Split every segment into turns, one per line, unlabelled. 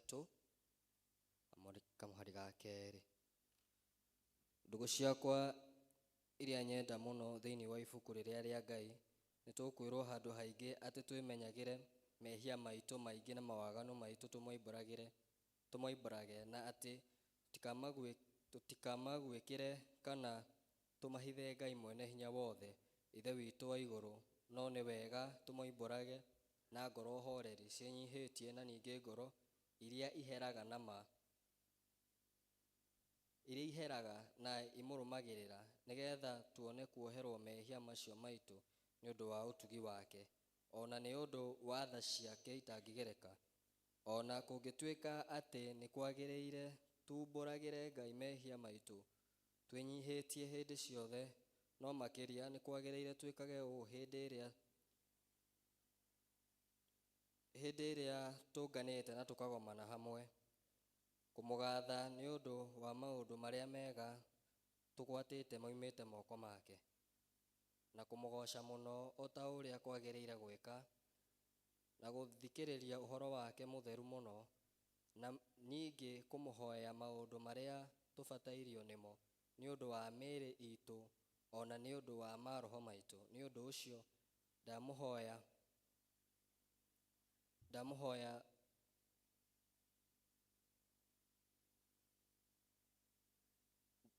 Gatatũ, kamũhari ga kerĩ. Ndũgũ ciakwa iria nyenda mũno thĩinĩ wa ibuku rĩrĩa rĩa Ngai, nĩ tũkwĩrwo handũ haingĩ atĩ twĩmenyagĩre mehia maitũ maingĩ na mawaganu maitũ tũmoimbũrage, na atĩ tũtikamaguĩkĩre kana tũmahithe Ngai mwene hinya wothe, Ithe witũ wa igũrũ, no nĩ wega tũmoimbũrage na ngoro horeri ciĩnyihĩtie, na ningĩ ngoro iria iheraga na ma, iria iheraga na imũrũmagĩrĩra, nĩgetha tuone kuoherwo mehia macio maitũ nĩ ũndũ wa ũtugi wake, ona nĩ ũndũ wa tha ciake itangĩgereka. Ona kũngĩtuĩka atĩ nĩ kwagĩrĩire tumbũragĩre Ngai mehia maitũ twĩnyihĩtie hĩndĩ ciothe, no makĩria nĩ kwagĩrĩire twĩkage ũũ hĩndĩ ĩrĩa tũnganĩte na tũkagomana hamwe, kũmũgatha nĩ ũndũ wa maũndũ marĩa mega tũgwatĩte moimĩte moko make, na kũmũgoca mũno o ta ũrĩa kwagĩrĩire gwĩka, na gũthikĩrĩria ũhoro wake mũtheru mũno, na ningĩ kũmũhoya maũndũ marĩa tũbatairio nĩmo nĩ ũndũ wa mĩĩrĩ itũ ona nĩ ũndũ wa maroho maitũ. Nĩ ũndũ ũcio ndamũhoya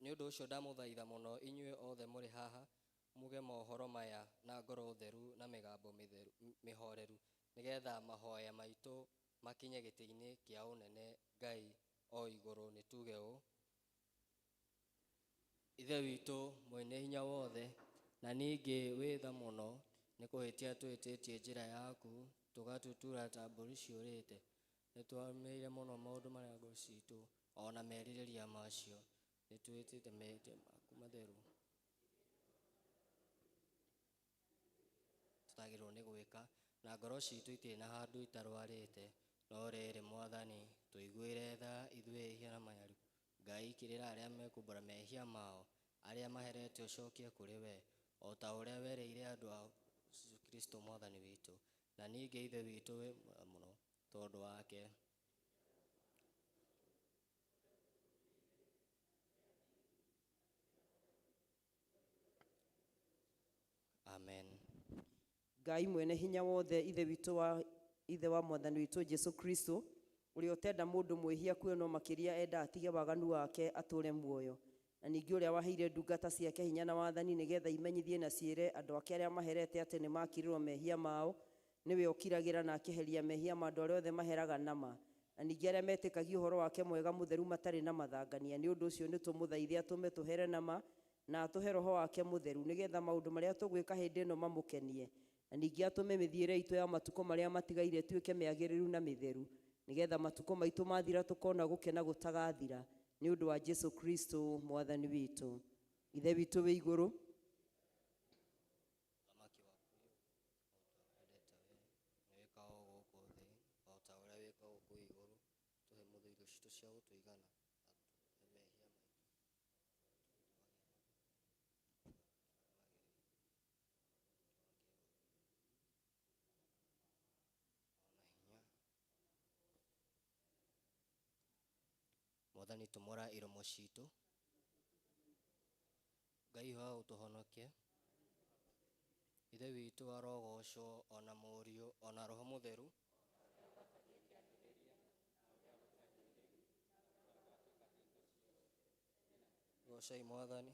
nĩ ũndũ ũcio ndamũthaitha mũno inyuĩ othe mũrĩ haha muge mohoro maya na ngoro theru na mĩgambo mĩtheru mĩhoreru, nĩgetha mahoya maitũ makinye gĩtĩ-inĩ kĩa ũnene Ngai o igũrũ. Nĩ tuge ũũ: Ithe witũ mwene hinya wothe na ningĩ wĩ tha mũno, nĩ kũhĩtia tũhĩtĩtie njĩra yaku, tũgatutura ta mbũri ciũrĩte. Nĩ twarũmĩrĩire mũno maũndũ marĩa ngoro citũ ona merirĩria macio. Nĩ twĩtĩte mehĩtia maku matheru tũtagĩrĩirwo nĩ gwĩka, na ngoro citũ itirĩ na handũ itarwarĩte. No rĩrĩ, Mwathani, tũiguĩre tha ithuĩ ehia na manyaru. Ngai, kĩrĩra arĩa mekumbũra mehia mao, arĩa maherete ũcokie kũrĩ we, o ta ũrĩa werĩire andũ a Jesũ Kristo Mwathani witũ. Na ningĩ Ithe witũ wĩ mwega mũno tondũ wake. Amen.
Ngai mwene hinya wothe, Ithe witũ wa Ithe wa Mwathani witũ Jesu Kristo, ũrĩa ũtenda mũndũ mwĩhia akue no makĩria enda atige waganu wake atũũre muoyo, na ningĩ ũrĩa waheire ndungata ciake hinya na wathani nĩgetha imenyithie na ciĩre andũ ake arĩa maherete atĩ nĩmakirĩrwo mehia mao, nĩwe ũkiragĩra na akeheria mehia ma andũ arĩa othe maheraga na ma, na ningĩ arĩa metĩkagia ũhoro wake mwega mũtheru matarĩ na mathangania. Nĩ ũndũ ũcio nĩtũmũthaithe atũme tũhere na ma, na atũhe Roho wake mũtheru, nĩgetha maũndũ marĩa tũgwĩka hĩndĩ ĩno mamũkenie, na ningĩ atũme mĩthiĩre itũ ya matukũ marĩa matigaire ĩtuĩke mĩagĩrĩru na mĩtheru, nĩgetha matukũ maitũ mathira tũkona gũkena gũtagathira, nĩ ũndũ wa Jesu Kristo Mwathani witũ. Ithe witũ wĩ igũrũ,
Ũthamaki waku nĩ ũũke, o ta ũrĩa wendete we, nĩ wĩkagwo gũkũ thĩ o ta ũrĩa wĩkagwo kũu igũrũ. Tũhe mũthĩ irio citũ cia gũtũigana, na tũhe mehia maitũ, ona hinya. Mwathani, tumũra iromo citũ. Ngai wa ũtũhonokie. Ithe witũ arogocwo, ona Mũriũ, ona Roho Mũtheru. Gocai Mwathani.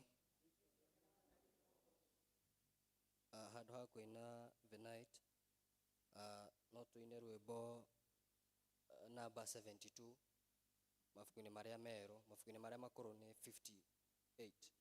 Handũ ha kũina The Night, no tũine rwĩmbo namba 72 mabuku-inĩ marĩa merũ. Mabuku-inĩ marĩa makũrũ nĩ 58.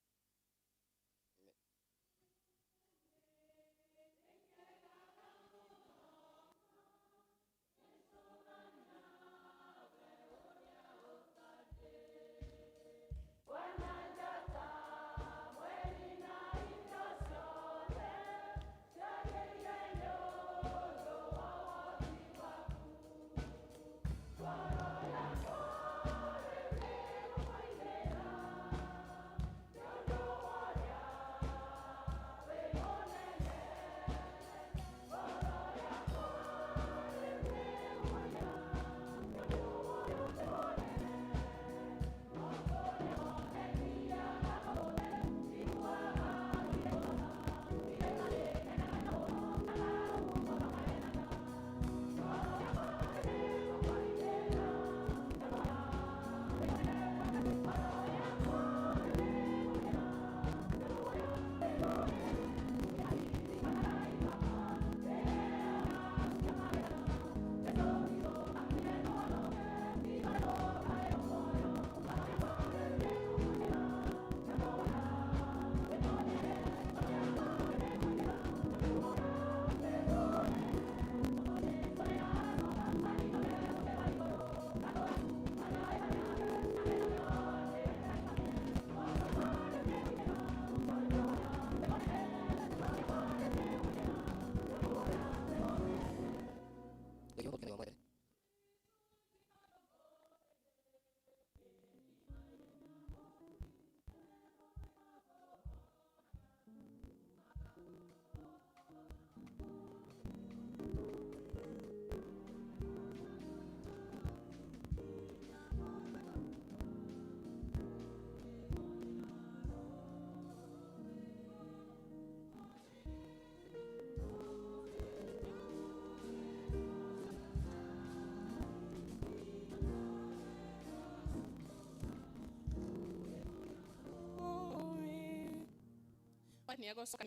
Nĩ egũcoka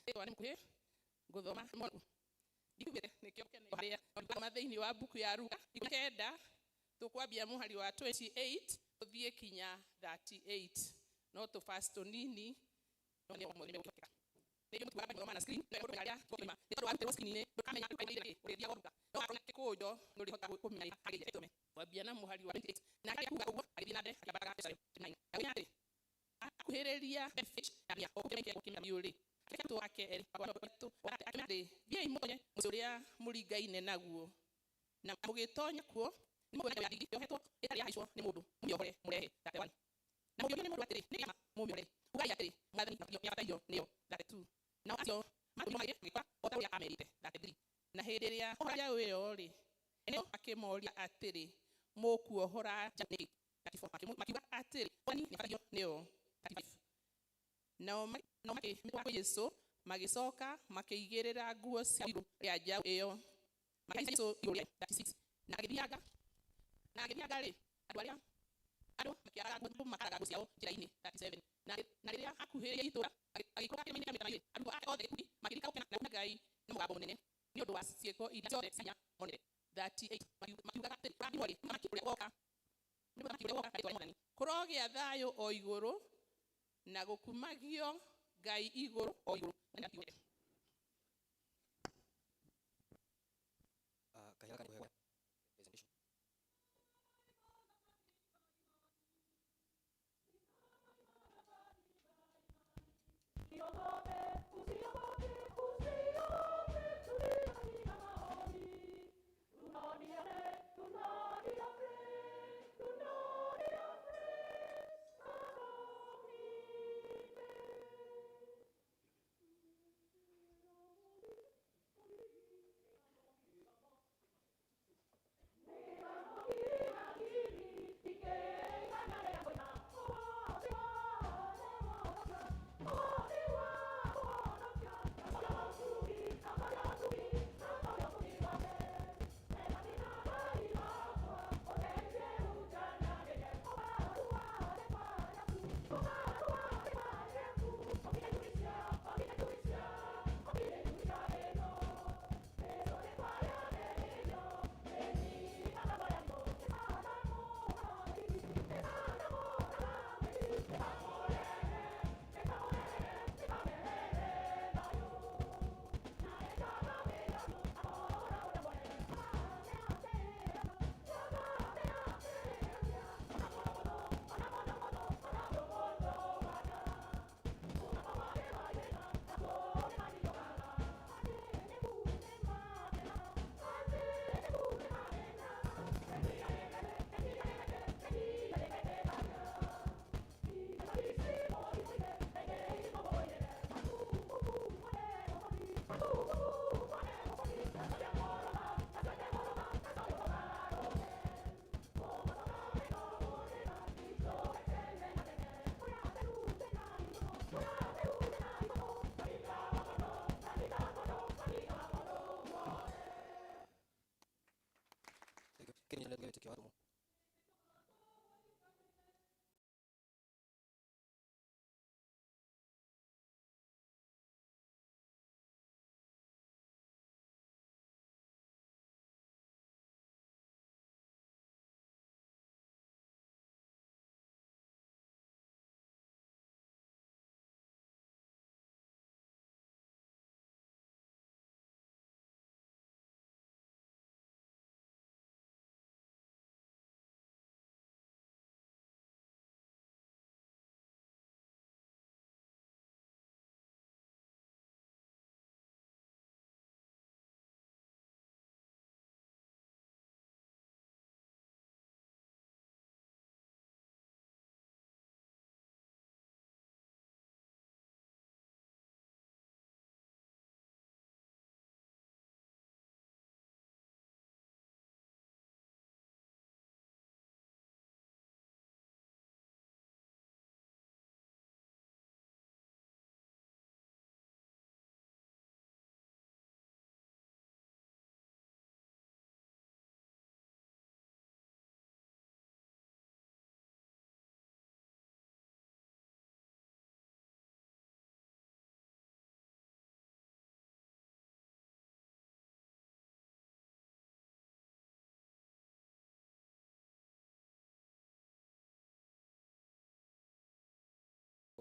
rĩtwa nĩ mũkuhĩ ngũthoma mũno ndiugĩte nĩkĩo harĩa thoma thĩinĩ wa mbuku ya Luka 9 tũkwambia mũhari wa 28 tũthiĩ kinya 38 no tũ fast tũnini no nĩ na screen kwambia na mũhari wa 28 na kuga ũguo agĩthiĩ na mbere akĩambataga 9 akuhĩrĩria thiĩi mũtonye mũciĩ ũrĩa mũringaine naguo na mũgĩtonya kuo nĩ mũkuona ndigiri yohetwo ĩtarĩ yahaicwo nĩ mũndũ mũmĩohore mũrehe 31 na mũngĩũrio nĩ mũndũ atĩrĩ nĩ kĩama mũmĩohore ugai atĩrĩ mwathani nĩabatairio nĩyo 32 nao acio matũmirwo magĩthiĩ magĩkora o ta ũrĩa amerite 33 na hĩndĩ ĩrĩa ohora njaũ ĩyo rĩ eneo akĩmoria atĩrĩ mũkuohora njaũ nĩkĩ 34 makiuga atĩrĩ mwathani nĩabatairio nĩyo 35 nao makĩmĩtwara kwĩ Jesũ magĩcoka makĩigĩrĩra nguo cia igũrũ rĩa njaũ ĩyo makĩhaicia Jesũ igũrũ rĩayo 36 na agĩthianga rĩ andũ arĩa andũ makĩaraga nguo ciao njĩra-inĩ 37 na rĩrĩa akuhĩrĩirie itũũra agĩikũrũka kĩrĩma-inĩ kĩa Mĩtamaiyũ arutwo ake othe gĩkundi makĩrika gũkena na Ngai na mũgambo mũnene nĩ ũndũ wa ciĩko iria ciothe cia hinya monire 38 makiugaga atĩrĩ kũrathimwo-rĩ mũthamaki ũrĩa ũgooka nĩ mũthamaki ũrĩa ũgooka rĩĩtwa rĩa Mwathani kũrogĩa thayũ o igũrũ na gũkumagio Ngai igũrũ o igũrũ.
Kahinda gaka presentation. Kĩrĩa wĩtĩkio wa atũmwo.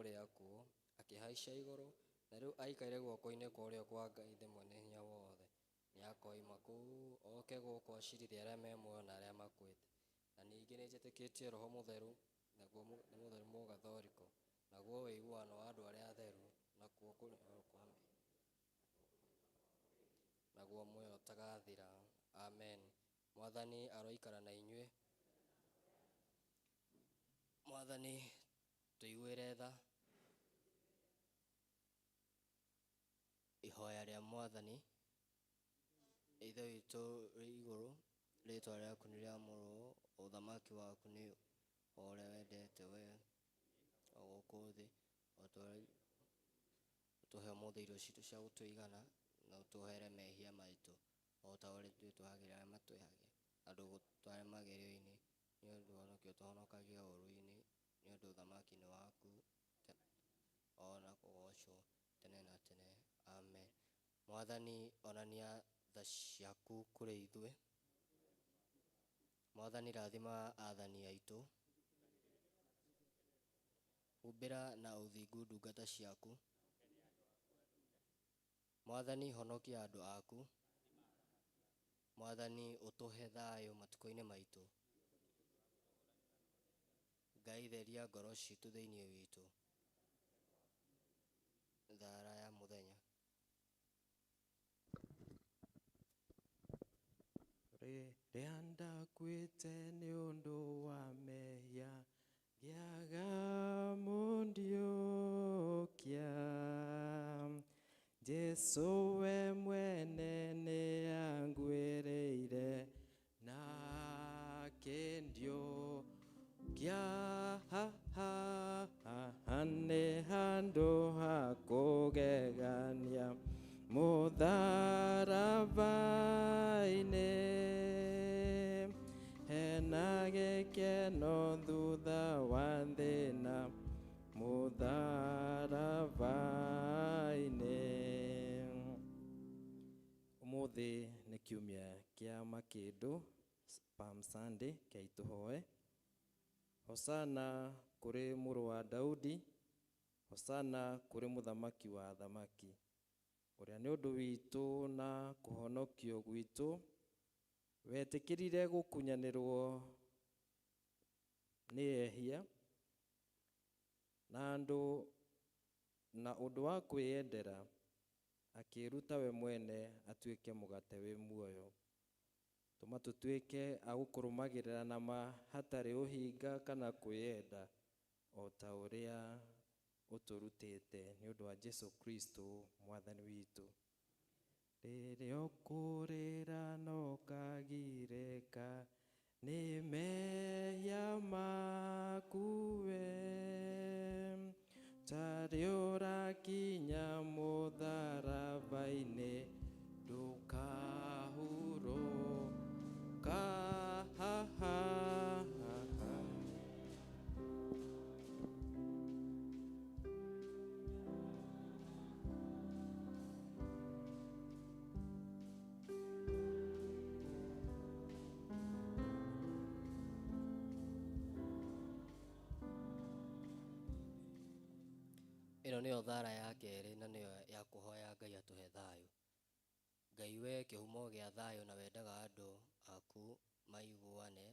kũrĩ akuũ, akĩhaica igũrũ, na rĩu aikaire guoko-inĩ kwa ũrĩo kwa Ngai Ithe Mwene-Hinya Wothe. Nĩakoima kũu oke gũkũ acirithie arĩa me muoyo na arĩa makuĩte. Na ningĩ nĩnjĩtĩkĩtie Roho Mũtheru, naguo nĩ mũtheru Mũgathoriko, naguo ũiguano wa andũ arĩa atheru, nakuo kũreherwo kwa mehia, naguo muoyo ũtagathira. Amen. Mwathani aroikara na inyuĩ. Mwathani tũiguĩre tha. Ihoya rĩa Mwathani. Ithe witũ wĩ igũrũ, rĩtwa rĩaku nĩ rĩamũrwo, ũthamaki waku nĩ o ũrĩa wendete we o gũkũ thĩ, o ta ũrĩa ũtũhe ũmũthĩ irio citũ cia gũtũigana, na ũtuohere mehia maitũ o ta ũrĩa ithuĩ tuohagĩra arĩa matwĩhagia, na ndũgũtware magerio-inĩ, nĩ ũndũ ũhonokio ũtũhonokagia ũũru-inĩ, nĩ ũndũ ũthamaki nĩ waku ona kũgocwo tene na tene. Amen. Mwathani, onania tha ciaku kũrĩ ithuĩ. Mwathani, rathima athani aitũ. Humbĩra na ũthingu ndungata ciaku. Mwathani, honokia andũ aku. Mwathani, ũtũhe thayũ matukũ-inĩ maitũ. Ngai, theria ngoro citũ thĩinĩ witũ. Thara ya mũthenya.
Rĩrĩa ndakuĩte nĩ ũndũ wa mehia, ngĩaga mũndiũkia. Jesũ we mwene nĩanguĩrĩire na akĩndiũkia. Nĩ handũ ha kũgegania mũtharaba-inĩ, hena gĩkeno thutha wa thĩna mũtharaba-inĩ. Ũmũthĩ nĩ kiumia kĩa makĩndũ, Palm Sunday, kĩa itũhoe. Hosana kũrĩ mũrũ wa Daudi, Hosana kũrĩ mũthamaki wa athamaki, ũrĩa nĩ ũndũ witũ na kũhonokio gwitũ wetĩkĩrire gũkunyanĩrwo nĩ ehia na andũ na ũndũ wa kwĩyendera akĩĩruta we mwene atuĩke mũgate wĩ muoyo. Tũma tũtuĩke a gũkũrũmagĩrĩra na ma hatarĩ ũhinga kana kwĩyenda, o ta ũrĩa ũtũrutĩte nĩ ũndũ wa Jesu Kristo Mwathani witũ. Rĩrĩa ũkũrĩra no ũkagirĩka nĩ mehia maku we, tarĩ ũrakinya mũtharaba-inĩ ndũkahurũka.
Ĩno nĩyo thara ya kerĩ na nĩyo ya kũhoya Ngai atũhe thayũ. Ngai we kĩhumo gĩa thayũ na wendaga andũ aku maiguane,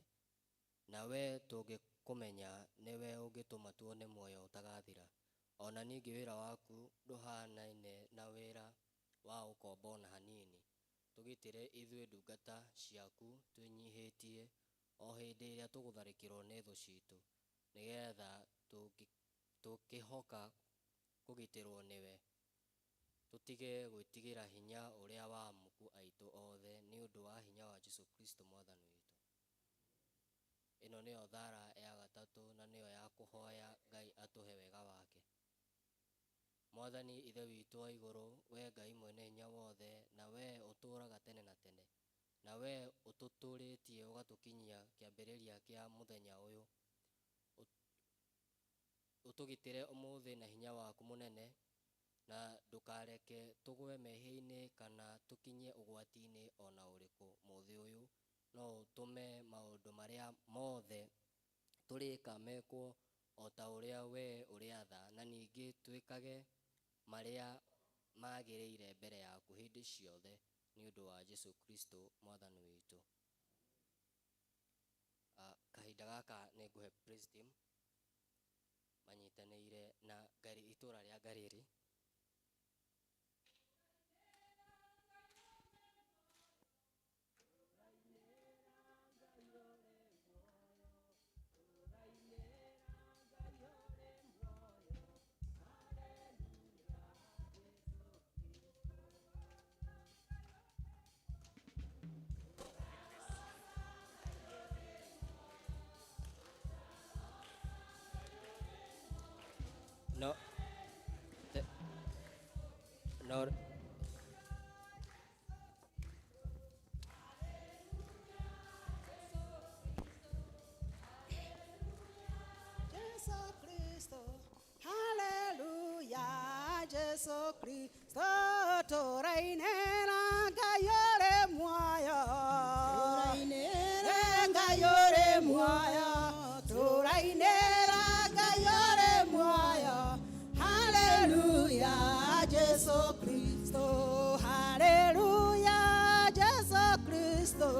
na we tũngĩkũmenya nĩwe ũngĩtũma tuone muoyo ũtagathira. Ona ningĩ wĩra waku ndũhanaine na wĩra wa ũkombo ona hanini. Tũgitĩre ithuĩ ndungata ciaku twĩnyihĩtie o hĩndĩ ĩrĩa tũgũtharĩkĩrwo nĩ thũ citũ, nĩgetha tũkĩhoka kũgitĩrwo nĩwe, tũtige gwĩtigĩra hinya ũrĩa wa amuku aitũ othe, nĩ ũndũ wa hinya wa Jesu Kristo Mwathani witũ. Ĩno nĩyo thara ya gatatũ na nĩyo ya kũhoya Ngai atũhe wega wake. Mwathani Ithe witũ wa igũrũ, we Ngai mwene hinya wothe, na we ũtũũraga tene na tene, na we ũtũtũũrĩtie ũgatũkinyia kĩambĩrĩria kĩa mũthenya ũyũ, ũtũgitĩre ũmũthĩ na hinya waku mũnene, na ndũkareke tũgwe mehia-inĩ kana tũkinye ũgwati-inĩ ona ũrĩkũ mũthĩ ũyũ, no ũtũme maũndũ marĩa mothe tũrĩka mekwo O ta ũrĩa wee ũrĩatha, na ningĩ twĩkage marĩa magĩrĩire mbere yaku hĩndĩ ciothe, nĩ ũndũ wa Jesu Kristo Mwathani witũ. Kahinda gaka nĩ ngũhe praise team manyitanĩire na itũra rĩa Ngarĩrĩ. No, the, no.
Jesu Kristo, haleluya, Jesu Kristo, tũrainĩra Ngai ũrĩ muoyo. Tũrainĩra Ngai ũrĩ muoyo, tũrainĩra Ngai ũrĩ muoyo. Haleluya, Jesu Kristo, haleluya, Jesu Kristo.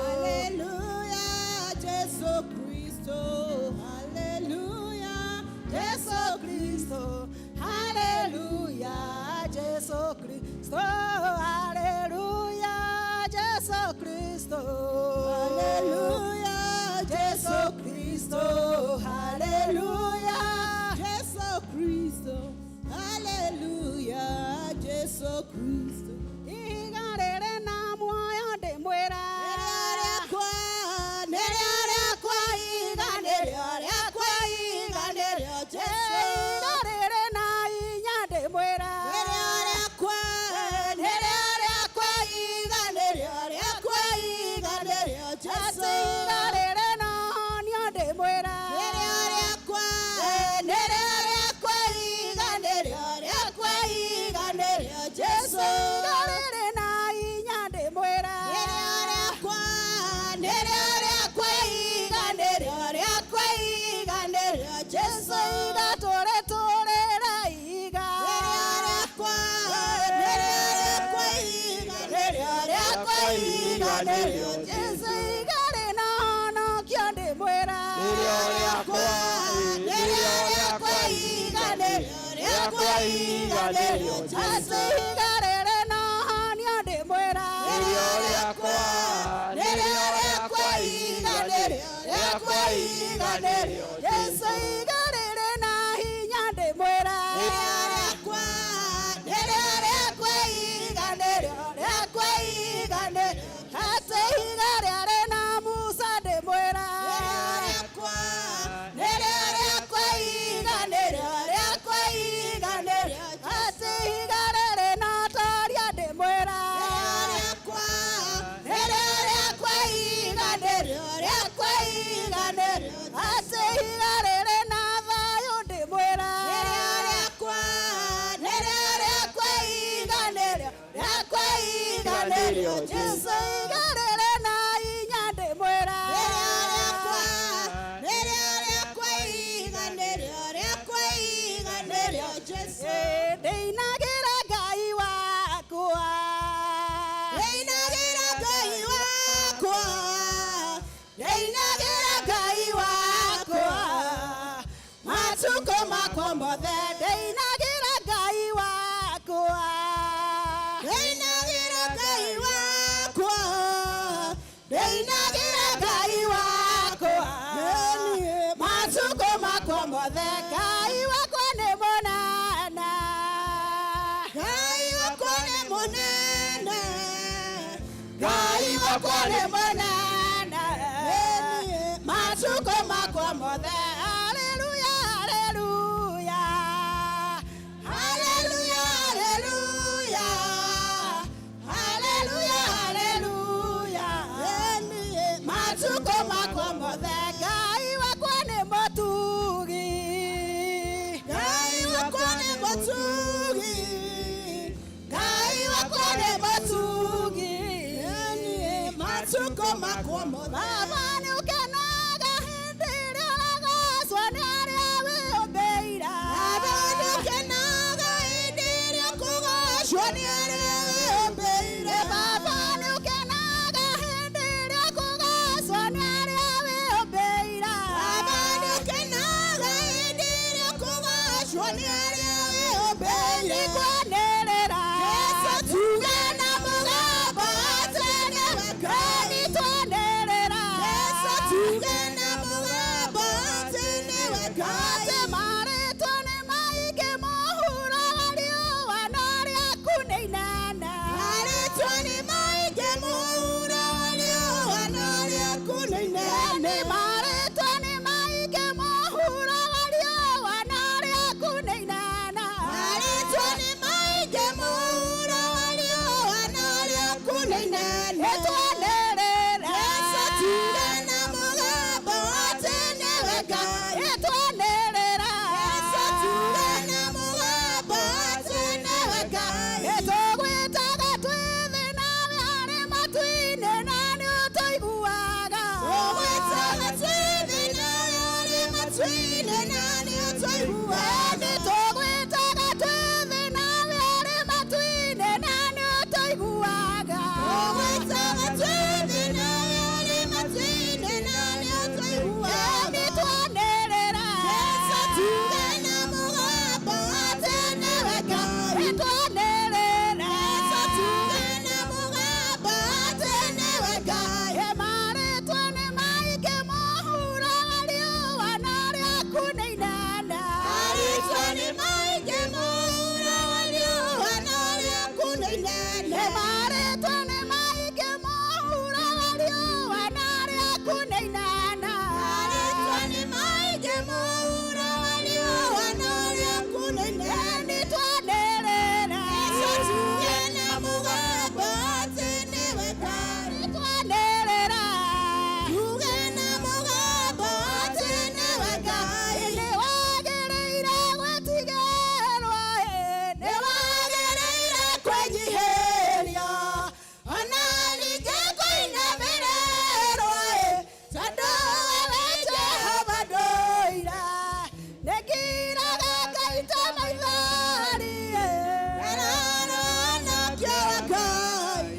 Haleluya, Jesu Kristo, haleluya, Jesu Kristo, haleluya, Jesu Kristo, haleluya, Jesu Kristo, haleluya, Jesu Kristo, haleluya, Jesu Kristo, haleluya, Jesu Kristo. Ihiga rĩrĩ na muoyo ndĩmwĩra, rĩakwa, nĩrĩo rĩakwa, ihiga nĩrĩo rĩakwa, ihiga nĩrĩo Jesu. Ihiga rĩrĩ na hinya ndĩmwĩra, nĩrĩo rĩakwa, nĩrĩo rĩakwa, ihiga nĩrĩo rĩakwa, ihiga nĩrĩo Jesu. Ihiga rĩrĩ na honio ndĩmwĩra, nĩrĩo rĩakwa, nĩrĩo rĩakwa, ihiga nĩrĩo rĩakwa, ihiga nĩrĩo Jesu. Ihiga rĩrĩ na hinya ndĩmwĩra, nĩrĩo rĩakwa, nĩrĩo rĩakwa, ihiga nĩrĩo rĩakwa, ihiga nĩrĩo Jesu. Ihiga tũrĩtũrĩra ihiga, nĩrĩo rĩakwa, nĩrĩo rĩakwa, ihiga nĩrĩo rĩakwa, ihiga nĩrĩo Jesu. Ihiga rĩna honokio ndĩmwĩra,
Nĩrĩo rĩakwa,
nĩrĩo rĩakwa, ihiga nĩrĩo rĩakwa, ihiga nĩrĩo Jesu. Ihiga rĩrĩ na honio ndĩmwĩra,
Nĩrĩo rĩakwa,
nĩrĩo rĩakwa, ihiga nĩrĩo rĩakwa, ihiga nĩrĩo Jesu. Ihiga rĩrĩ na hinya ndĩmwĩra, nĩrĩo rĩakwa, nĩrĩo rĩakwa, ihiga nĩrĩo rĩakwa, ihiga nĩrĩo atĩ ihiga rĩarĩ na Musa ndĩmwĩra, nĩrĩo rĩakwa, nĩrĩo rĩakwa, ihiga nĩrĩo rĩakwa, ihiga nĩrĩo atĩ ihiga rĩrĩ na toria ndĩmwĩra, nĩrĩo rĩakwa, nĩrĩo rĩakwa, ihiga nĩrĩo rĩakwa, ihiga nĩrĩo atĩ ihiga rĩrĩ na thayũ ndĩmwĩra, nĩrĩo rĩakwa, nĩrĩo rĩakwa, ihiga nĩrĩo rĩakwa, ihiga nĩrĩo Jesu. Ihiga rĩrĩ na hinya ndĩmwĩra, nĩrĩo rĩakwa, nĩrĩo rĩakwa, ihiga nĩrĩo rĩakwa, ihiga nĩrĩo Jesu. Ndĩinagĩra Ngai wakwa, ndĩinagĩra Ngai wakwa, ndĩinagĩra Ngai wakwa, matukũ makwa mothe ndĩinagĩra Ngai wakwa, ndĩinagĩra Ngai wakwa, ndĩinagĩra Ngai wakwa, matukũ makwa mothe. Ngai wakwa nĩ mũnene, Ngai wakwa nĩ mũnene, Ngai wakwa nĩ mũnene, matukũ makwa mothe. Haleluya, haleluya, haleluya, haleluya, haleluya, haleluya, matukũ makwa mothe. Ngai wakwa nĩ mũtugi, Ngai wakwa nĩ mũtugi, Ngai wakwa nĩ mũtugi, matukũ makwa mothe. Baba nĩ ũkenaga hĩndĩ ĩrĩa ũragocwo nĩ arĩa nĩ arĩa wĩyũmbĩire. Baba nĩ ũkenaga hĩndĩ ĩrĩa ũkũgacwo nĩ arĩa wĩyũmbĩire. Baba nĩ ũkenaga hĩndĩ ĩrĩa ũkũgacwo nĩ arĩa wĩyũmbĩire. Nĩkwanĩrĩra Jesũ tuge na mũgambo atĩ nĩwe Ngai. Nĩtwanĩrĩra Jesũ tuge na mũgambo atĩ nĩwe Ngai. Atĩ marĩtwo nĩ maingĩ mũhuro wa riũa no rĩaku nĩ inene. Marĩtwo nĩ maingĩ mũhuro wa riũa no rĩaku nĩ inene. Marĩtwo nĩ maingĩ mũhuro wa riũa no rĩaku nĩ inene. Marĩtwo nĩ maingĩ mũhuro wa riũa no rĩaku nĩ inene. Nĩtwanĩrĩra Jesũ tuge na mũgambo atĩ nĩwe Ngai. Nĩtwanĩrĩra Jesũ tuge na mũgambo atĩ nĩwe Ngai. Nĩtũgwĩtaga twĩ thĩ nawe arĩ matu-inĩ na nĩũtũiguaga. Tũgwĩtaga twĩ thĩ nawe arĩ matu-inĩ na nĩũtũiguaga. Nĩtũgwĩtaga twĩ thĩ nawe arĩ matu-inĩ na nĩũtũiguaga. Tũgwĩtaga twĩ thĩ nawe arĩ matu-inĩ na nĩũtũiguaga. Nĩtwanĩrĩra Jesũ tuge na mũgambo atĩ nĩwe Ngai. Nĩtwanĩrĩra Jesũ tuge na mũgambo atĩ nĩwe Ngai. Marĩtwo nĩ maingĩ mũhuro wa riũa no rĩaku nĩ inene. Marĩtwo nĩ maingĩ mũhuro wa riũa no rĩaku nĩ inene. Marĩtwo nĩ maingĩ mũhuro wa riũa no rĩaku nĩ inene. Marĩtwo nĩ maingĩ mũhuro wa riũa no rĩaku nĩ inene. Nĩtwanĩrĩra Jesũ tuge na mũgambo atĩ nĩwe Ngai. Nĩtwanĩrĩra tuge na mũgambo atĩ nĩwe Ngai. Nĩwagĩrĩire gwĩtigĩrwo, nĩwagĩrĩire kwĩnyihĩria, ona ningĩ kũinamĩrĩrwo, tondũ wewe Jehova ndũire. Nĩngiraga ngaita maithori, ndararona Ngai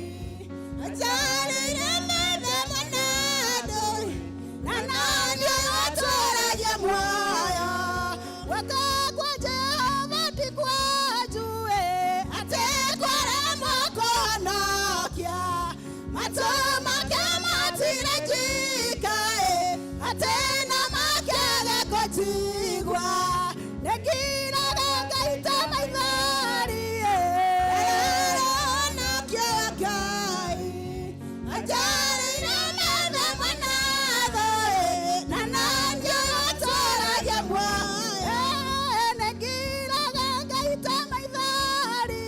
atarĩire maithe manado na nani atũragia muoyo. Guoko kwa Jehova ti kwa juu, atĩ kwaremwo kũhonokia. Matũ make matirajika, atĩ na makĩage kũnjigua. Nĩngiraga ngaita maithori, ndararona Ngai atarĩire maithe manado na nani atũragia muoyo. Nĩngiraga ngaita maithori,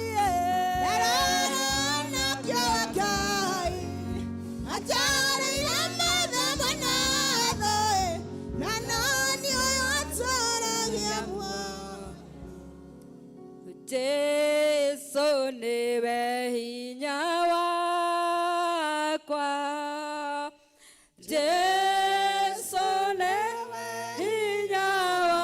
ndararona Ngai atarĩire maithe manado na nani atũragia muoyo.
Jesu nĩwe hinya wakwa. Jesu nĩwe hinya wa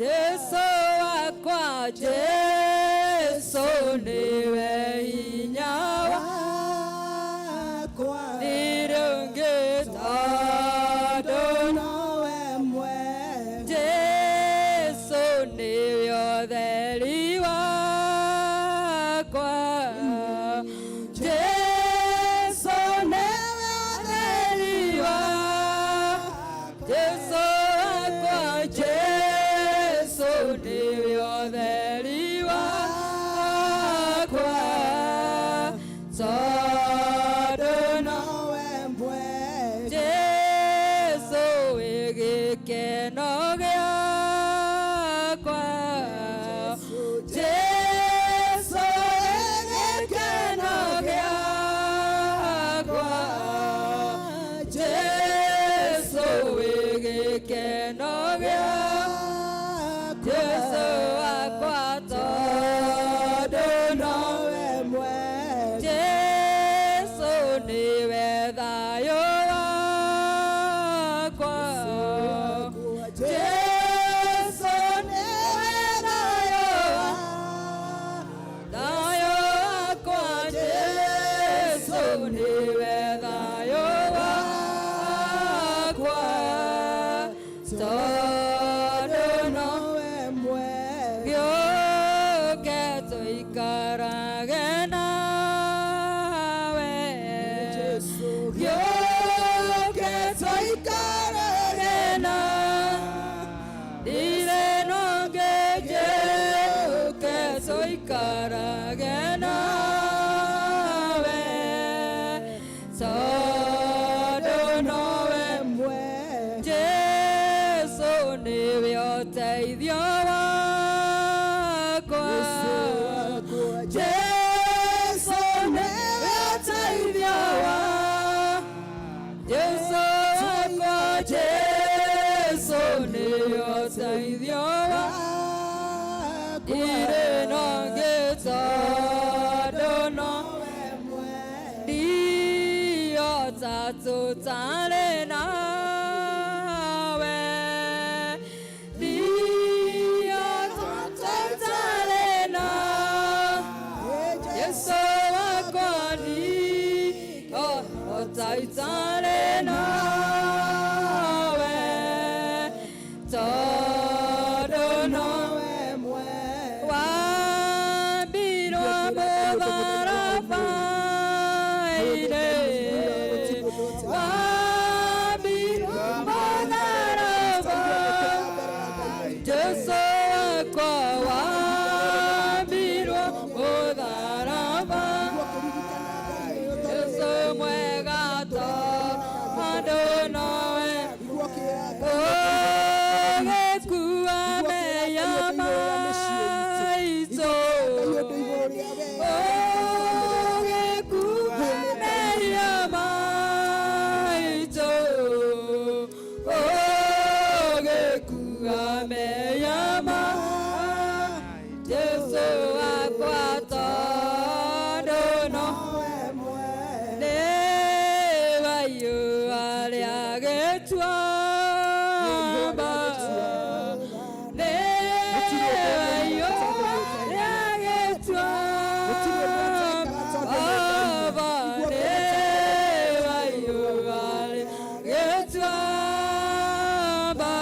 Jesu wakwa. Jesu nĩwe hinya wakwa. Ndirĩ ũngĩ tondũ
nowe mwega.
Jesu nĩwe ũtheri wakwa. Jesu nĩwe ũtheri wa Jesu wakwa. Jesu nĩwe ũtheri wakwa. Tondũ
nowe mwega.
Jesu wĩ gĩkeno gĩakwa. Jesu wĩ gĩkeno gĩakwa. Jesu wĩ gĩkeno gĩa Jesu wakwa tondũ
nowe mwega.
Jesu nĩwe thayũ wakwa. Jesu nĩwe thayũ. nĩwe ũteithio wakwa. Jesu nĩwe ũteithio wakwa. Jesu wakwa, Jesu nĩwe ũteithio wakwa. Ndirĩ na ũngĩ tondũ nowe ndiota tũtarĩ nawe. Ndiota tũtarĩ nawe. Yesu wakwa ndiota itarĩ nawe. Tondũ nowe wambirwo mũtharaba-inĩ. Wambirwo mũtharaba. Jesu wakwa wambirwo mũtharaba. Jesu mwega tondũ nowe ũgĩkua mehia maitũ. Ũgĩkua mehia maitũ. Ũgĩkua mehia maitũ. Jesu wakwa tondũ nowe nĩwe riũa rĩa gĩtuamba. Nĩwe riũa rĩa gĩtuamba. Baba nĩwe riũa rĩa gĩtuamba.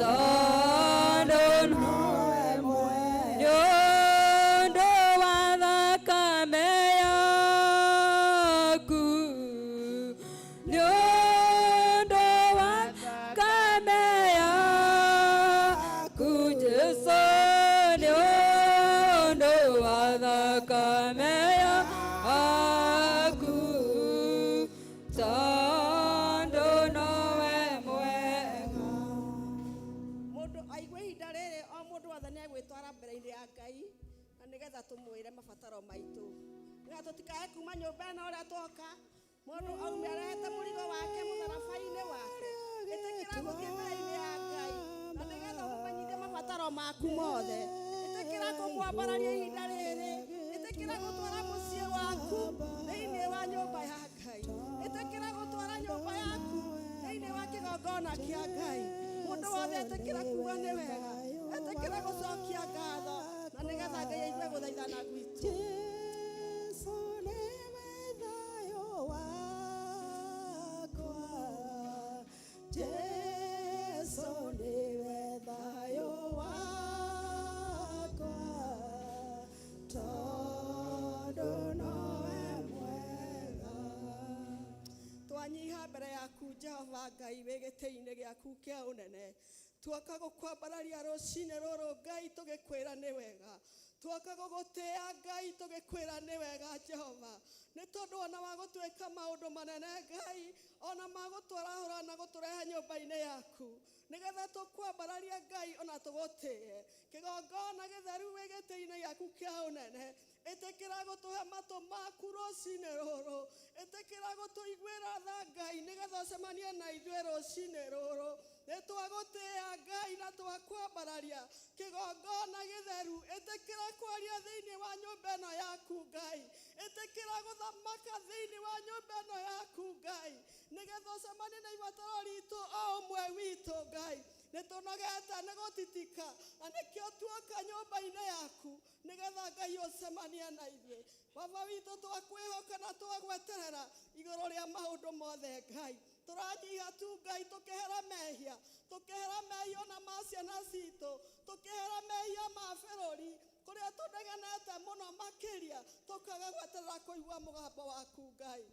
Tondũ nĩ ũndũ wa thakame yaku. Nĩ ũndũ wa thakame yaku Jesu nĩ ũndũ wa thakame yaku tondũ nowe mwega.
Mũndũ aigue ihinda rĩrĩ o mũndũ wothe nĩ egwĩtwara mbere-inĩ ya Ngai na nĩgetha tũmwĩre mabataro maitũ nĩgetha tũtikae kuma nyũmba ĩno ũrĩa twoka mũndũ aume arehete mũrigo wake mũtharaba-inĩ wake. Ĩtĩkĩra gũthiĩ mbere-inĩ ya Ngai na nĩgetha ũmũmenyithie mabataro maku mothe. Ĩtĩkĩra kũmwambararia ihinda rĩrĩ. Ĩtĩkĩra gũtwara mũciĩ waku thĩinĩ wa nyũmba ya Ngai. Ĩtĩkĩra gũtwara nyũmba yaku thĩinĩ wa kĩgongona kĩa Ngai. Mũndũ wothe ĩtĩkĩra kuga nĩ wega. Ĩtĩkĩra gũcokia ngatho na nĩgetha Ngai aigue gũthaithana gwitũ.
Jesu nĩwe thayũ wakwa. Jesu nĩwe thayũ wakwa. Tondũ nowe mwega.
Twanyiha mbere yaku Jehova Ngai wĩ gĩtĩ-inĩ gĩaku kĩa ũnene. Tuoka gũkwambararia rũcinĩ rũrũ Ngai tũgĩkwĩra nĩ wega. Tuoka gũgũtĩĩa Ngai tũgĩkwĩra nĩ wega Jehova. Nĩ tondũ ona wa gũtwĩka maũndũ manene Ngai, ona ma gũtwarahũra na gũtũrehe nyũmba-inĩ yaku. Nĩgetha tũkwambararia Ngai ona tũgũtĩĩe. Kĩgongona gĩtheru wĩ gĩtĩ-inĩ gĩaku kĩa ũnene. Ĩtĩkĩra gũtũhe matũ maku rũcinĩ rũrũ. Ĩtĩkĩra gũtũiguĩra tha Ngai nĩgetha ũcemanie na ithuĩ rũcinĩ rũrũ. Nĩ twagũtĩĩa Ngai na twakwambararia kĩgongona gĩtheru. Ĩtĩkĩra kwaria thĩinĩ wa nyũmba ĩno yaku Ngai. Ĩtĩkĩra gũthamaka thĩinĩ wa nyũmba ĩno yaku Ngai. Nĩgetha ũcemanie na ibataro ritũ o ũmwe witũ Ngai. Nĩ tũnogete nĩ gũtitika na nĩkĩo tuoka nyũmba-inĩ yaku nĩgetha Ngai ũcemanie na ithuĩ. Baba witũ twakwĩhoka na twagweterera igũrũ rĩa maũndũ mothe Ngai. Tũranyiha tu Ngai tũkehera mehia, tũkehera mehia ona ma ciana citũ, tũkehera mehia ma bũrũri kũrĩa tũnegenete mũno makĩria tũkaga gweterera kũigua mũgambo waku Ngai.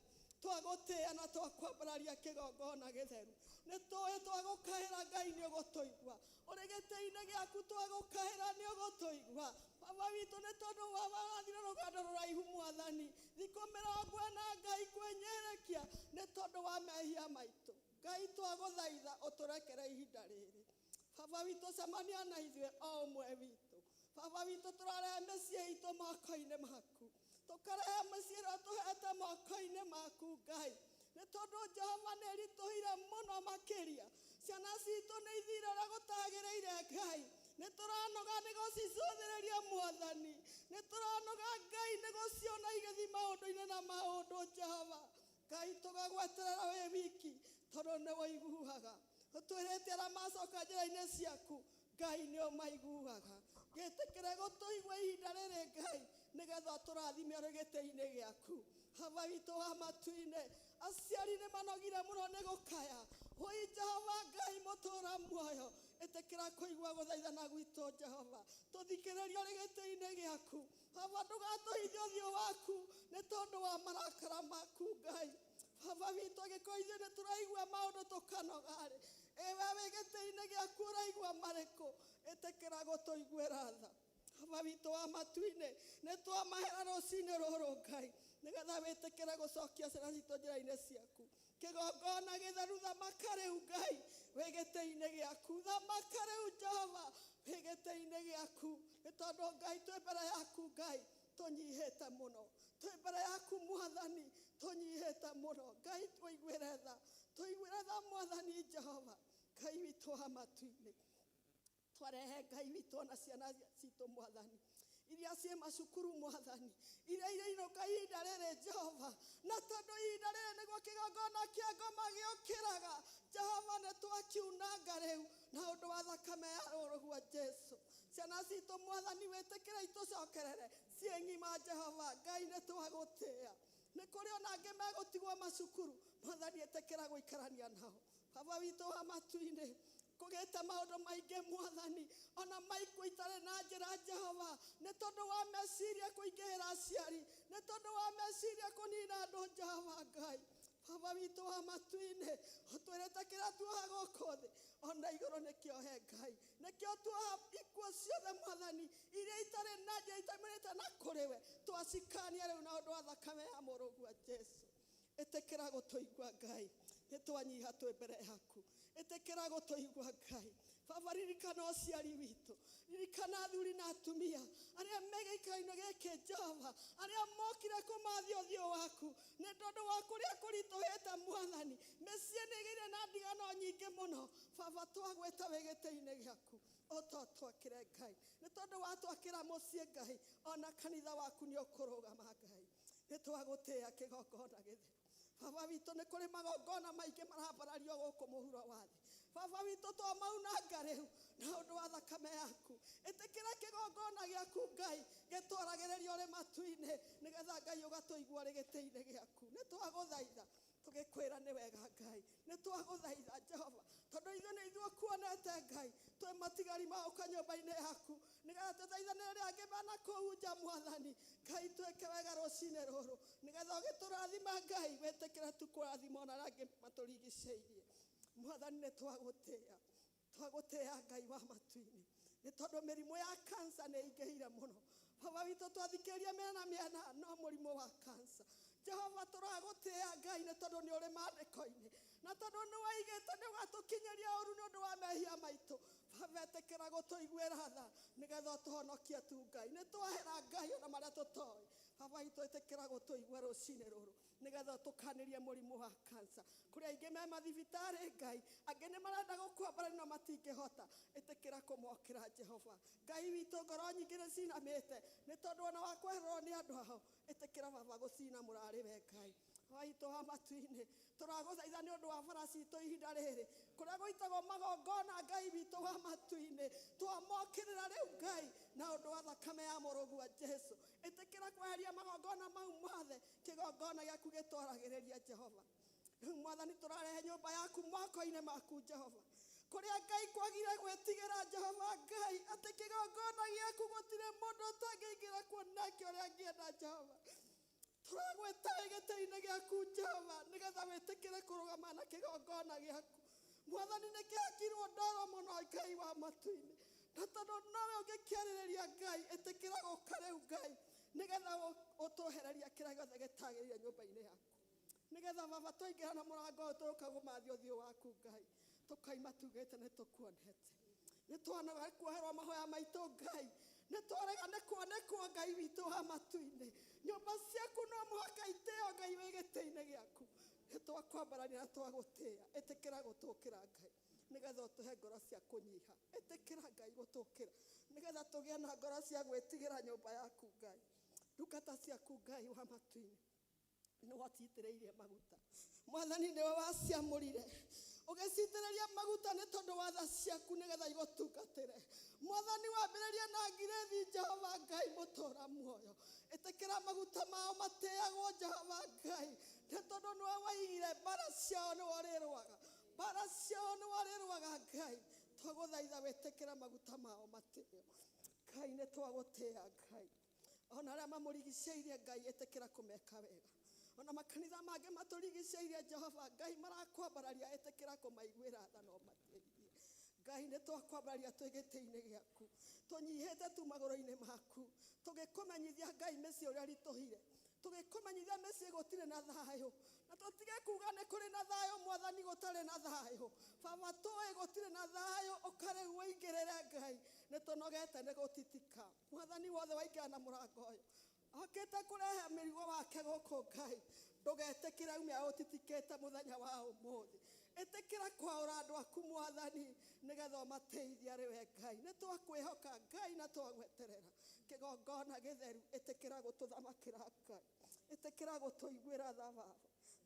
Twagũtĩĩa na twakwambararia kĩgongona gĩtheru. Nĩ tũĩ twagũkaĩra Ngai nĩ ũgũtũigua. Ũrĩ gĩtĩ-inĩ gĩaku twagũkaĩra nĩ ũgũtũigua. Baba witũ nĩ tondũ wa warathire rũgendo rũraihu Mwathani thikũ 40 Ngai kwĩnyerekia nĩ tondũ wa mehia maitũ.
Ngai twagũthaitha ũtũrekere ihinda rĩrĩ. Baba witũ cemania na ithuĩ o ũmwe witũ. Baba witũ tũrarehe mĩciĩ itũ moko-inĩ maku, tũkarehe mĩciĩ ĩrĩa tũhete moko-inĩ maku Ngai, nĩ tondũ Jehova nĩ ĩritũhire mũno makĩria. Ciana citũ nĩ ithire ũrĩa gũtagĩrĩire Ngai, nĩ tũranoga nĩ gũcicũthĩrĩria Mwathani, nĩ tũranoga Ngai nĩ gũciona igĩthiĩ maũndũ-inĩ na maũndũ Jehova. Ngai tũgagweterera wĩ wiki tondũ nĩ wĩiguaga. Ũtwĩrĩte arĩa macoka njĩra-inĩ ciaku Ngai nĩ ũmaiguaga. Gĩtĩkĩre gũtũigua ihinda rĩrĩ Ngai, nĩgetha tũrathime ũrĩ gĩtĩ-inĩ gĩaku. Baba witũ wa matu-inĩ, aciari nĩ manogire mũno nĩ gũkaya. Wũi Jehova Ngai mũtũũra muoyo, ĩtĩkĩra kũigua gũthaithana gwitũ Jehova. Tũthikĩrĩrie ũrĩ gĩtĩ-inĩ gĩaku. Baba ndũgatũhithe ũthiũ waku nĩ tondũ wa marakara maku Ngai. Baba witũ angĩkorwo ithuĩ nĩ tũraigua maũndũ tũkanoga-rĩ, ĩ we wĩ gĩtĩ-inĩ gĩaku ũraigua marĩkũ? Ĩtĩkĩra gũtũiguĩra tha. Baba witũ wa matu-inĩ, nĩ twamahera rũcinĩ rũrũ Ngai, nĩgetha wĩtĩkĩre gũcokia ciana citũ njĩra-inĩ ciaku. Kĩgongona gĩtheru thamaka rĩu Ngai, wĩ gĩtĩ-inĩ gĩaku. Thamaka rĩu Jehova, wĩ gĩtĩ-inĩ gĩaku. Nĩ tondũ Ngai twĩ mbere yaku Ngai, tũnyihĩte mũno. Twĩ mbere yaku Mwathani, tũnyihĩte mũno. Ngai tũiguĩre tha, tũiguĩre tha Mwathani Jehova, Ngai witũ wa matu-inĩ. Twarehe Ngai witũ ona ciana citũ Mwathani, iria ciĩ macukuru Mwathani, iria irainũka ihinda rĩrĩ Jehova, na tondũ ihinda rĩrĩ nĩguo kĩgongona kĩa ngoma gĩũkĩraga Jehova, nĩ twakiunanga rĩu na ũndũ wa thakame ya rũrũgua Jesu. Ciana citũ Mwathani wĩtĩkĩre itũcokerere ciĩ ng'ima Jehova. Ngai nĩ twagũtĩĩa. Nĩ kũrĩ ona angĩ megũtigwo macukuru Mwathani, ĩtĩkĩra gũikarania nao. Baba witũ wa matu-inĩ, kũgĩte maũndũ maingĩ Mwathani, ona maikuo itarĩ na njĩra Jehova, nĩ tondũ wa meciria kũingĩhĩra aciari, nĩ tondũ wa meciria kũnina andũ Jehova Ngai. Baba witũ wa matu-inĩ, ũtwĩrĩte kĩrĩa tuoha gũkũ thĩ ona igũrũ nĩkĩohe Ngai, nĩkĩo tuoha ikuũ ciothe Mwathani, iria itarĩ na njĩra itaumĩrĩte na kũrĩ we, twacikania rĩu na ũndũ wa thakame ya mũrũguo Jesu. Ĩtĩkĩra gũtũigua Ngai, nĩ twanyiha twĩ mbere yaku. Ĩtĩkĩra gũtũigua Ngai. Baba ririkana ũciari witũ, ririkana athuri na atumia arĩa me gĩikaro-inĩ gĩkĩ Jehova, arĩa mokire kũmathia ũthiũ waku nĩ tondũ wa kũrĩa kũritũhĩte Mwathani. Mĩciĩ nĩ ĩgĩire na ndigano nyingĩ mũno. Baba twagwĩta wĩ gĩtĩ-inĩ gĩaku, ũtotwakĩre Ngai, nĩ tondũ watwakĩra mũciĩ Ngai, ona kanitha waku nĩ ũkũrũgama Ngai. Nĩ twagũtĩĩa kĩgongona gĩtheru. Baba witũ nĩ kũrĩ magongona maingĩ marambarario gũkũ mũhuro wa thĩ. Baba witũ twamaunanga rĩu na ũndũ wa thakame yaku. Ĩtĩkĩra kĩgongona gĩaku Ngai gĩtwaragĩrĩrio ũrĩ matu-inĩ, nĩgetha Ngai ũgatũigua ũrĩ gĩtĩ-inĩ gĩaku. Nĩ twagũthaitha tũgĩkwĩra nĩ wega Ngai, nĩ twagũthaitha Jehova, tondũ ithuĩ nĩ ithuĩ ũkuonete Ngai, twĩ matigari ma ũka nyũmba-inĩ yaku, nĩgetha tũthaithane arĩa angĩ mena kũu nja Mwathani. Ngai twĩke wega rũcinĩ rũrũ, nĩgetha ũgĩtũrathima Ngai, wĩtĩkĩre tu kũrathima ona arĩa angĩ matũrigicĩirie. Mwathani nĩ twagũtĩĩa, twagũtĩĩa Ngai wa matu-inĩ, nĩ tondũ mĩrimũ ya kansa nĩ ĩingĩhire mũno. Baba witũ twathikĩrĩria mĩena mĩena no mũrimũ wa kansa. Jehova tũragũtĩĩa Ngai nĩ tondũ nĩ ũrĩ maandĩko-inĩ, na tondũ nĩ waigĩte nĩ ũgatũkinyĩria ũru nĩ ũndũ wa mehia maitũ. Baba ĩtĩkĩra gũtũiguĩra tha nĩgetha ũtũhonokie tu Ngai. Nĩ twahera Ngai ona marĩa tũtoĩ. Baba witũ ĩtĩkĩra gũtũigua rũcinĩ rũrũ nĩgetha ũtũkanĩrie mũrimũ wa kansa. Kũrĩ aingĩ me mathibitarĩ Ngai, angĩ nĩ marenda gũkua mbara no matingĩhota. Ĩtĩkĩra kũmokĩra Jehova Ngai witũ. Ngoro nyingĩ nĩ cinamĩte nĩ tondũ ona wa kwehererwo nĩ andũ ao. Ĩtĩkĩra Baba gũcina mũrarĩ we Ngai. Baba witũ wa matu-inĩ, tũragũthaitha nĩ ũndũ wa bara citũ ihinda rĩrĩ kũrĩa gũitagwo magongona Ngai witũ wa matu-inĩ, twamokĩrĩra rĩu Ngai na ũndũ wa thakame ya mũrũguo Jesu. Ĩtĩkĩra kweheria magongona mau mothe, kĩgongona gĩaku gĩtwaragĩrĩria Jehova. Rĩu Mwathani tũrarehe nyũmba yaku moko-inĩ maku Jehova, kũrĩa Ngai kwagire gwĩtigĩra Jehova Ngai, atĩ kĩgongona gĩaku gũtirĩ mũndũ ũtangĩingĩra kuo nake ũrĩa angĩenda Jehova. Tũragwĩta wĩ gĩtĩ-inĩ gĩaku Jehova, nĩgetha wĩtĩkĩre kũrũgama na kĩgongona gĩaku Mwathani. Nĩ kĩhakirwo ndoro mũno Ngai wa matu-inĩ, na tondũ nowe ũngĩkĩarĩrĩria Ngai, ĩtĩkĩra gũka rĩu Ngai, nĩgetha ũtwehereria kĩrĩa gĩothe gĩtagĩrĩire nyũmba-inĩ yaku. Nĩgetha baba twaingĩra na mũrango ũyũ tũka kũmathia ũthiũ waku Ngai. Tũkaima tugĩte nĩ tũkuonete. Nĩ twanaga kuoherwo mahoya maitũ Ngai. Nĩ twarega nĩ kuonekwo Ngai witũ wa matu-inĩ. Nyũmba ciaku no mũhaka itĩo Ngai wĩ gĩtĩ-inĩ gĩaku. Nĩ twakwambarania na twagũtĩĩa. Ĩtĩkĩra gũtũkĩra Ngai. Nĩgetha ũtũhe ngoro cia kũnyiha. Ĩtĩkĩra Ngai gũtũkĩra. Nĩgetha tũgĩe na ngoro cia gwĩtigĩra nyũmba yaku Ngai. Ndungata ciaku Ngai wa matu-inĩ. Nĩ wacitĩrĩirie maguta. Mwathani nĩwe waciamũrire. Ũgĩcitĩrĩria maguta nĩ tondũ wa tha ciaku nĩgetha igũtungatĩre. Mwathani wambĩrĩrie na ngirĩthi Jehova Ngai mũtũũra muoyo. Ĩtĩkĩra maguta mao matĩagwo Jehova Ngai. Nĩ tondũ nĩwe waigire mbara ciao nĩwe ũrĩrũaga. Mbara ciao nĩwe ũrĩrũaga Ngai. Twagũthaitha wĩtĩkĩre maguta mao matĩo. Ngai nĩ twagũtĩĩa Ngai. Ona arĩa mamũrigicĩirie Ngai ĩtĩkĩra kũmeka wega. Ona makanitha mangĩ matũrigicĩirie Jehova Ngai marakwambararia ĩtĩkĩra kũmaiguĩra tha na ũmateithie. Ngai nĩ twakwambararia twĩ gĩtĩ-inĩ gĩaku. Tũnyihĩte tu magũrũ-inĩ maku. Tũgĩkũmenyithia Ngai mĩciĩ ũrĩa ritũhire. Tũgĩkũmenyithia mĩciĩ gũtirĩ na thayũ. Na tũtige kuga nĩ kũrĩ na thayũ Mwathani gũtarĩ na thayũ. Baba tũĩ gũtirĩ na thayũ ũka rĩu ũingĩrĩre Ngai. Nĩ tũnogete nĩ gũtitika. Mwathani wothe waingĩra na mũrango ũyũ. Okĩte kũrehe mĩrigo wake gũkũ Ngai. Ndũgetĩkĩre ume ũtitikĩte mũthenya wa ũmũthĩ. Ĩtĩkĩra kwaũra andũ aku Mwathani nĩgetha ũmateithie arĩ we Ngai. Nĩ twakwĩhoka Ngai na twagweterera. Kĩgongona gĩtheru ĩtĩkĩra gũtũthamakĩra Ngai. Ĩtĩkĩra gũtũiguĩra tha Baba.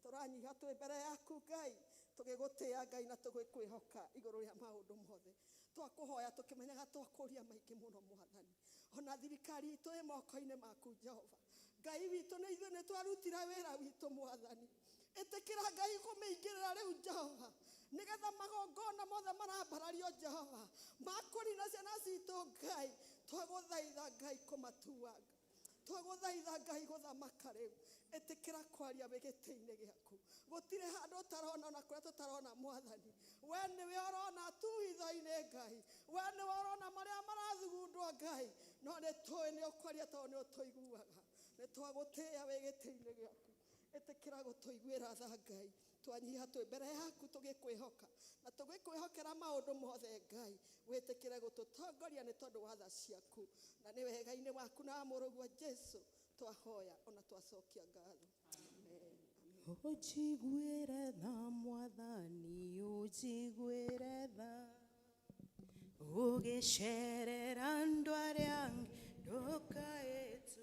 Tũranyiha twĩ mbere yaku Ngai. Tũgĩgũtĩĩa Ngai na tũgĩkwĩhoka igũrũ rĩa maũndũ mothe. Twakũhoya tũkĩmenyaga twakũria maingĩ mũno Mwathani. Ona thirikari itũ ĩ moko-inĩ maku Jehova. Ngai witũ nĩ ithuĩ nĩ twarutire wĩra witũ Mwathani. Ĩtĩkĩra Ngai kũmĩingĩrĩra rĩu Jehova. Nĩgetha magongona mothe marambarario Jehova. Makũrina ciana citũ Ngai. Twagũthaitha Ngai kũmatuanga. Twagũthaitha Ngai gũthamaka rĩu. Ĩtĩkĩra kwaria wĩ gĩtĩ-inĩ gĩaku. Gũtirĩ handũ ũtarona ona kũrĩa tũtarona Mwathani. We nĩwe ũrona tu hitho-inĩ Ngai. We nĩwe ũrona marĩa marathugundwo Ngai. No nĩ tũĩ nĩ ũkwaria tondũ nĩ ũtũiguaga. Nĩ twagũtĩĩa wĩ gĩtĩ-inĩ gĩaku. Ĩtĩkĩra gũtũiguĩra tha Ngai. Twanyiha twĩ mbere yaku tũgĩkwĩhoka. Na tũgĩkwĩhokera maũndũ mothe Ngai. Wĩtĩkĩre gũtũtongoria nĩ tondũ wa tha ciaku. Na nĩ wega-inĩ waku na wa mũrũguo Jesu twahoya ona twacokia ngatho. Amen.
Ũnjiguĩre tha Mwathani, ũnjiguĩre tha. Ũgĩcerera andũ arĩa angĩ ndũkaĩtũke.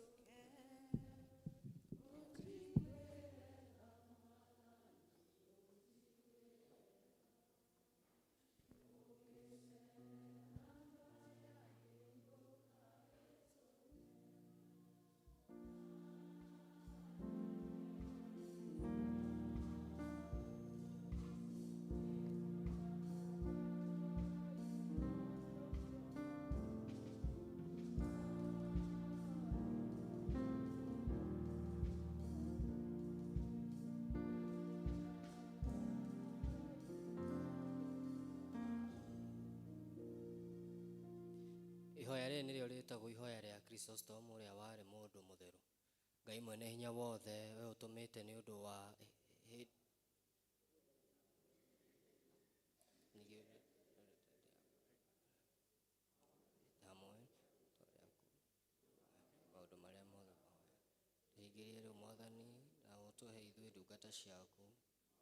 Ihoya rĩrĩ nĩrĩo rĩtagwo ihoya rĩa Chrysostom ũrĩa warĩ mũndũ mũtheru. Ngai mwene hinya wothe we ũtũmĩte nĩ ũndũ wa hamwe maũndũ marĩa mothe mahoya. Tũhingĩrie rĩu Mwathani na ũtũhe ithuĩ ndungata ciaku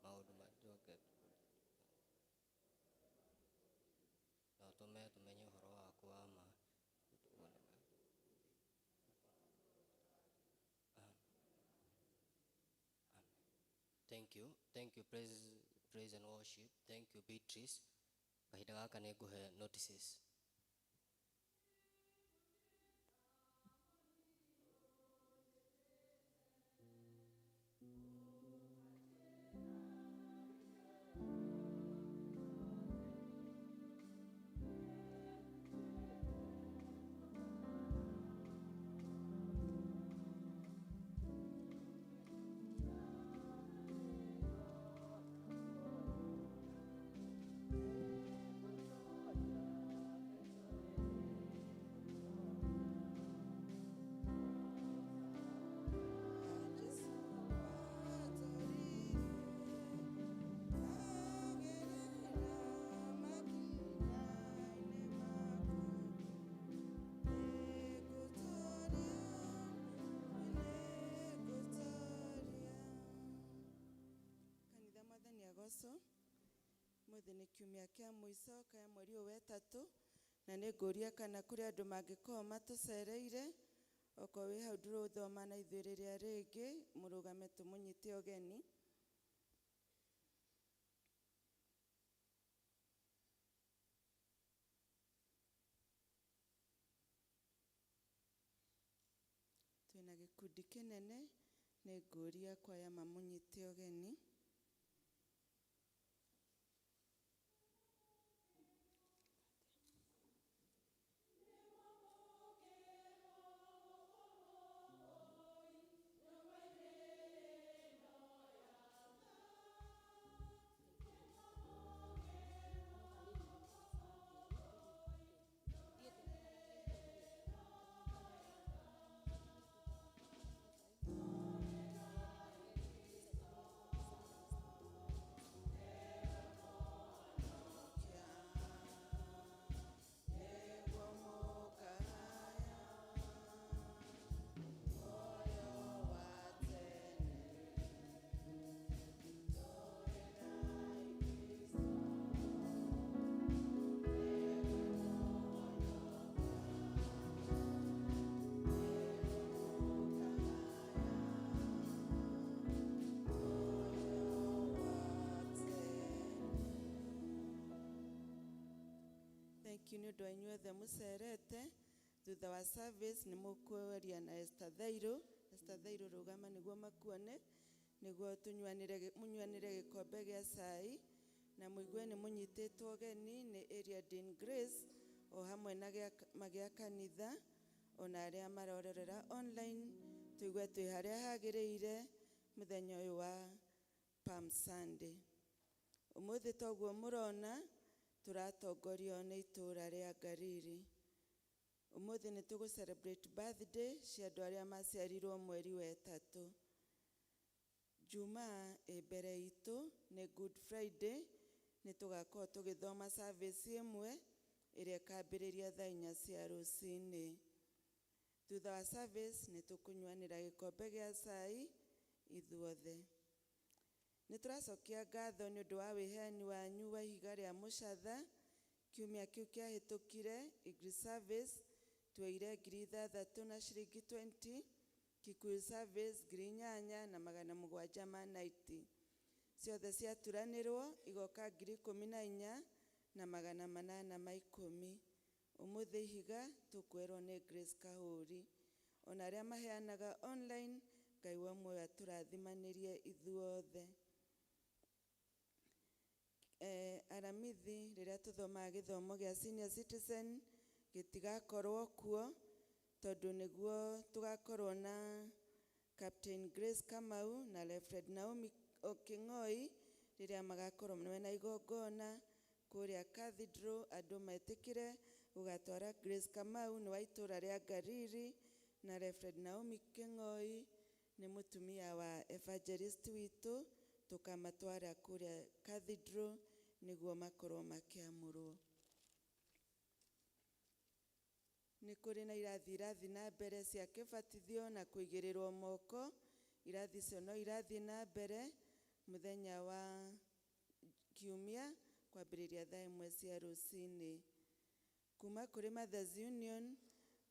maũndũ marĩa na ũtũme tũmenye ũhoro waku wa ma. Thank you. Thank you, praise and worship. Thank you, Beatrice. Kahinda gaka nĩ ngũhe notices.
Ũmũthĩ nĩ kiumia kĩa mũico kĩa mweri ũyũ wa ĩtatũ, na nĩ ngũria kana kũrĩ andũ mangĩkorwo matũcereire. Okorwo wĩ hau ndũrũthoma na ithuĩ rĩrĩa rĩngĩ, mũrũgame tũmũnyite ũgeni. Twĩna gĩkundi kĩnene, nĩ ngũria kwaya mamũnyite ũgeni. Thank you nĩ ũndũ wa inyuothe mũcerete. Thutha wa service nĩ mũkwaria na Esther Thairũ. Esther Thairũ, rũgama nĩguo makuone, nĩguo mũnyuanĩre gĩkombe gĩa cai, na mũigue nĩ mũnyitĩtwo ũgeni nĩ Area Dean Grace o hamwe na magĩa kanitha, ona arĩa marorerera online, tũigue twĩ harĩa hagĩrĩire mũthenya ũyũ wa Palm Sunday. Ũmũthĩ toguo mũrona tũratongorio nĩ itũũra rĩa Ngariri. Ũmũthĩ nĩ tũgũ celebrate birthday cia andũ arĩa maciarirwo mweri wa ĩtatũ. Jumaa ĩ mbere itũ nĩ Good Friday, nĩ tũgakorwo tũgĩthoma service ĩmwe ĩrĩa ĩkambĩrĩria thaa inya cia rũcinĩ. Thutha wa service nĩ tũkũnyuanĩra gĩkombe gĩa cai ithuothe. Nĩ tũracokia ngatho nĩ ũndũ wa wĩheani wanyu wa ihiga rĩa mũcatha. Kiumia kĩu kĩahĩtũkire English service tuoire 6,000 na ciringi 20, Kikuyu service 8,790. Ciothe ciaturanĩrwo igoka 14,810. Ũmũthĩ ihiga tũkwerwo nĩ Grace Kahũri. Ona arĩa maheanaga online, Ngai wa muoyo atũrathimanĩrie ithuothe. Aramithi rĩrĩa tũthomaga gĩthomo gĩa senior citizen gĩtigakorwo kuo, tondũ nĩguo tũgakorwo na Captain Grace Kamau na Reverend Naomi King'oi rĩrĩa magakorwo mena igongona kũrĩa Cathedral. Andũ metĩkĩre gũgatwara Grace Kamau nĩ wa itũũra rĩa Ngariri, na Reverend Naomi King'oi nĩ mũtumia wa evangelist witũ, tũkamatwara kũrĩa Cathedral nĩguo makorwo makĩamũrwo. Nĩ kũrĩ na irathi irathiĩ na mbere cia kĩbatithio na kũigĩrĩrwo moko. Irathi icio no irathiĩ na mbere mũthenya wa kiumia kwambĩrĩria thaa 1 cia rũcinĩ. Kuma kũrĩ Mothers Union,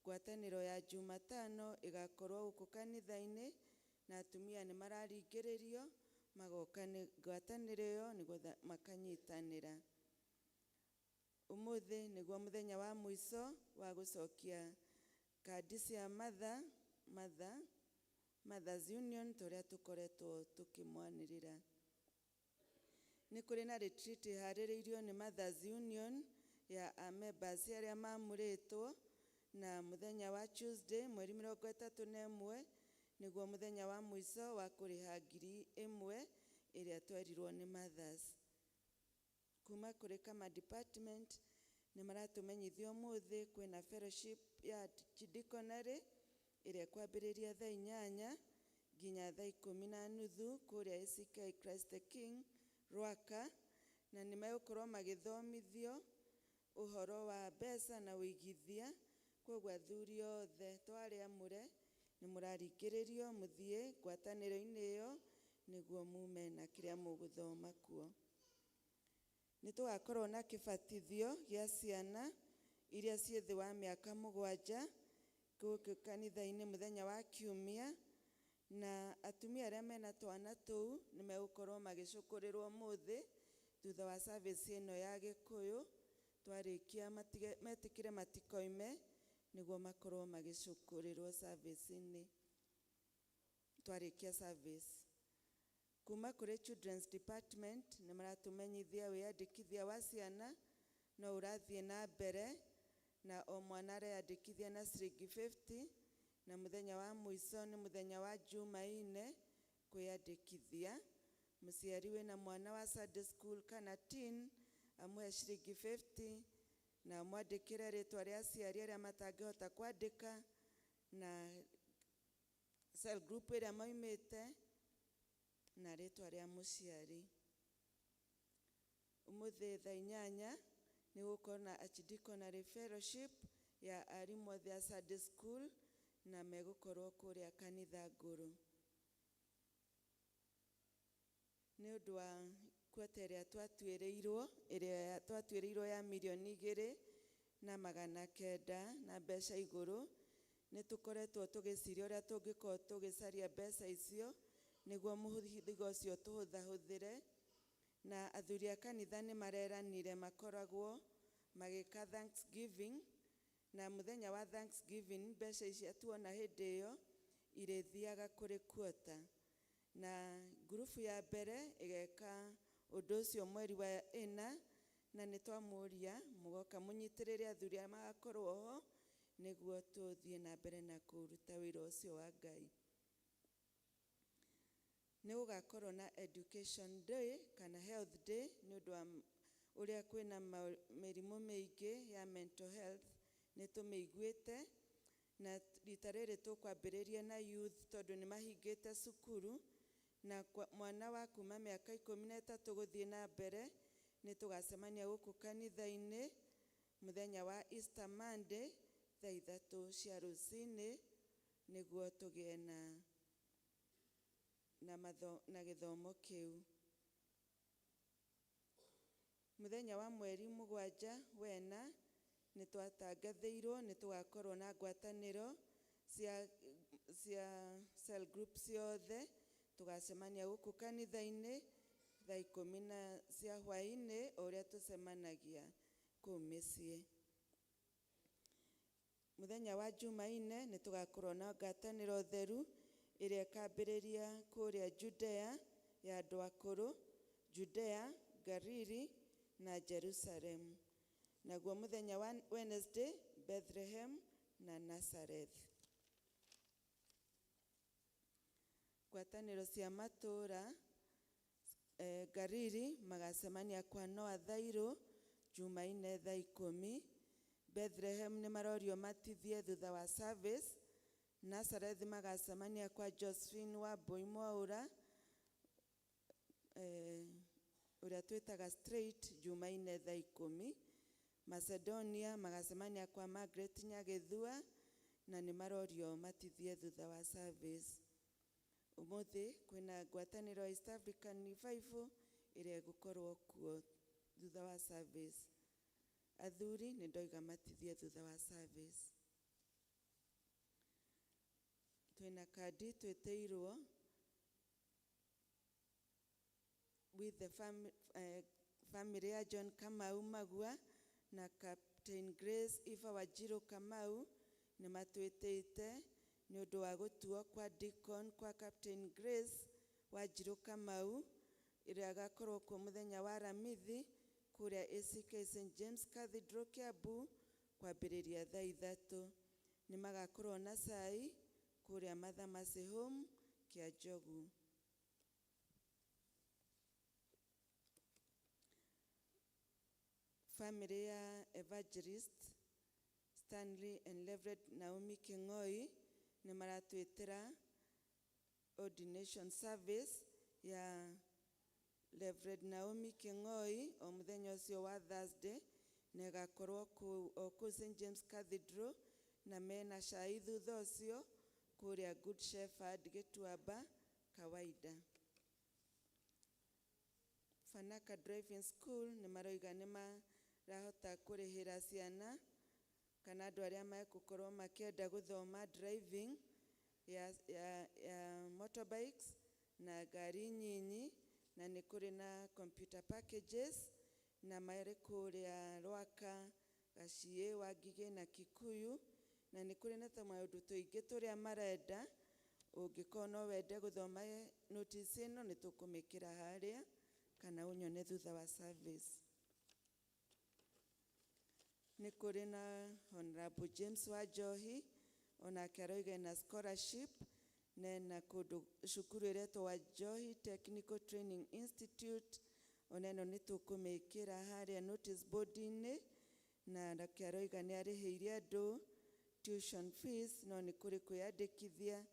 ngwatanĩro ya Jumatano ĩgakorwo gũkũ kanitha-inĩ, na atumia nĩ mararingĩrĩrio magoka ngwatanĩro ĩyo nĩguo makanyitanĩra. Ũmũthĩ nĩguo mũthenya wa mũico wa gũcokia kandi cia Mothers Union tũrĩa tũkoretwo tũkĩmwanĩrĩra. Nĩ kũrĩ na retreat ĩharĩrĩirio nĩ Mothers Union ya members arĩa mamũrĩtwo, na mũthenya wa Tuesday mweri 31 nĩguo mũthenya wa mũico wa kũrĩha 1,000 ĩrĩa twerirwo nĩ Mothers. Kuma kũrĩ kama department nĩ maratũmenyithia ũmũthĩ kwĩna fellowship ya Chidiconary ĩrĩa ĩkwambĩrĩria thaa 8 nginya thaa 10:30 kũrĩa ACK Christ the King Rwaka, na nĩ megũkorwo magĩthomithio ũhoro wa mbeca na ũigithia. Koguo athuri othe twarĩ amũre nĩ mũraringĩrĩrio mũthiĩ ngwatanĩro-inĩ ĩyo nĩguo mume na kĩrĩa mũgũthoma kuo. Nĩ tũgakorwo na kĩbatithio gĩa ciana iria ciĩ thĩ wa mĩaka 7 gũkũ kanitha-inĩ mũthenya wa kiumia, na atumia arĩa mena twana tũu nĩ megũkorwo magĩcũkũrĩrwo ũmũthĩ thutha wa service ĩno ya Gĩkũyũ. Twarĩkia metĩkĩre matikoime nĩguo makorwo magĩcũkũrĩrwo service-inĩ twarĩkia service. Kuma kũrĩ Children's Department nĩ maratũmenyithia wĩyandĩkithia wa ciana no ũrathiĩ na mbere, na o mwana areyandĩkithia na ciringi 50, na mũthenya wa mũico nĩ mũthenya wa Jumaine kwĩyandĩkithia. Mũciari wĩna mwana wa Sunday school kana teen amũhe ciringi 50 na amwandĩkĩre rĩtwa rĩa aciari arĩa matangĩhota kwandĩka na cell group ĩrĩa maumĩte na rĩtwa rĩa mũciari. Ũmũthĩ thaa 8 nĩ gũkorwo na Archdeaconry Fellowship ya arimũ othe a Sunday school, na megũkorwo kũrĩa kanitha ngũrũ. Nĩ ũndũ wa kweta ĩrĩa twatuĩrĩirwo, ĩrĩa twatuĩrĩirwo ya 2,900,000 na mbeca igũrũ, nĩ tũkoretwo tũgĩciria ũrĩa tũngĩkorwo tũgĩcaria mbeca icio nĩguo mũthithgo ũcio tũhũthahũthĩre. Na athuri a kanitha nĩ mareranire makoragwo magĩka Thanksgiving, na mũthenya wa Thanksgiving mbeca icio tuona hĩndĩ ĩyo irĩthiaga kũrĩ kuota. Na ngurubu ya mbere ĩgeka ũndũ ũcio mweri wa 4, na nĩ twamũria mũgoka mũnyitĩrĩre athuri arĩa magakorwo ho nĩguo tũthiĩ na mbere na kũruta wĩra ũcio wa Ngai. Nĩ gũgakorwo na Education Day kana Health Day nĩ ũndũ wa ũrĩa kwĩna mĩrimũ mĩingĩ ya mental health, nĩ tũmĩiguĩte, na rita rĩrĩ tũkwambĩrĩria na youth tondũ nĩ mahingĩte cukuru, na mwana wa kuma mĩaka 13 gũthiĩ na mbere nĩ tũgacemania gũkũ kanitha-inĩ mũthenya wa Easter Monday thaa 3 cia rũcinĩ nĩguo tũgĩe na gĩthomo kĩu. Mũthenya wa mweri 7 wena nĩ twatangathĩirwo nĩ tũgakorwo na ngwatanĩro cia cell group ciothe, tũgacemania gũkũ kanitha-inĩ thaa 10 na cia hwaĩ-inĩ o ũrĩa tũcemanagia kũu mĩciĩ. Mũthenya wa Jumaine nĩ tũgakorwo na ngwatanĩro theru ĩrĩa ĩkambĩrĩria kũrĩa Judea ya andũ akũrũ, Judea, Galili na Jerusalem. Naguo mũthenya wa Wednesday, Bethlehem na Nazareth. Ngwatanĩro cia matũũra, Galili magacemania kwa Noah Thairũ Jumaine thaa 10. Bethlehem nĩ marorio matithie thutha wa service. Nazareth magacemania kwa Josephine wa Mbui Mwaũra, ũrĩa twĩtaga straight Jumaine thaa 10. Macedonia magacemania kwa Margaret Nyagĩthua na nĩ marorio matithie thutha wa service. Ũmũthĩ kwĩna ngwatanĩro ya East African Revival ĩrĩa ĩgũkorwo kuo thutha wa service. Athuri nĩ ndoiga matithie thutha wa service. Twĩna kandi twĩtĩirwo with the family ya John Kamau Magua na Captain Grace Eva Wanjiru Kamau nĩ matwĩtĩte nĩ ũndũ wa gũtuo kwa deacon kwa Captain Grace Wanjiru Kamau ĩrĩa agakorwo kuo mũthenya wa Aramithi kũrĩa ACK St James Cathedral Kiambu kwambĩrĩria thaa 3. Nĩ magakorwo na cai kũrĩa Mother Mercy Home kĩa Njogu. Family ya Evangelist Stanley and Reverend Naomi King'oi nĩ maratwĩtĩra ordination service ya Reverend Naomi King'oi o mũthenya ũcio wa Thursday, na ĩgakorwo o kũu St James Cathedral, na mena cai thutha ũcio kũrĩa Good Shepherd Gĩtuamba kawaida. Fanaka Driving School nĩ maroiga nĩ marahota kũrĩhĩra ciana kana andũ arĩa megũkorwo makĩenda gũthoma driving ya motorbikes na ngari nyinyi, na nĩ kũrĩ na computer packages, na marĩ kũrĩa Rwaka, Gaciĩ, Wangigĩ na Kikuyu, na nĩ kũrĩ na tũmaũndũ tũingĩ tũrĩa marenda. Ũngĩkorwo no wende gũthoma notice ĩno, nĩ tũkũmĩkĩra harĩa kana ũnyone thutha wa service. Nĩ kũrĩ na Honorable James Wanjohi, onake aroiga ena scholarship na ena kũndũ cukuru ĩretwo Wanjohi Technical Training Institute, ona ĩno nĩ tũkũmĩkĩra harĩa notice board-inĩ, na nake aroiga nĩ arĩhĩire andũ tuition fees, no nĩ kũrĩ kwĩyandĩkithia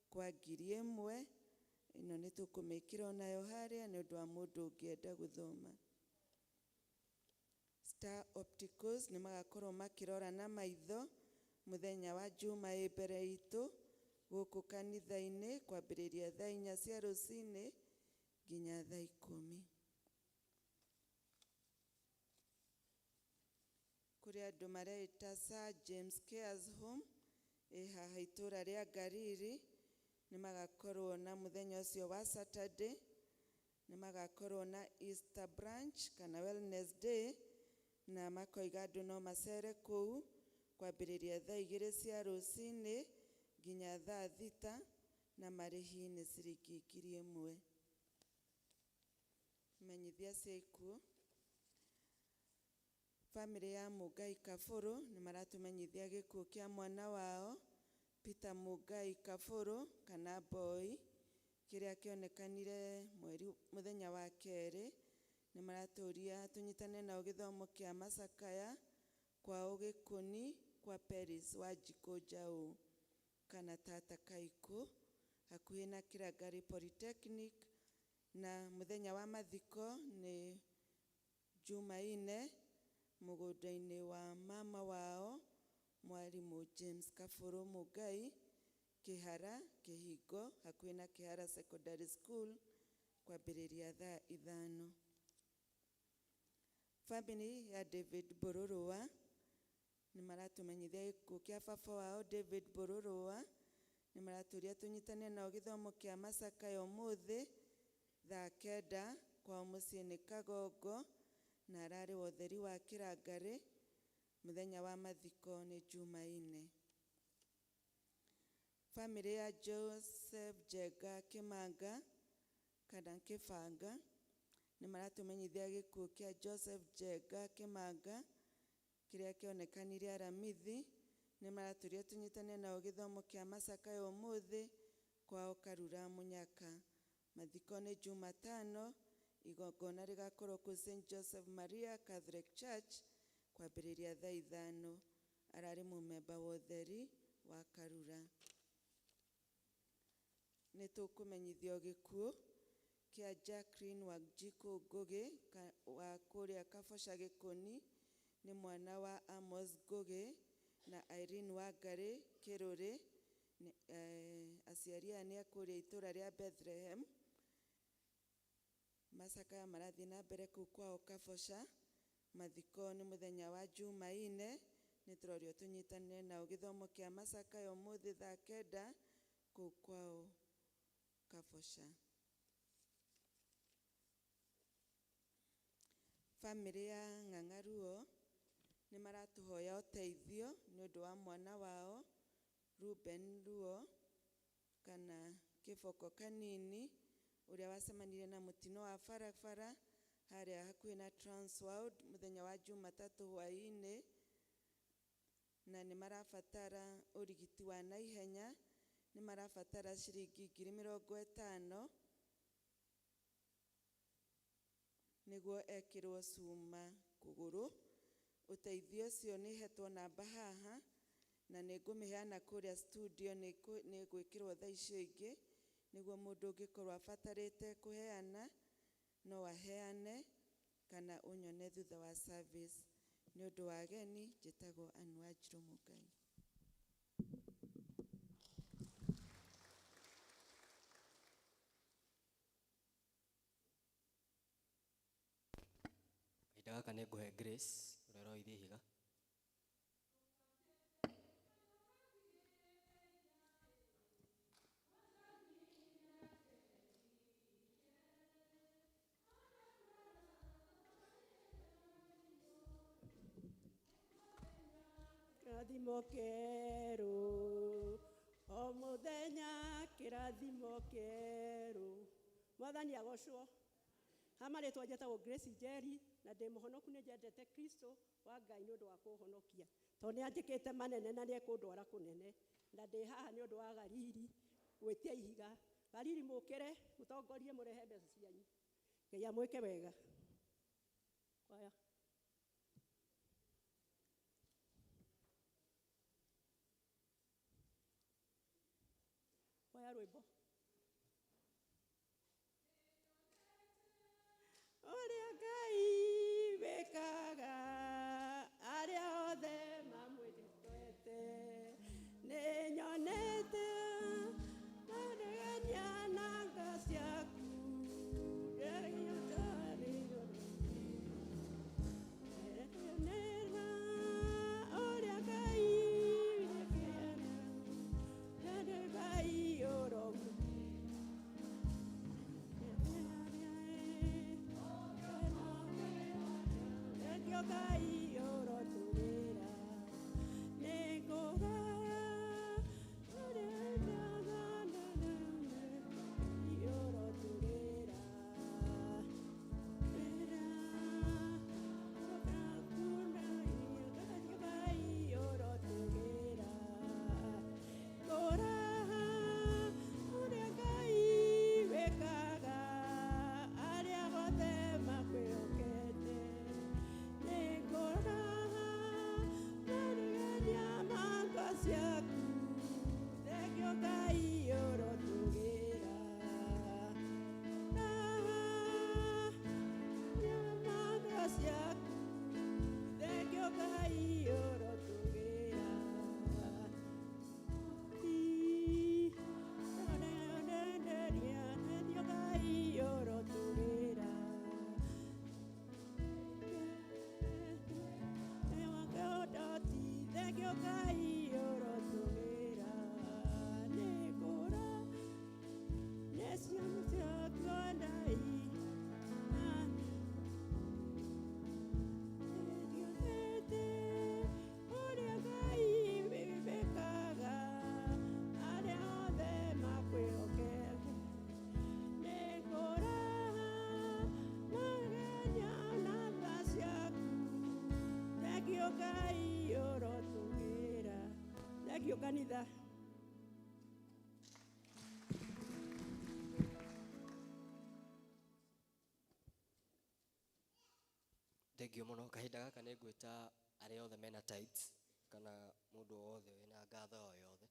kwa 1000. Ĩno nĩ tũkũmĩkĩra onayo harĩa nĩ ũndũ wa mũndũ ũngĩenda gũthoma. Star Opticals nĩ magakorwo makĩrora na maitho mũthenya wa Juma ĩ mbere itũ gũkũ kanitha-inĩ kwambĩrĩria thaa 4 cia rũcinĩ nginya thaa 10. Kũrĩ andũ mareita Sir James Cares Home ĩ haha itũra rĩa Ngariri, nĩ magakorwo na mũthenya ũcio wa Saturday, nĩ magakorwo na Easter brunch kana Wellness Day, na makoiga andũ no macere kũu kwambĩrĩria thaa 2 cia rũcinĩ nginya thaa 6, na marĩhi nĩ ciringi 1000. Menyithia cia ikuũ. Bamĩrĩ ya Mũngai Kabũrũ nĩ maratũmenyithia gĩkuũ kĩa mwana wao Peter Mũngai Kabũrũ kana Boy, kĩrĩa kĩonekanire mweri mũthenya wa kerĩ. Nĩ maratũria tũnyitane nao gĩthomo kĩa macakaya kwao Gĩkũni kwa Paris Wanjikũ Njaũ kana Tata Kaikũ hakuhĩ na Kĩrangari Polytechnic, na mũthenya wa mathiko nĩ Jumaine mũgũnda-inĩ wa mama wao Mwarimũ James Kabũrũ Mũngai, Kĩhara Kĩhingo hakuhĩ na Kĩhara Secondary School kwambĩrĩria thaa 5. Famĩlĩ ya David Bororũa nĩ maratũmenyithia gĩkuũ kĩa baba wao David Bororũa, nĩ maratũria tũnyitane nao gĩthomo kĩa macakaya ũmũthĩ thaa 9 kwao mũciĩ nĩ Kagongo, na ararĩ wa ũtheri wa Kĩrangarĩ. Mũthenya wa mathiko nĩ Jumaine. Famĩlĩ ya Joseph Njenga Kĩmanga kana Kĩbanga nĩ maratũmenyithia gĩkuũ kĩa Joseph Njenga Kĩmanga kĩrĩa kĩonekanire Aramithi. Nĩ maratũria tũnyitane nao gĩthomo kĩa macakaya ũmũthĩ kwao Karura Mũnyaka. Mathiko nĩ Jumatano, igongona rĩgakorwo kũu St Joseph Maria Catholic Church kwambĩrĩria thaa 5. Ararĩ mũmemba wa ũtheri wa Karura. Nĩ tũkũmenyithio gĩkuũ kĩa Jacqueline Wanjikũ Ngũgĩ wa kũrĩa Kaboca Gĩkũni, nĩ mwana wa Amos Ngũgĩ na Irene Wangarĩ Kĩrũrĩ. Aciari aya nĩ a kũrĩa itũra rĩa Bethlehem. Macakaya marathiĩ na mbere kũu kwao Kaboca. Mathiko nĩ mũthenya wa Jumaine. Nĩ tũrorio tũnyitane nao gĩthomo kĩa macakaya ũmũthĩ thaa 9 kũu kwao Kaboca. Bamĩrĩ ya Ng'ang'aruo nĩ maratũhoya ũteithio nĩ ũndũ wa mwana wao Ruben Ruo kana Kĩboko Kanini ũrĩa wacemanirie na mũtino wa barabara harĩa hakuhĩ na Transworld mũthenya wa Jumatatũ hwaĩ-inĩ, na nĩ marabatara ũrigiti wa naihenya. Nĩ marabatara ciringi 50,000 nĩguo ekĩrwo cuma kũgũrũ. Ũteithio ũcio nĩ hetwo namba haha na nĩ ngũmĩheana kũrĩa studio, nĩ gwĩkĩrwo thaa icio ingĩ nĩguo mũndũ ũngĩkorwo abatarĩte kũheana no aheane kana ũnyone thutha wa service. Nĩ ũndũ wa ageni, njĩtagwo Ann Wanjirũ Mũngai.
Gaka nĩ ngũhe Grace ũrĩa ũroithia ihiga.
Kĩrathimo kĩerũ o mũthenya, kĩrathimo kĩerũ. Mwathani agocwo. Ha marĩtwa njĩtagwo Grace Njeri na ndĩ mũhonoku, nĩ njendete Kristo wa Ngai nĩ ũndũ wa kũhonokia, tondũ nĩ anjĩkĩte manene na nĩ ekũndwara kũnene, na ndĩ haha nĩ ũndũ wa Gariri gwĩtia ihiga. Gariri, mũkĩre mũtongorie, mũrehe mbeca cianyu. Ngai amwĩke wega. Kwaya. Kwaya rwĩmbo. Ũrĩa Ngai wĩkaga arĩa othe mamwĩtĩkĩte, nĩ nyonete maregania na nga ciaku. Ũrĩa Ngai wĩkaga, Ngai ũromu. Thank you, kanitha.
Thengio mũno. Kahinda gaka nĩ ngwĩta arĩa othe mena tithes kana mũndũ o wothe wĩna ngatho o yothe.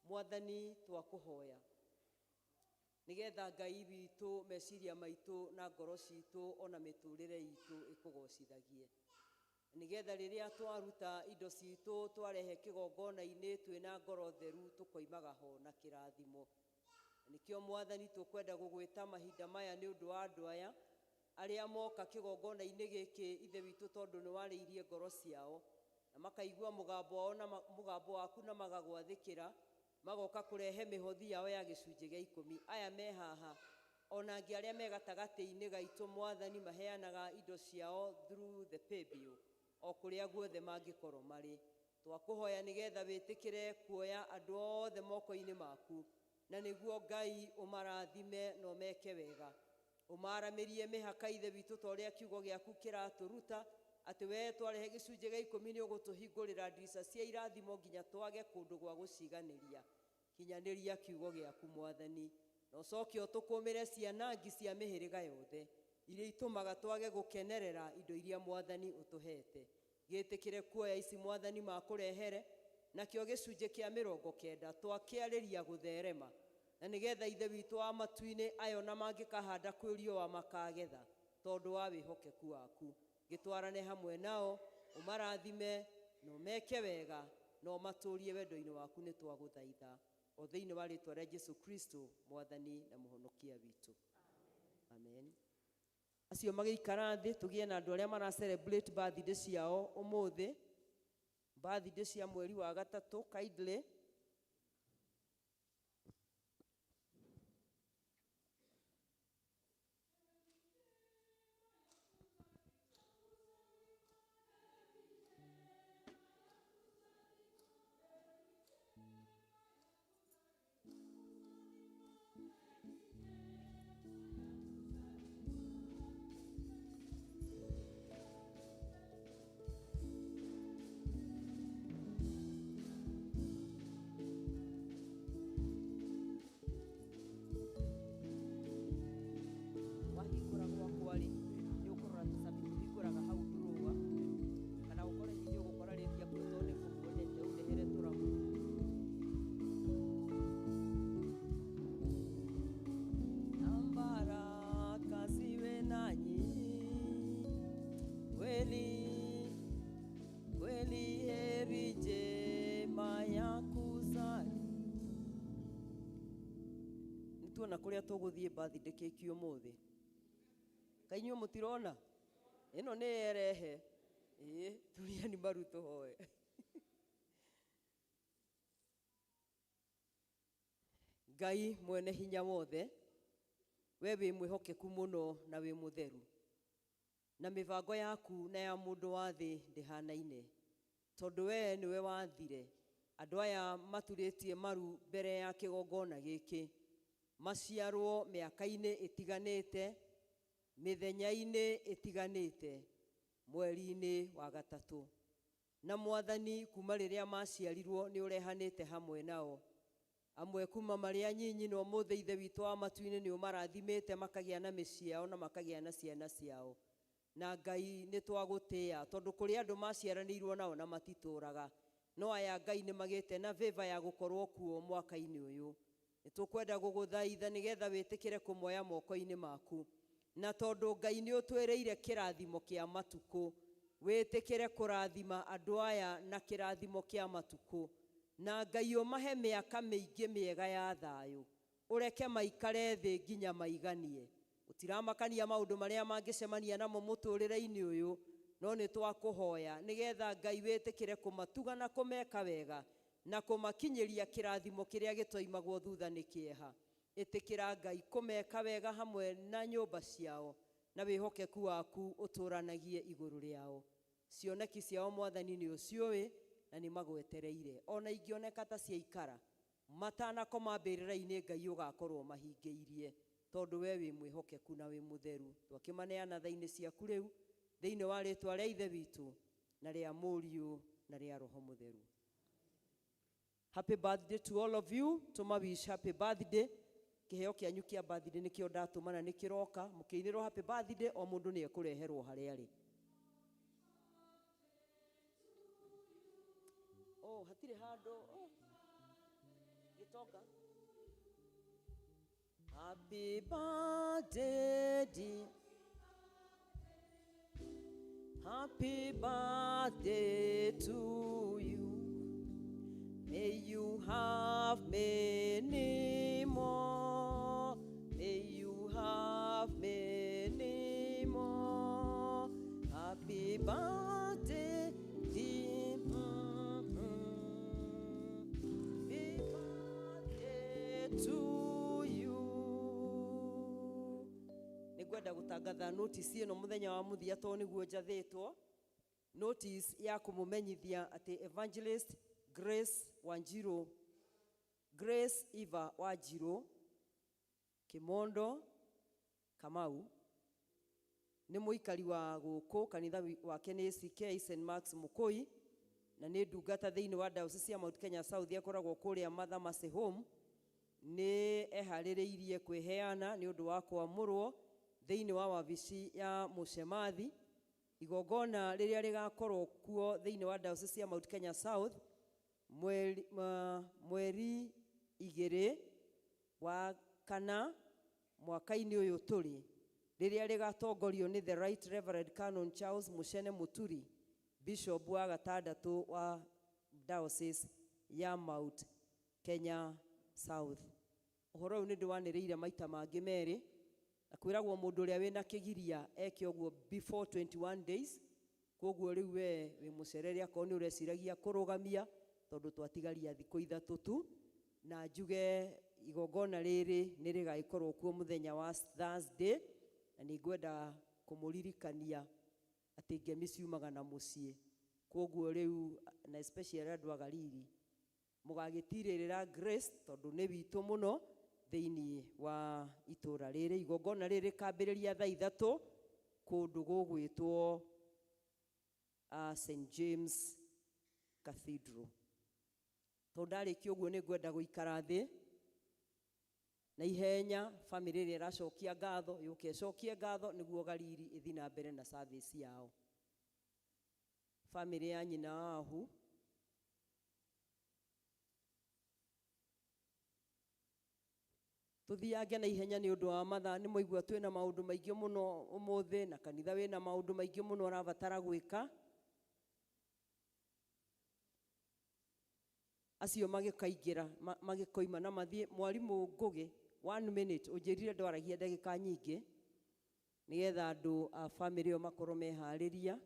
Mwathani, twakũhoya nĩgetha Ngai witũ meciria maitũ na ngoro citũ ona mĩtũrĩre itũ ĩkũgocithagie. Nĩgetha rĩrĩa twaruta indo citũ twarehe kĩgongona-inĩ twĩna ngoro theru tũkoimaga ho na kĩrathimo. Nĩkĩo Mwathani tũkwenda gũgwĩta mahinda maya nĩ ũndũ wa andũ aya arĩa moka kĩgongona-inĩ gĩkĩ Ithe witũ, tondũ nĩ warĩirie ngoro ciao na makaigua mũgambo wao na mũgambo waku na magagwathĩkĩra, magoka kũrehe mĩhothi yao ya gĩcunjĩ gĩa 10. Aya me haha ona angĩ arĩa me gatagatĩ-inĩ gaitũ Mwathani, maheanaga indo ciao through the paybill o kũrĩa guothe mangĩkorwo marĩ. Twakũhoya nĩgetha wĩtĩkĩre kuoya andũ othe moko-inĩ maku, na nĩguo Ngai ũmarathime na ũmeke wega, ũmaramĩrie mĩhaka Ithe witũ, ta ũrĩa kiugo gĩaku kĩratũruta atĩ we twarehe gĩcunjĩ gĩa 10 nĩ ũgũtũhingũrĩra ndirica cia irathimo nginya twage kũndũ gwa gũciganĩria. Kinyanĩria kiugo gĩaku Mwathani, na ũcoke ũtũkũmĩre cianangi cia mĩhĩrĩga yothe iria itũmaga twage gũkenerera indo iria Mwathani ũtũhete. Gĩtĩkĩre kuoya ici Mwathani makũrehere, nakĩo gĩcunjĩ kĩa 90 twakĩarĩria gũtherema, na nĩgetha Ithe witũ wa matu-inĩ ayo na mangĩkahanda kwĩ riũa makagetha tondũ wa wĩhokeku waku. Gĩtwarane hamwe nao, ũmarathime na ũmeke wega na ũmatũrie wendo-inĩ waku, nĩ twagũthaitha o thĩinĩ wa rĩtwa rĩa Jesu Kristo Mwathani na Mũhonokia witũ, amen. Acio magĩikara thĩ, tũgĩe na andũ arĩa mara celebrate birthday ciao ũmũthĩ, birthday cia mweri wa 3, kindly. Wahingũra gwakwa rĩ, nĩ ũkũrora tũcabi tũhingũraga hau ndurũa, kana ũkore hihi ũgũkora rĩtia kũu tondũ nĩ kũmuonete ũndehere tũramu. Na baraka ziwe nanyi kweli kweli, heri njema ya kuzali. Nĩtuona kũrĩa tũgũthiĩ birthday cake ũmũthĩ. Kaĩ inyuĩ mũtirona ĩno nĩ erehe? Ĩĩ, turiani maru tũhoe. Ngai mwene hinya wothe, we wĩ mwĩhokeku mũno na wĩ mũtheru, na mĩbango yaku na ya mũndũ wa thĩ ndĩhanaine, tondũ we nĩwe wathire andũ aya maturĩtie maru mbere ya kĩgongona gĩkĩ maciarwo mĩaka-inĩ ĩtiganĩte, mĩthenya-inĩ ĩtiganĩte, mweri-inĩ wa 3. Na Mwathani, kuma rĩrĩa maciarirwo nĩ ũrehanĩte hamwe nao, amwe kuma marĩ anyinyi, na ũmũthĩ Ithe witũ wa matu-inĩ nĩ ũmarathimĩte makagĩa na mĩciĩ yao na makagĩa na ciana ciao. Na Ngai nĩ twagũtĩĩa, tondũ kũrĩ andũ maciaranĩirwo nao na matitũraga, no aya Ngai nĩ magĩte na favor ya gũkorwo kuo mwaka-inĩ ũyũ. Nĩ tũkwenda gũgũthaitha nĩgetha wĩtĩkĩre kũmoya moko-inĩ maku, na tondũ Ngai nĩ ũtwĩrĩire kĩrathimo kĩa matukũ, wĩtĩkĩre kũrathima andũ aya na kĩrathimo kĩa matukũ, na Ngai ũmahe mĩaka mĩingĩ mĩega ya thayũ, ũreke maikare thĩ nginya maiganie. Gũtiramakania maũndũ marĩa mangĩcemania namo mũtũrĩre-inĩ ũyũ, no nĩ twakũhoya nĩgetha Ngai wĩtĩkĩre kũmatuga na kũmeka wega na kũmakinyĩria kĩrathimo kĩrĩa gĩtoimagwo thutha nĩ kĩeha. Ĩtĩkĩra Ngai kũmeka wega hamwe na nyũmba ciao, na wĩhokeku waku ũtũranagie igũrũ rĩao. Cioneki ciao Mwathani nĩ ũciũĩ na nĩ magwetereire, ona ingĩoneka ta ciaikara matanakoma mbĩrĩra-inĩ, Ngai ũgakorwo mahingĩirie, tondũ we wĩ mwĩhokeku na wĩ mũtheru. Twakĩmaneana tha-inĩ ciaku rĩu thĩinĩ wa rĩtwa rĩa Ithe witũ na rĩa Mũriũ na rĩa Roho Mũtheru. Happy birthday to all of you. Tũma wish happy birthday. Kĩheo kĩanyu kĩa birthday nĩkĩo ndatũmana, nĩ kĩroka. Mũkĩinĩrwo happy birthday, o mũndũ nĩ ekũreherwo harĩa arĩ. Oh, hatirĩ handũ. Oh. Gĩtonga. Happy birthday, dear. Happy birthday to you. May you have many more. May you have many more. Happy birthday, dear. Happy birthday to you. Nĩngwenda gũtangatha notice ĩno mũthenya wa mũthia tondũ nĩguo njathĩtwo. Notice ya kũmũmenyithia atĩ Evangelist Grace Wanjiru, Grace Eva Wanjiru Kimondo Kamau nĩ mũikari wa gũkũ kanitha wake nĩ ACK St Marks Mũkũi na nĩ ndungata thĩinĩ wa diocese ya Mount Kenya South akoragwo kũrĩa Mother Mercy Home. Nĩ eharĩrĩirie kwĩheana nĩ ũndũ wa kwamũrwo thĩinĩ wa wabici ya mũcemathi. Igongona rĩrĩa rĩgakorwo kuo thĩinĩ wa diocese ya Mount Kenya South mweri 2 wa 4 mwaka-inĩ ũyũ tũrĩ, rĩrĩa rĩgatongorio nĩ the Right Reverend Canon Charles Muchene Muturi, Bishop wa gatandatũ wa diocese ya Mount Kenya South. Ũhoro ũyũ nĩ ndĩwanĩrĩire maita mangĩ merĩ, na kwĩragwo mũndũ ũrĩa wĩna kĩgiria eke ũguo before 21 days. Koguo rĩu we wĩ mũcerere akorwo nĩ ũreciragia kũrũgamia tondũ twatigaria thikũ 3 tu, na njuge igongona rĩrĩ nĩ rĩgagĩkorwo kuo mũthenya wa Thursday, na nĩ ngwenda kũmũririkania atĩ ngemi ciumaga na mũciĩ. Koguo rĩu na especially andũ a Galili mũgagĩtirĩrĩra Grace tondũ nĩ witũ mũno thĩinĩ wa itũra rĩrĩ. Igongona rĩrĩ rĩkambĩrĩria thaa 3 kũndũ gũgwĩtwo St James Cathedral. Tondũ ndarĩkia ũguo nĩ ngwenda gũikara thĩ na ihenya famĩlĩ ĩrĩa ĩracokia ngatho yũke ĩcokie ngatho nĩguo Galili ĩthiĩ na mbere na service yao. Famĩlĩ ya nyina wahu tuthiange na ihenya nĩ ũndũ wa mathaa. Nĩ mwaigua twĩna maũndũ maingĩ mũno ũmũthĩ na kanitha wĩna maũndũ maingĩ mũno ũrabatara gwĩka. Acio magĩkaingĩra magĩkoima na mathiĩ. Mwarimũ Ngũgĩ, 1 minute, ũnjĩrire ndwaragia ndagĩka nyingĩ nĩgetha andũ a famĩlĩ ĩyo makorwo meharĩria.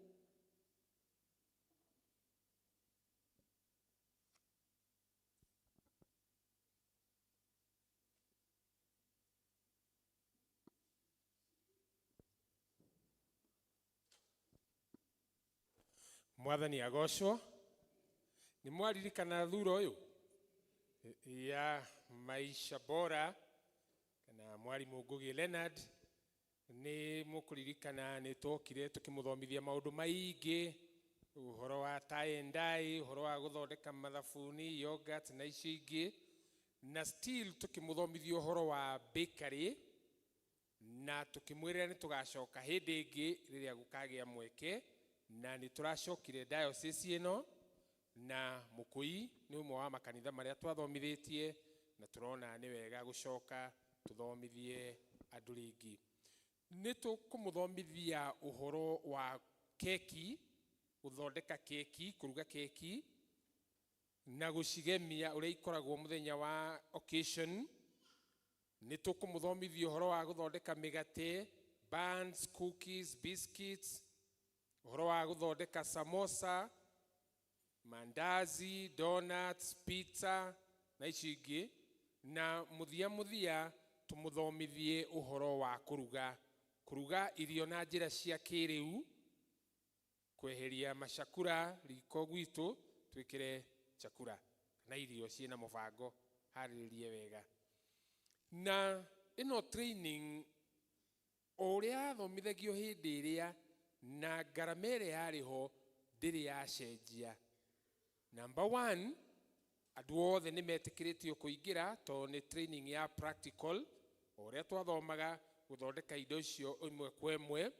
Mwathani agocwo. Nĩ mwaririkana thura ũyũ ya maisha bora kana mwarimũ Ngũgĩ Leonard? Nĩ mũkũririkana nĩ twokire tũkĩmũthomithia maũndũ maingĩ, ũhoro wa tie and dye, ũhoro wa gũthondeka mathabuni, yogurt na icio ingĩ, na still tũkĩmũthomithia ũhoro wa bakery, na tũkĩmwĩrĩra nĩ tũgacoka hĩndĩ ĩngĩ rĩrĩa gũkagĩa mweke, na nĩ tũracokire diocese ĩno na Mũkũi nĩ ũmwe wa makanitha marĩa twathomithĩtie, na tũrona nĩ wega gũcoka tũthomithie andũ rĩngĩ. Nĩ tũkũmũthomithia ũhoro wa keki, gũthondeka keki, kũruga keki na gũcigemia ũrĩa ikoragwo mũthenya wa occasion. Nĩ tũkũmũthomithia ũhoro wa gũthondeka mĩgate, buns, cookies, biscuits, ũhoro wa gũthondeka samosa, mandazi, donuts, pizza na icio ingĩ, na mũthia mũthia tũmũthomithie ũhoro wa kũruga, kũruga irio na njĩra cia kĩrĩu, kweheria macakura riko gwitũ twĩkĩre chakura kana irio ciĩna mũbango harĩrĩrie wega. Na ĩno training o ũrĩa yathomithagio hĩndĩ ĩrĩa na ngarama ĩrĩa yarĩ ho ndĩrĩ yacenjia. Number 1, andũ othe nĩ metĩkĩrĩtio kũingĩra tondũ nĩ training ya practical, o ũrĩa twathomaga gũthondeka indo icio ĩmwe kwa ĩmwe.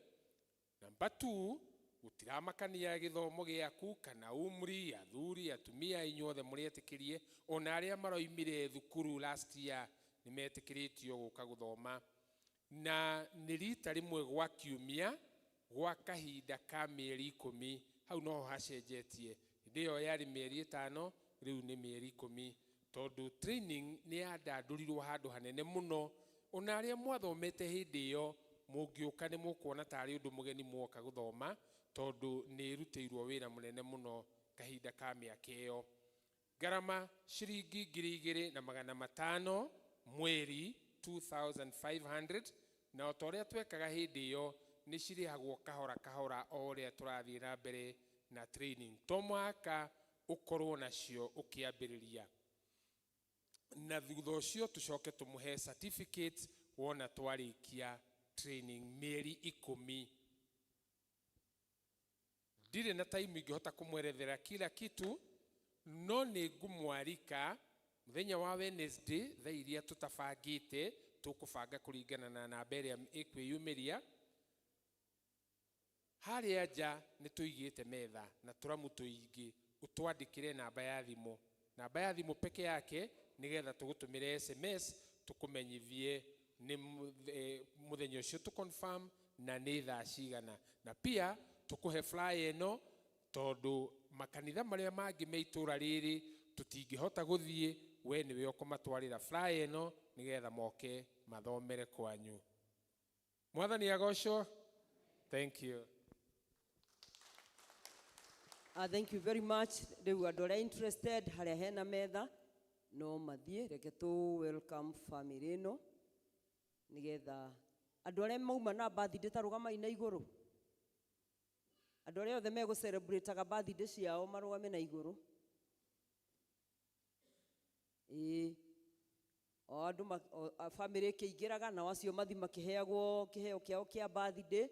Number 2, gũtiramakania gĩthomo gĩaku kana umri, athuri, atumia, inyuothe mũrĩetĩkĩrie, ona arĩa maroimire thukuru last year nĩ metĩkĩrĩtio gũka gũthoma. Na nĩ rita rĩmwe gwa kiumia Gwa kahinda ka mĩeri 10. Hau noho hacenjetie. Hĩndĩ ĩyo yarĩ mĩeri 5, rĩu nĩ mĩeri 10, tondũ training nĩ yandandũrirwo handũ hanene mũno. Ona arĩa mwathomete hĩndĩ ĩyo mũngĩũka nĩ mũkuona tarĩ ũndũ mũgeni mwoka gũthoma, tondũ nĩ ĩrutĩirwo wĩra mũnene mũno kahinda ka mĩaka ĩyo. Ngarama ciringi 2500 mweri, 2500, na o ta ũrĩa twekaga hĩndĩ ĩyo, nĩ cirĩhagwo kahora kahora o ũrĩa tũrathiĩ na mbere na training. To mũhaka ũkorwo nacio ũkĩambĩrĩria, na thutha ũcio tũcoke tũmũhe certificate wona twarĩkia training mĩeri 10. Ndirĩ na time ingĩhota kũmwerethera kila kitu, no nĩ ngũmwarika mũthenya wa Wednesday thaa iria tũtabangĩte, tũkũbanga kũringana na namba ĩrĩa ĩkwĩyumĩria. Harĩa nja nĩ tũigĩte metha na tũramu tũingĩ, ũtwandĩkĩre namba ya thimũ, namba ya thimũ peke yake, nĩgetha tũgũtũmĩre SMS tũkũmenyithie nĩ mũthenya ũcio tũ confirm na nĩ thaa cigana, na pia tũkũhe flyer ĩno, tondũ makanitha marĩa mangĩ me itũra rĩrĩ tũtingĩhota gũthiĩ, we nĩwe ũkũmatwarĩra flyer ĩno nĩgetha moke mathomere kwanyu. Mwathani agocwo. Thank you.
Thank you very much. Rĩu andũ arĩa interested, harĩa hena metha no mathiĩ. Reke tũ welcome family ĩno, nĩgetha andũ arĩa mauma na birthday ta rũgamai na igũrũ. Andũ arĩa othe megũ celebrate birthday ciao marũgame na igũrũ. Ĩĩ, o andũ family ĩkĩingĩraga, nao acio mathi makĩheagwo kĩheo kĩao kĩa birthday.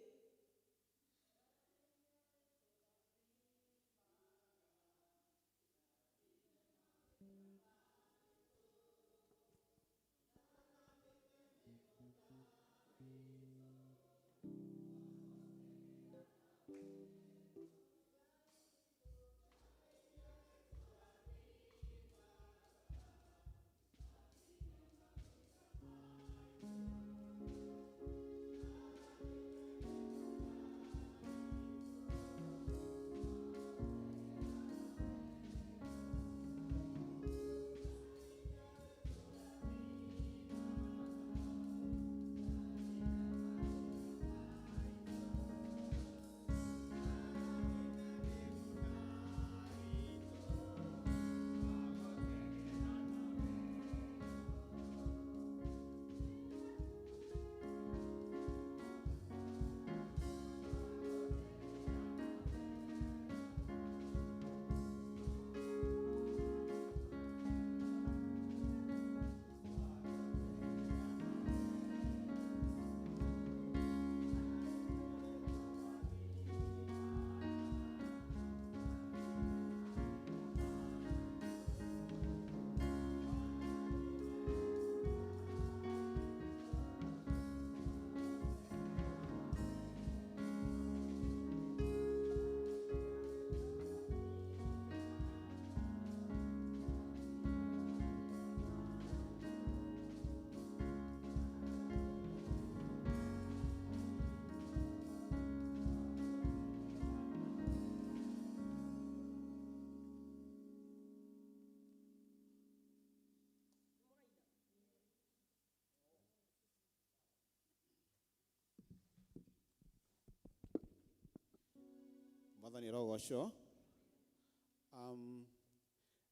Mwathani rogocwo.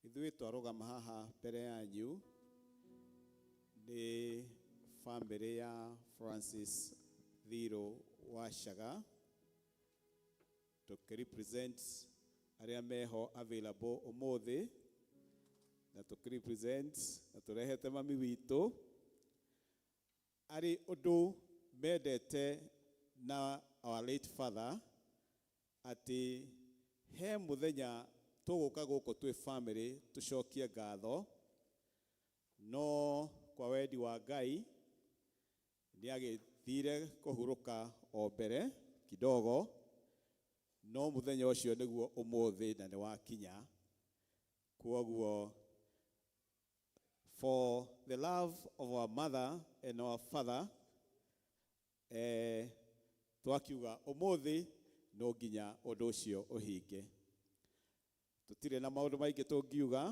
Ithuĩ twarũgama haha mbere yanyu nĩ bamĩrĩ ya Francis Thiro Wacaga, tũkĩrepresent arĩa meho available ũmũthĩ, na tũkĩrepresent na tũrehete mami witũ arĩ ũndũ mendete na our late father, atĩ he mũthenya tũgũka gũkũ twĩ family tũcokie ngatho, no kwa wendi wa Ngai nĩ agĩthire kũhurũka o mbere kidogo, no mũthenya ũcio nĩguo ũmũthĩ na nĩ wakinya. Kwoguo for the love of our mother and our father, Twakiuga ũmũthĩ no nginya ũndũ ũcio ũhinge. Tũtirĩ na maũndũ maingĩ tũngiuga,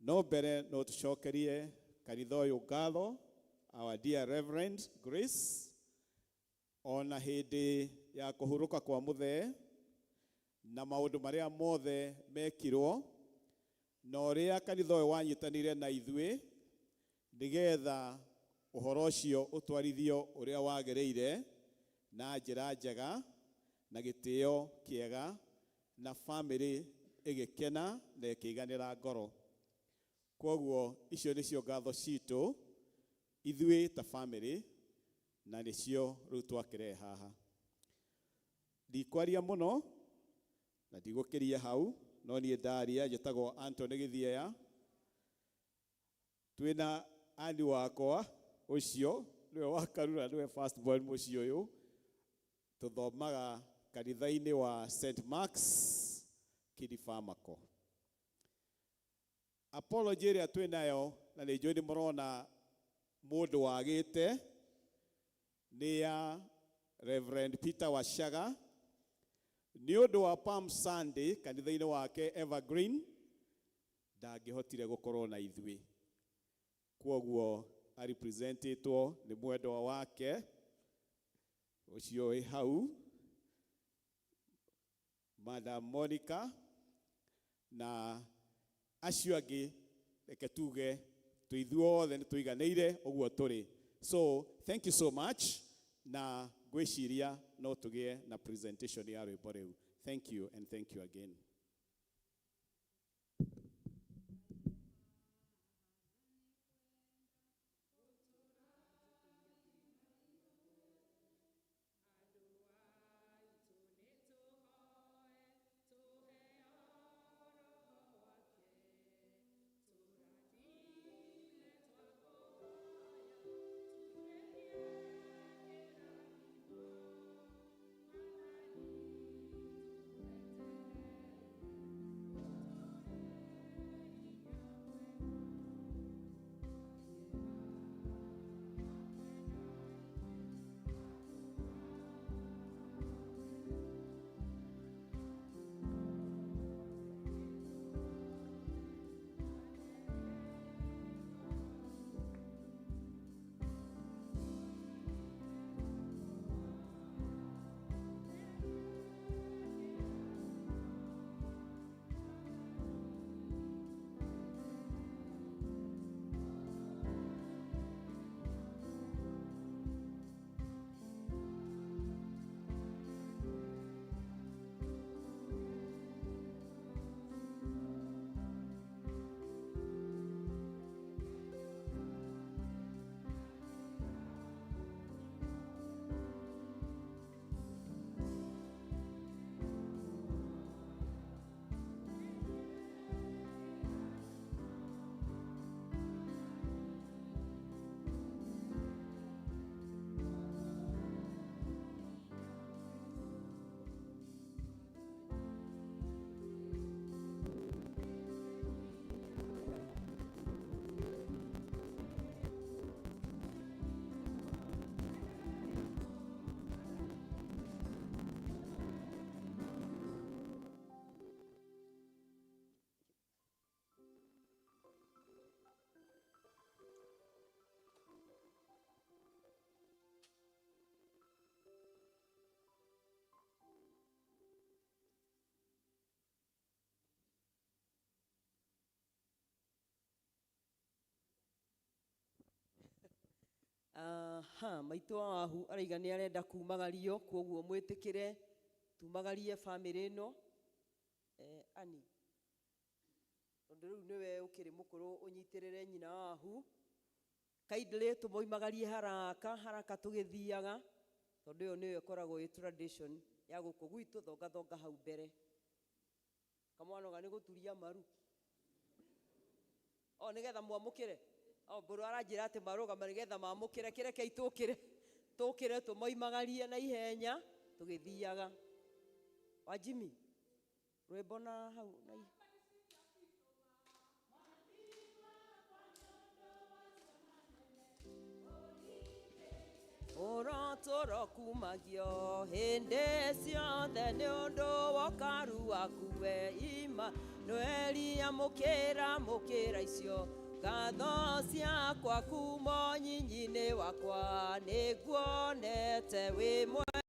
no mbere no tũcokerie kanitha ũyũ ngatho, our dear Reverend Grace, ona hĩndĩ ya kũhurũka kwa mũthee na maũndũ marĩa mothe mekirwo, na ũrĩa kanitha ũyũ wanyitanire na ithuĩ nĩgetha ũhoro ũcio ũtwarithio ũrĩa wagĩrĩire na njĩra njega na gĩtĩo kĩega na famĩlĩ ĩgĩkena na ĩkĩiganĩra ngoro. Kwoguo icio nĩcio ngatho citũ ithuĩ ta famĩlĩ, na nĩcio rĩu twakĩrehe haha. Ndikwaria mũno na ndigũkĩria hau, no niĩ ndaria njĩtagwo Anthony Gĩthiea. Twĩna ani wakwa ũcio nĩwe wa Karura, nĩwe first born mũciĩ ũyũ. Tũthomaga kanitha-inĩ wa St. Mark's Kidifamako. Apology ĩrĩa twĩnayo, na nĩ njũĩ nĩ mũrona mũndũ wagĩte, nĩ ya Reverend Peter Washaga nĩ ũndũ wa Palm Sunday kanitha-inĩ wake Evergreen ndangĩhotire gũkorwo na ithuĩ. Kwoguo arepresentĩtwo nĩ mwendwa wake ũcio wĩ hau, Madam Monica, na acio angĩ reke tuge twĩ ithuothe nĩ tũiganĩire ũguo tũrĩ. So thank you so much, na ngwĩciria no tũgĩe na presentation ya rwĩmbo rĩu. Thank you and thank you again.
Aha, maitũ wa Wahu araiga nĩ arenda kumagario, kwoguo mwĩtĩkĩre tumagarie famĩlĩ ĩno. Ani, tondũ rĩu nĩwe ũkĩrĩ mũkũrũ ũnyitĩrĩre nyina wa Wahu. Kindly tũmoimagarie haraka haraka tũgĩthiaga, tondũ ĩyo nĩyo ĩkoragwo ĩ tradition ya gũkũ gwitũ, thonga thonga hau mbere. Kamwana nĩ gũturia maru. O nĩgetha mwamũkĩre. O mbũrũ aranjĩra atĩ marũgama nĩgetha mamũkĩre, kĩrekei tũkĩre, tũkĩre tũmoimagarie na ihenya tũgĩthiaga. Wa Jimmy, rwĩmbo na hau na Tũrokumagio hĩndĩ ciothe nĩ ũndũ wokaru waku we Imanueli. Amũkĩra mũkĩra icio ngatho ciakwa kuma nyinyi-inĩ wakwa, nĩnguonete wĩ mwega.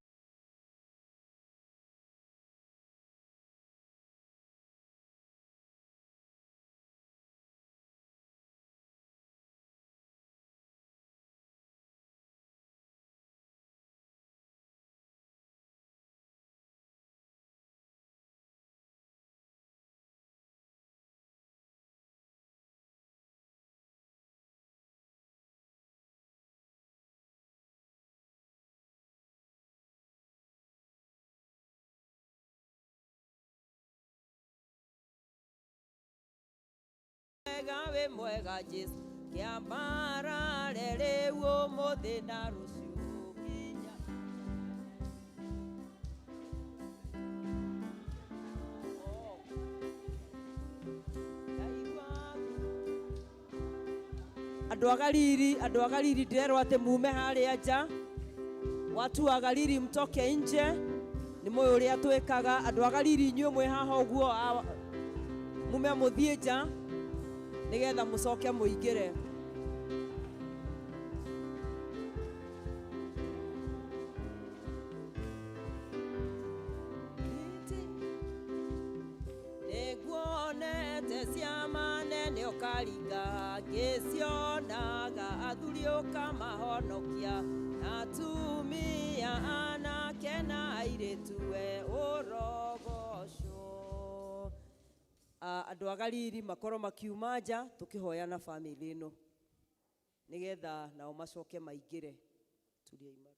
Wĩ mwega Jesu, kĩambarare rĩu ũmũthĩ na rũciũ nginya. Andũ a Galili, andũ a Galili, ndĩrerwo atĩ mume harĩa nja. Watu wa Galili mtoke nje. Nĩ mũĩ ũrĩa twĩkaga. Andũ a Galili inyuĩ mwĩ haha ũguo, mume mũthiĩ nja nĩgetha mũcoke mũingĩre. Nĩnguonete ciama nene ũkaringa, ngĩcionaga athuri ũkamahonokia, atumia anake na airĩtu we ũrogocwo. Andũ a Galili makorwo makiuma nja tũkĩhoya na bamĩrĩ ĩno nĩgetha nao macoke maingĩre. Turia imaru.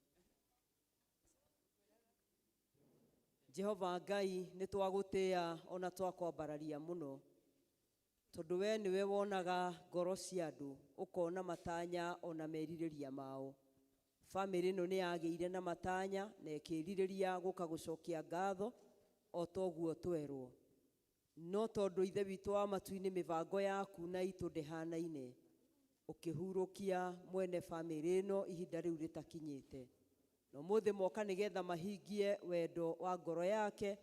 Jehova Ngai, nĩ twagũtĩĩa ona twakwambararia mũno, tondũ we nĩwe wonaga ngoro cia andũ, ũkona matanya ona merirĩria mao. Bamĩrĩ ĩno nĩ yagĩire na matanya na ĩkĩrirĩria gũka gũcokia ngatho o toguo twerwo. No tondũ Ithe witũ wa matu-inĩ, mĩbango yaku na itũ ndĩhanaine, ũkĩhurũkia mwene bamĩrĩ ĩno ihinda rĩu rĩtakinyĩte. Na ũmũthĩ moka nĩgetha mahingie wendo wa ngoro yake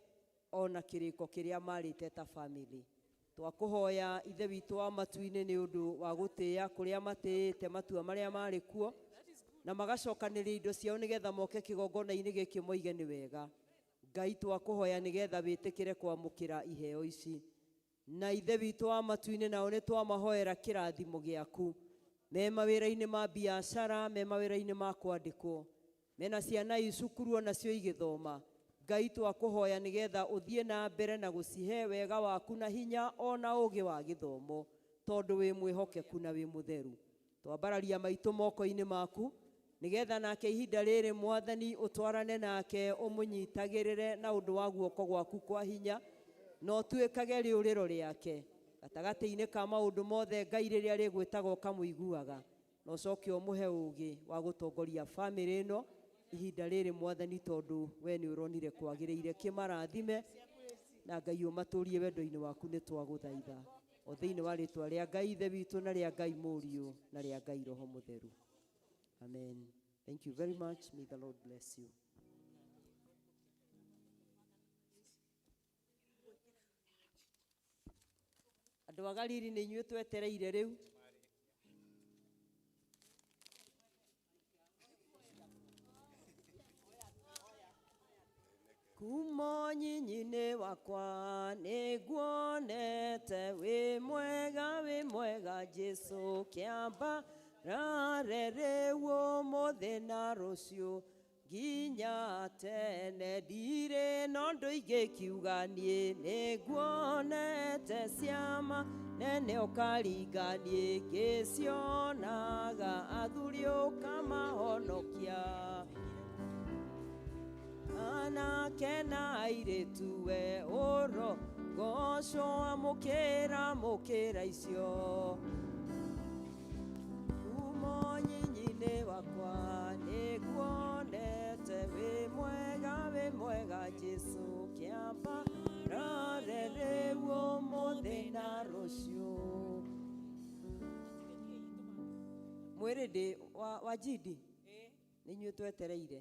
ona kĩrĩko kĩrĩa marĩte ta bamĩrĩ. Twakũhoya Ithe witũ wa matu-inĩ nĩ ũndũ wa gũtĩĩa kũrĩa matĩĩte matua marĩa marĩ kuo, na magacokanĩrĩria indo ciao nĩgetha moke kĩgongona-inĩ gĩkĩ moige nĩ wega. Ngai, twakũhoya nĩgetha wĩtĩkĩre kwamũkĩra iheo ici. Na Ithe witũ wa matu-inĩ, nao nĩ twamahoera kĩrathimo gĩaku, me mawĩra-inĩ ma biacara, me mawĩra-inĩ ma kwandĩkwo, mena ciana i cukuru onacio igĩthoma. Ngai, twakũhoya nĩgetha ũthiĩ na mbere na gũcihe wega waku na hinya ona ũgĩ wa gĩthomo, tondũ wĩ mwĩhokeku na wĩ mũtheru. Twambararia maitũ moko-inĩ maku nĩgetha nake ihinda rĩrĩ Mwathani ũtwarane nake, ũmũnyitagĩrĩre na ũndũ wa guoko gwaku kwa hinya, na ũtuĩkage rĩũrĩro rĩake gatagatĩ-inĩ ka maũndũ mothe. Ngai, rĩrĩa rĩgwĩtaga ũkamũiguaga, na ũcoke ũmũhe ũgĩ wa gũtongoria bamĩrĩ ĩno ihinda rĩrĩ Mwathani, tondũ we nĩ ũronire kwagĩrĩire. Kĩmarathime na Ngai ũmatũrie wendo-inĩ waku, nĩ twagũthaitha o thĩinĩ wa rĩtwa rĩa Ngai Ithe witũ na rĩa Ngai Mũriũ na rĩa Ngai Roho Mũtheru. Amen. Thank you very much. May the Lord bless you. Andũ a Galili nĩ inyuĩ twetereire rĩu. Kuma nyinyi-inĩ wakwa nĩnguonete wĩ mwega Jesu, kĩamba rare rĩu ũmũthĩ na rũciũ nginya tene. Ndirĩ na ũndũ ingĩkiuga niĩ, nĩnguonete ciama nene ũkaringa, niĩ ngĩcionaga athuri ũkamahonokia, anake na airĩtu we ũrogocwo. Amũkĩra mũkĩra icio kuma nyinyi-inĩ wakwa nĩnguonete wĩ mwega Jesu, kĩamba rare rĩu ũmũthĩ na rũciũ. Mwĩrĩ ndĩ wa Jidi Nĩ inyuĩ twetereire.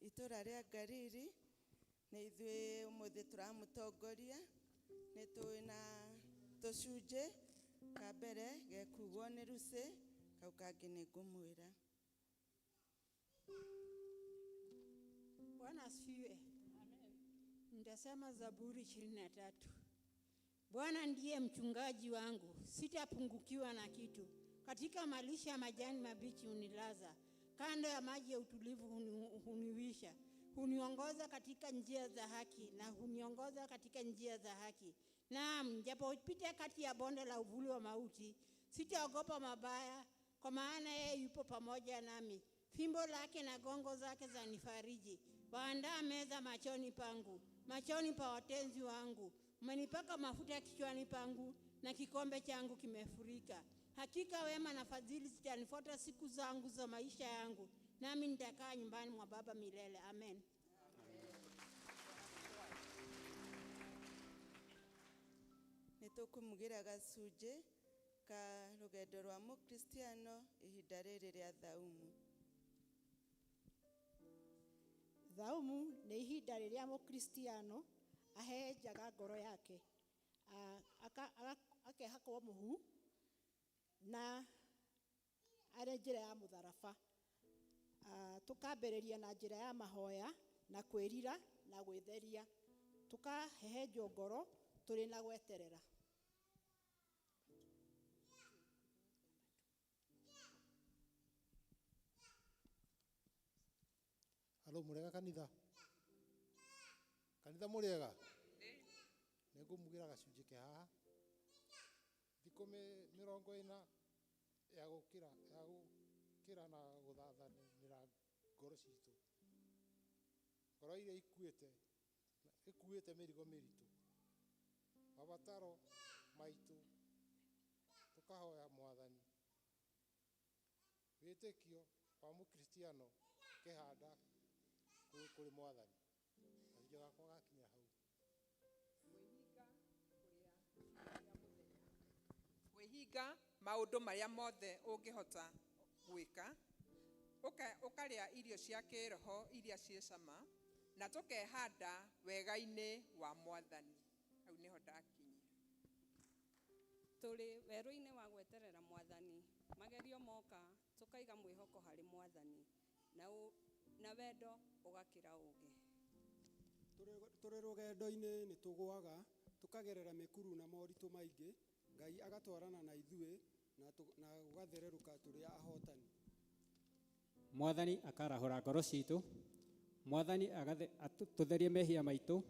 Itũra rĩa Ngariri nĩ ithuĩ ũmũthĩ tũramũtongoria, nĩ tũĩ na tũcunjĩ ka mbere gekugwo nĩ Lucy, kau kangĩ nĩ ngũmwĩra.
Bwana asifiwe. Nitasema Zaburi 23. Bwana ndiye mchungaji wangu, sitapungukiwa na kitu. Katika malisho ya majani mabichi hunilaza, kando ya maji ya utulivu huniwisha. Huniongoza katika njia za haki na huniongoza katika njia za haki. Naam, nijapopita kati ya bonde la uvuli wa mauti, sitaogopa mabaya, kwa maana yeye yupo pamoja nami. Fimbo lake na gongo zake zanifariji. Waandaa meza machoni pangu, machoni pa watenzi wangu. Umenipaka mafuta kichwani pangu na kikombe changu kimefurika. Hakika wema na fadhili zitanifuata siku zangu za maisha yangu, nami nitakaa nyumbani mwa Baba milele. Amen.
Nĩtũkũmugĩra gacunjĩ ka rũgendo rwa mũkristiano ihinda rĩrĩ rĩa thaumu.
Thaumu nĩ ihinda rĩrĩa mũkristiano ahehenjaga ngoro yake, akehakwo mũhu na arĩ njĩra ya mũtharaba. Tũkambĩrĩria na njĩra ya mahoya na kwĩrira na gwĩtheria, tũkahehenjwo ngoro tũrĩ na gweterera.
Halo, mũrega kanitha? Kanitha mũrĩega? Nĩ ngũmugĩra gacunjĩ ke haha. Thikũ 40 ya gũkĩra na gũthathanĩra ngoro citũ. Ngoro iria ikuĩte mĩrigo mĩritũ. Mabataro maitũ tũkahoya Mwathani. Wĩtĩkio wa mũkristiano ũkehanda kũrĩ Mwathani. Gacunjĩ gakwa gakinya hau.
Kwĩhinga maũndũ marĩa mothe ũngĩhota gwĩka, ũkarĩa irio cia kĩroho iria ciĩ cama, na tũkehanda wega-inĩ wa Mwathani. Hau nĩho ndakinyia.
Tũrĩ werũ-inĩ wa gweterera Mwathani, magerio moka tũkaiga mwĩhoko harĩ Mwathani, na wendo ũgakĩra ũũgĩ.
Tũrĩ rũgendo-inĩ nĩ tũgũaga, tũkagerera mĩkuru na moritũ maingĩ, Ngai agatwarana na ithuĩ na gũgathererũka tũrĩ ahotani.
Mwathani akarahũra ngoro citũ, Mwathani atũtherie mehia maitũ,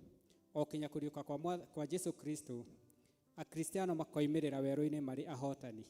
o kinya kũriũka kwa Jesu Kristo. Akristiano makoimĩrĩra werũ-inĩ marĩ ahotani.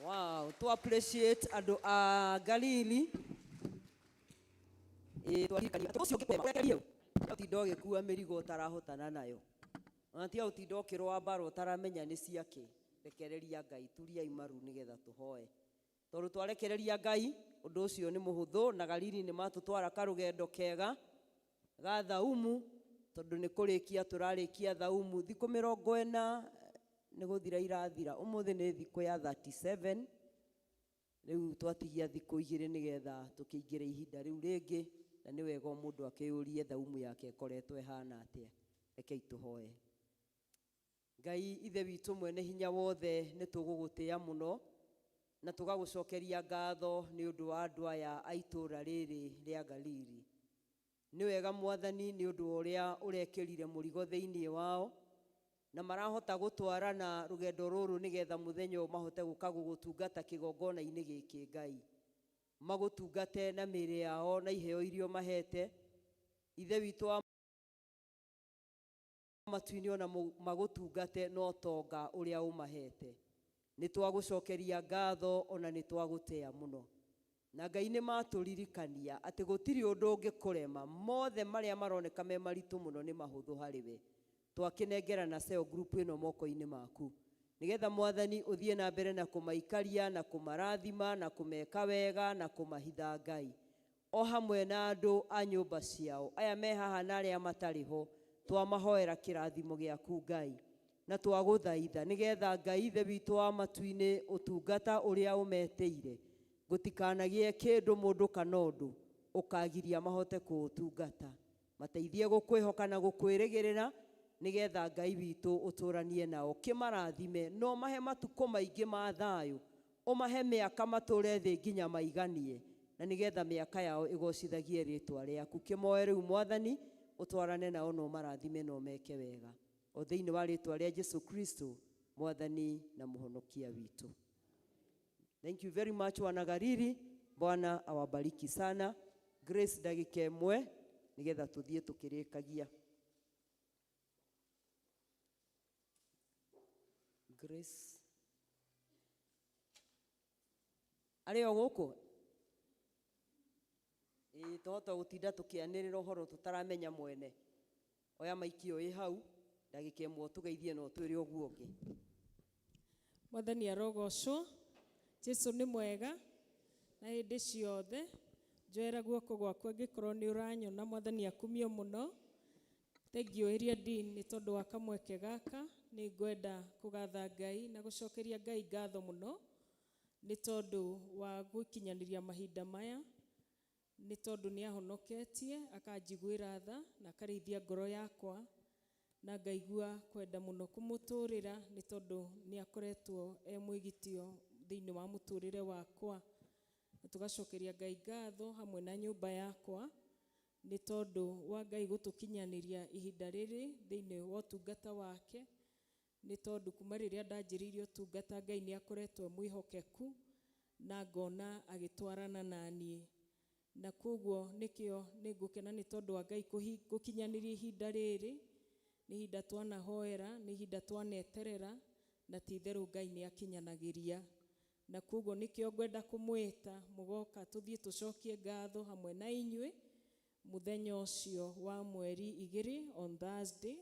Wow, to appreciate andũ a Galili. Ĩĩ, twaririkania atĩ ũcio ũngĩkwema, ũrekerie. Ũtinda ũgĩkua mĩrigo ũtarahotana nayo. Ona tiga gũtinda ũkĩrũa mbara ũtaramenya nĩ ciakĩ. Rekereria Ngai, turiai maru nĩgetha tũhoe. Tondũ twarekereria Ngai, ũndũ ũcio nĩ mũhũthũ na Galili nĩ matũtwara karũgendo kega ga thaumu, tondũ nĩ kũrĩkia tũrarĩkia thaumu. Thikũ 40 nĩ gũthira irathira. Ũmũthĩ nĩ thikũ ya 37. Rĩu twatigia thikũ 2 nĩgetha tũkĩingĩre ihinda rĩu rĩngĩ, na nĩ wega o mũndũ akĩyũrie thaumu yake ĩkoretwo ĩhana atĩa. Rekei tũhoe. Ngai Ithe witũ mwene hinya wothe, nĩ tũgũgũtĩĩa mũno na tũgagũcokeria ngatho nĩ ũndũ wa andũ aya a itũũra rĩrĩ rĩa Galili. Nĩ wega Mwathani nĩ ũndũ wa ũrĩa ũrekĩrire mũrigo thĩinĩ wao, na marahota gũtwarana rũgendo rũrũ nĩgetha mũthenya ũyũ mahote gũka gũgũtungata kĩgongona-inĩ gĩkĩ. Ngai magũtungate na mĩĩrĩ yao na iheo iria ũmahete. Ithe witũ wa matu-inĩ, ona magũtungate na ũtonga ũrĩa ũmahete. Nĩ twagũcokeria ngatho ona nĩ twagũtĩa mũno. Na Ngai nĩ matũririkania atĩ gũtirĩ ũndũ ũngĩkũrema, mothe marĩa maroneka me maritũ mũno nĩ mahũthũ harĩ we. Twakĩnengera na cell group ĩno moko-inĩ maku, nĩgetha Mwathani ũthiĩ na mbere na kũmaikaria na kũmarathima na kũmeka wega na kũmahitha Ngai, o hamwe na andũ a nyũmba ciao aya me haha na arĩa matarĩ ho. Twamahoera kĩrathimo gĩaku Ngai, na twagũthaitha nĩgetha Ngai Ithe witũ wa matu-inĩ ũtungata ũrĩa ũmetĩire gũtikanagĩe kĩndũ mũndũ kana ũndũ ũkagiria mahote kũũtungata. Mateithie gũkwĩhoka na gũkwĩrĩgĩrĩra nĩgetha Ngai witũ ũtũranie nao. Kĩmarathime no mahe matukũ maingĩ ma thayũ, ũmahe mĩaka matũre thĩ nginya maiganie, na nĩgetha mĩaka yao ĩgocithagie rĩtwa rĩaku. Kĩmoe rĩu Mwathani, ũtwarane nao na ũmarathime na ũmeke wega, o thĩinĩ wa rĩtwa rĩa Jesu Kristo Mwathani na Mũhonokia witũ. Thank you very much wanagariri. Bwana awabariki sana. Grace ndagĩka 1 nĩgetha tũthiĩ tũkĩrĩkagia. Grace arĩ o gũkũ? Ĩĩ, tũhota gũtinda tũkĩanĩrĩra ũhoro tũtaramenya mwene. Oya maiki ĩ hau ndagĩka 1 tũgeithie na ũtwĩre ũguo ũngĩ.
Mwathani arogocwo. Jesu nĩ mwega na hĩndĩ ciothe. Njoera guoko gwaku angĩkorwo nĩ ũranyona. Mwathani akumio mũno. Thank you area dean nĩ tondũ wa kamweke gaka. Nĩ ngwenda kũgatha Ngai na gũcokeria Ngai ngatho mũno nĩ tondũ wa gũkinyanĩria mahinda maya, nĩ tondũ nĩ ahonoketie akanjiguĩra tha na akarĩithia ngoro yakwa na ngaigua kwenda mũno kũmũtũrĩra nĩ tondũ nĩ akoretwo e mwĩgitio thĩinĩ wa mũtũrĩre wakwa. Na tũgacokeria Ngai ngatho hamwe na nyũmba yakwa nĩ tondũ wa Ngai gũtũkinyanĩria ihinda rĩrĩ thĩinĩ wa ũtungata wake, nĩ tondũ kuma rĩrĩa ndanjĩrĩirie ũtungata Ngai nĩ akoretwo e mwĩhokeku na ngona agĩtwarana na niĩ, na koguo nĩkĩo nĩ ngũkena nĩ tondũ wa Ngai gũkinyanĩria ihinda rĩrĩ. Nĩ ihinda twanahoera, nĩ ihinda twaneterera, na ti itherũ Ngai nĩ akinyanagĩria. Na koguo nĩkĩo ngwenda kũmwĩta mũgoka tũthiĩ tũcokie ngatho hamwe na inyuĩ mũthenya ũcio wa mweri 2 on Thursday,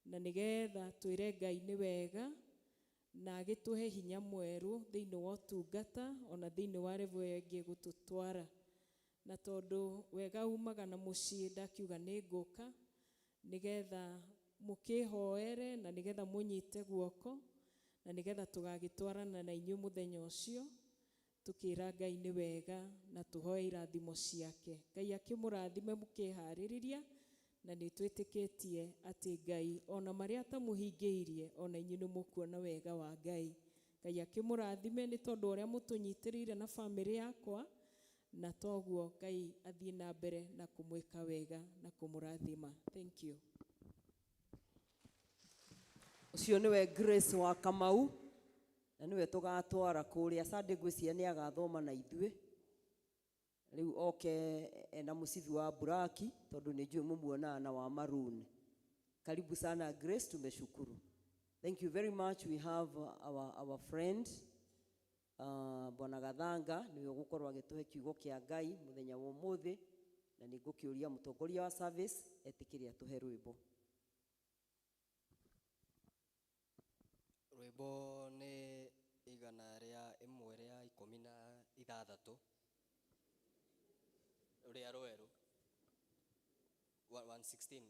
na nĩgetha twĩre Ngai nĩ wega na agĩtũhe hinya mwerũ thĩinĩ wa ũtungata ona thĩinĩ wa level ĩyo ĩngĩ gũtũtwara. Na tondũ wega umaga na mũciĩ, ndakiuga nĩ ngũka nĩgetha mũkĩhoere na nĩgetha mũnyite guoko na nĩgetha tũgagĩtwarana na inyuĩ mũthenya ũcio tũkĩra Ngai nĩ wega na tũhoe irathimo ciake. Ngai akĩmũrathime mũkĩharĩrĩria, na nĩ twĩtĩkĩtie atĩ Ngai ona marĩa atamũhingĩirie ona inyuĩ nĩ mũkuona wega wa Ngai. Ngai akĩmũrathime nĩ tondũ ũrĩa mũtũnyitĩrĩire na bamĩrĩ yakwa, na toguo Ngai athiĩ na mbere na kũmwĩka wega na kũmũrathima. Thank you.
Ũcio nĩwe Grace wa Kamau, na nĩwe tũgatwara kũrĩa Sunday. Ngwĩciria nĩ agathoma na ithuĩ rĩu oke ena mũcibi wa buraki, tondũ nĩ njũĩ mũmuonaga na wa maroon. Karibu sana Grace, tumeshukuru. Thank you very much. We have our friend. Bwana Gathanga niwe ũgũkorwo agĩtũhe kiugo kĩa Ngai mũthenya wa ũmũthĩ, na nĩ ngũkĩũria mũtongoria wa service etĩkĩre atũhe rwĩmbo.
Rwĩmbo nĩ 116 rũrĩa rwerũ 116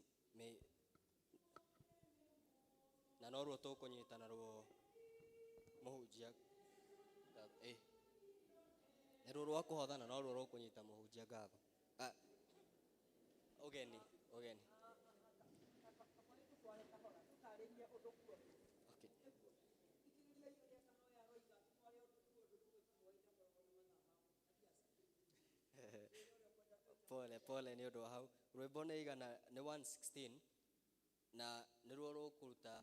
na noruo tũkũnyita naruo mũhunjia nĩ ruo rwa kũhotha na noruo rũkũnyita mũhunjia ngatho. Ũgeni ũgeni. Pole pole nĩ ũndũ wa hau. Rwĩmbo nĩ igana nĩ 116 na nĩruo rũkũruta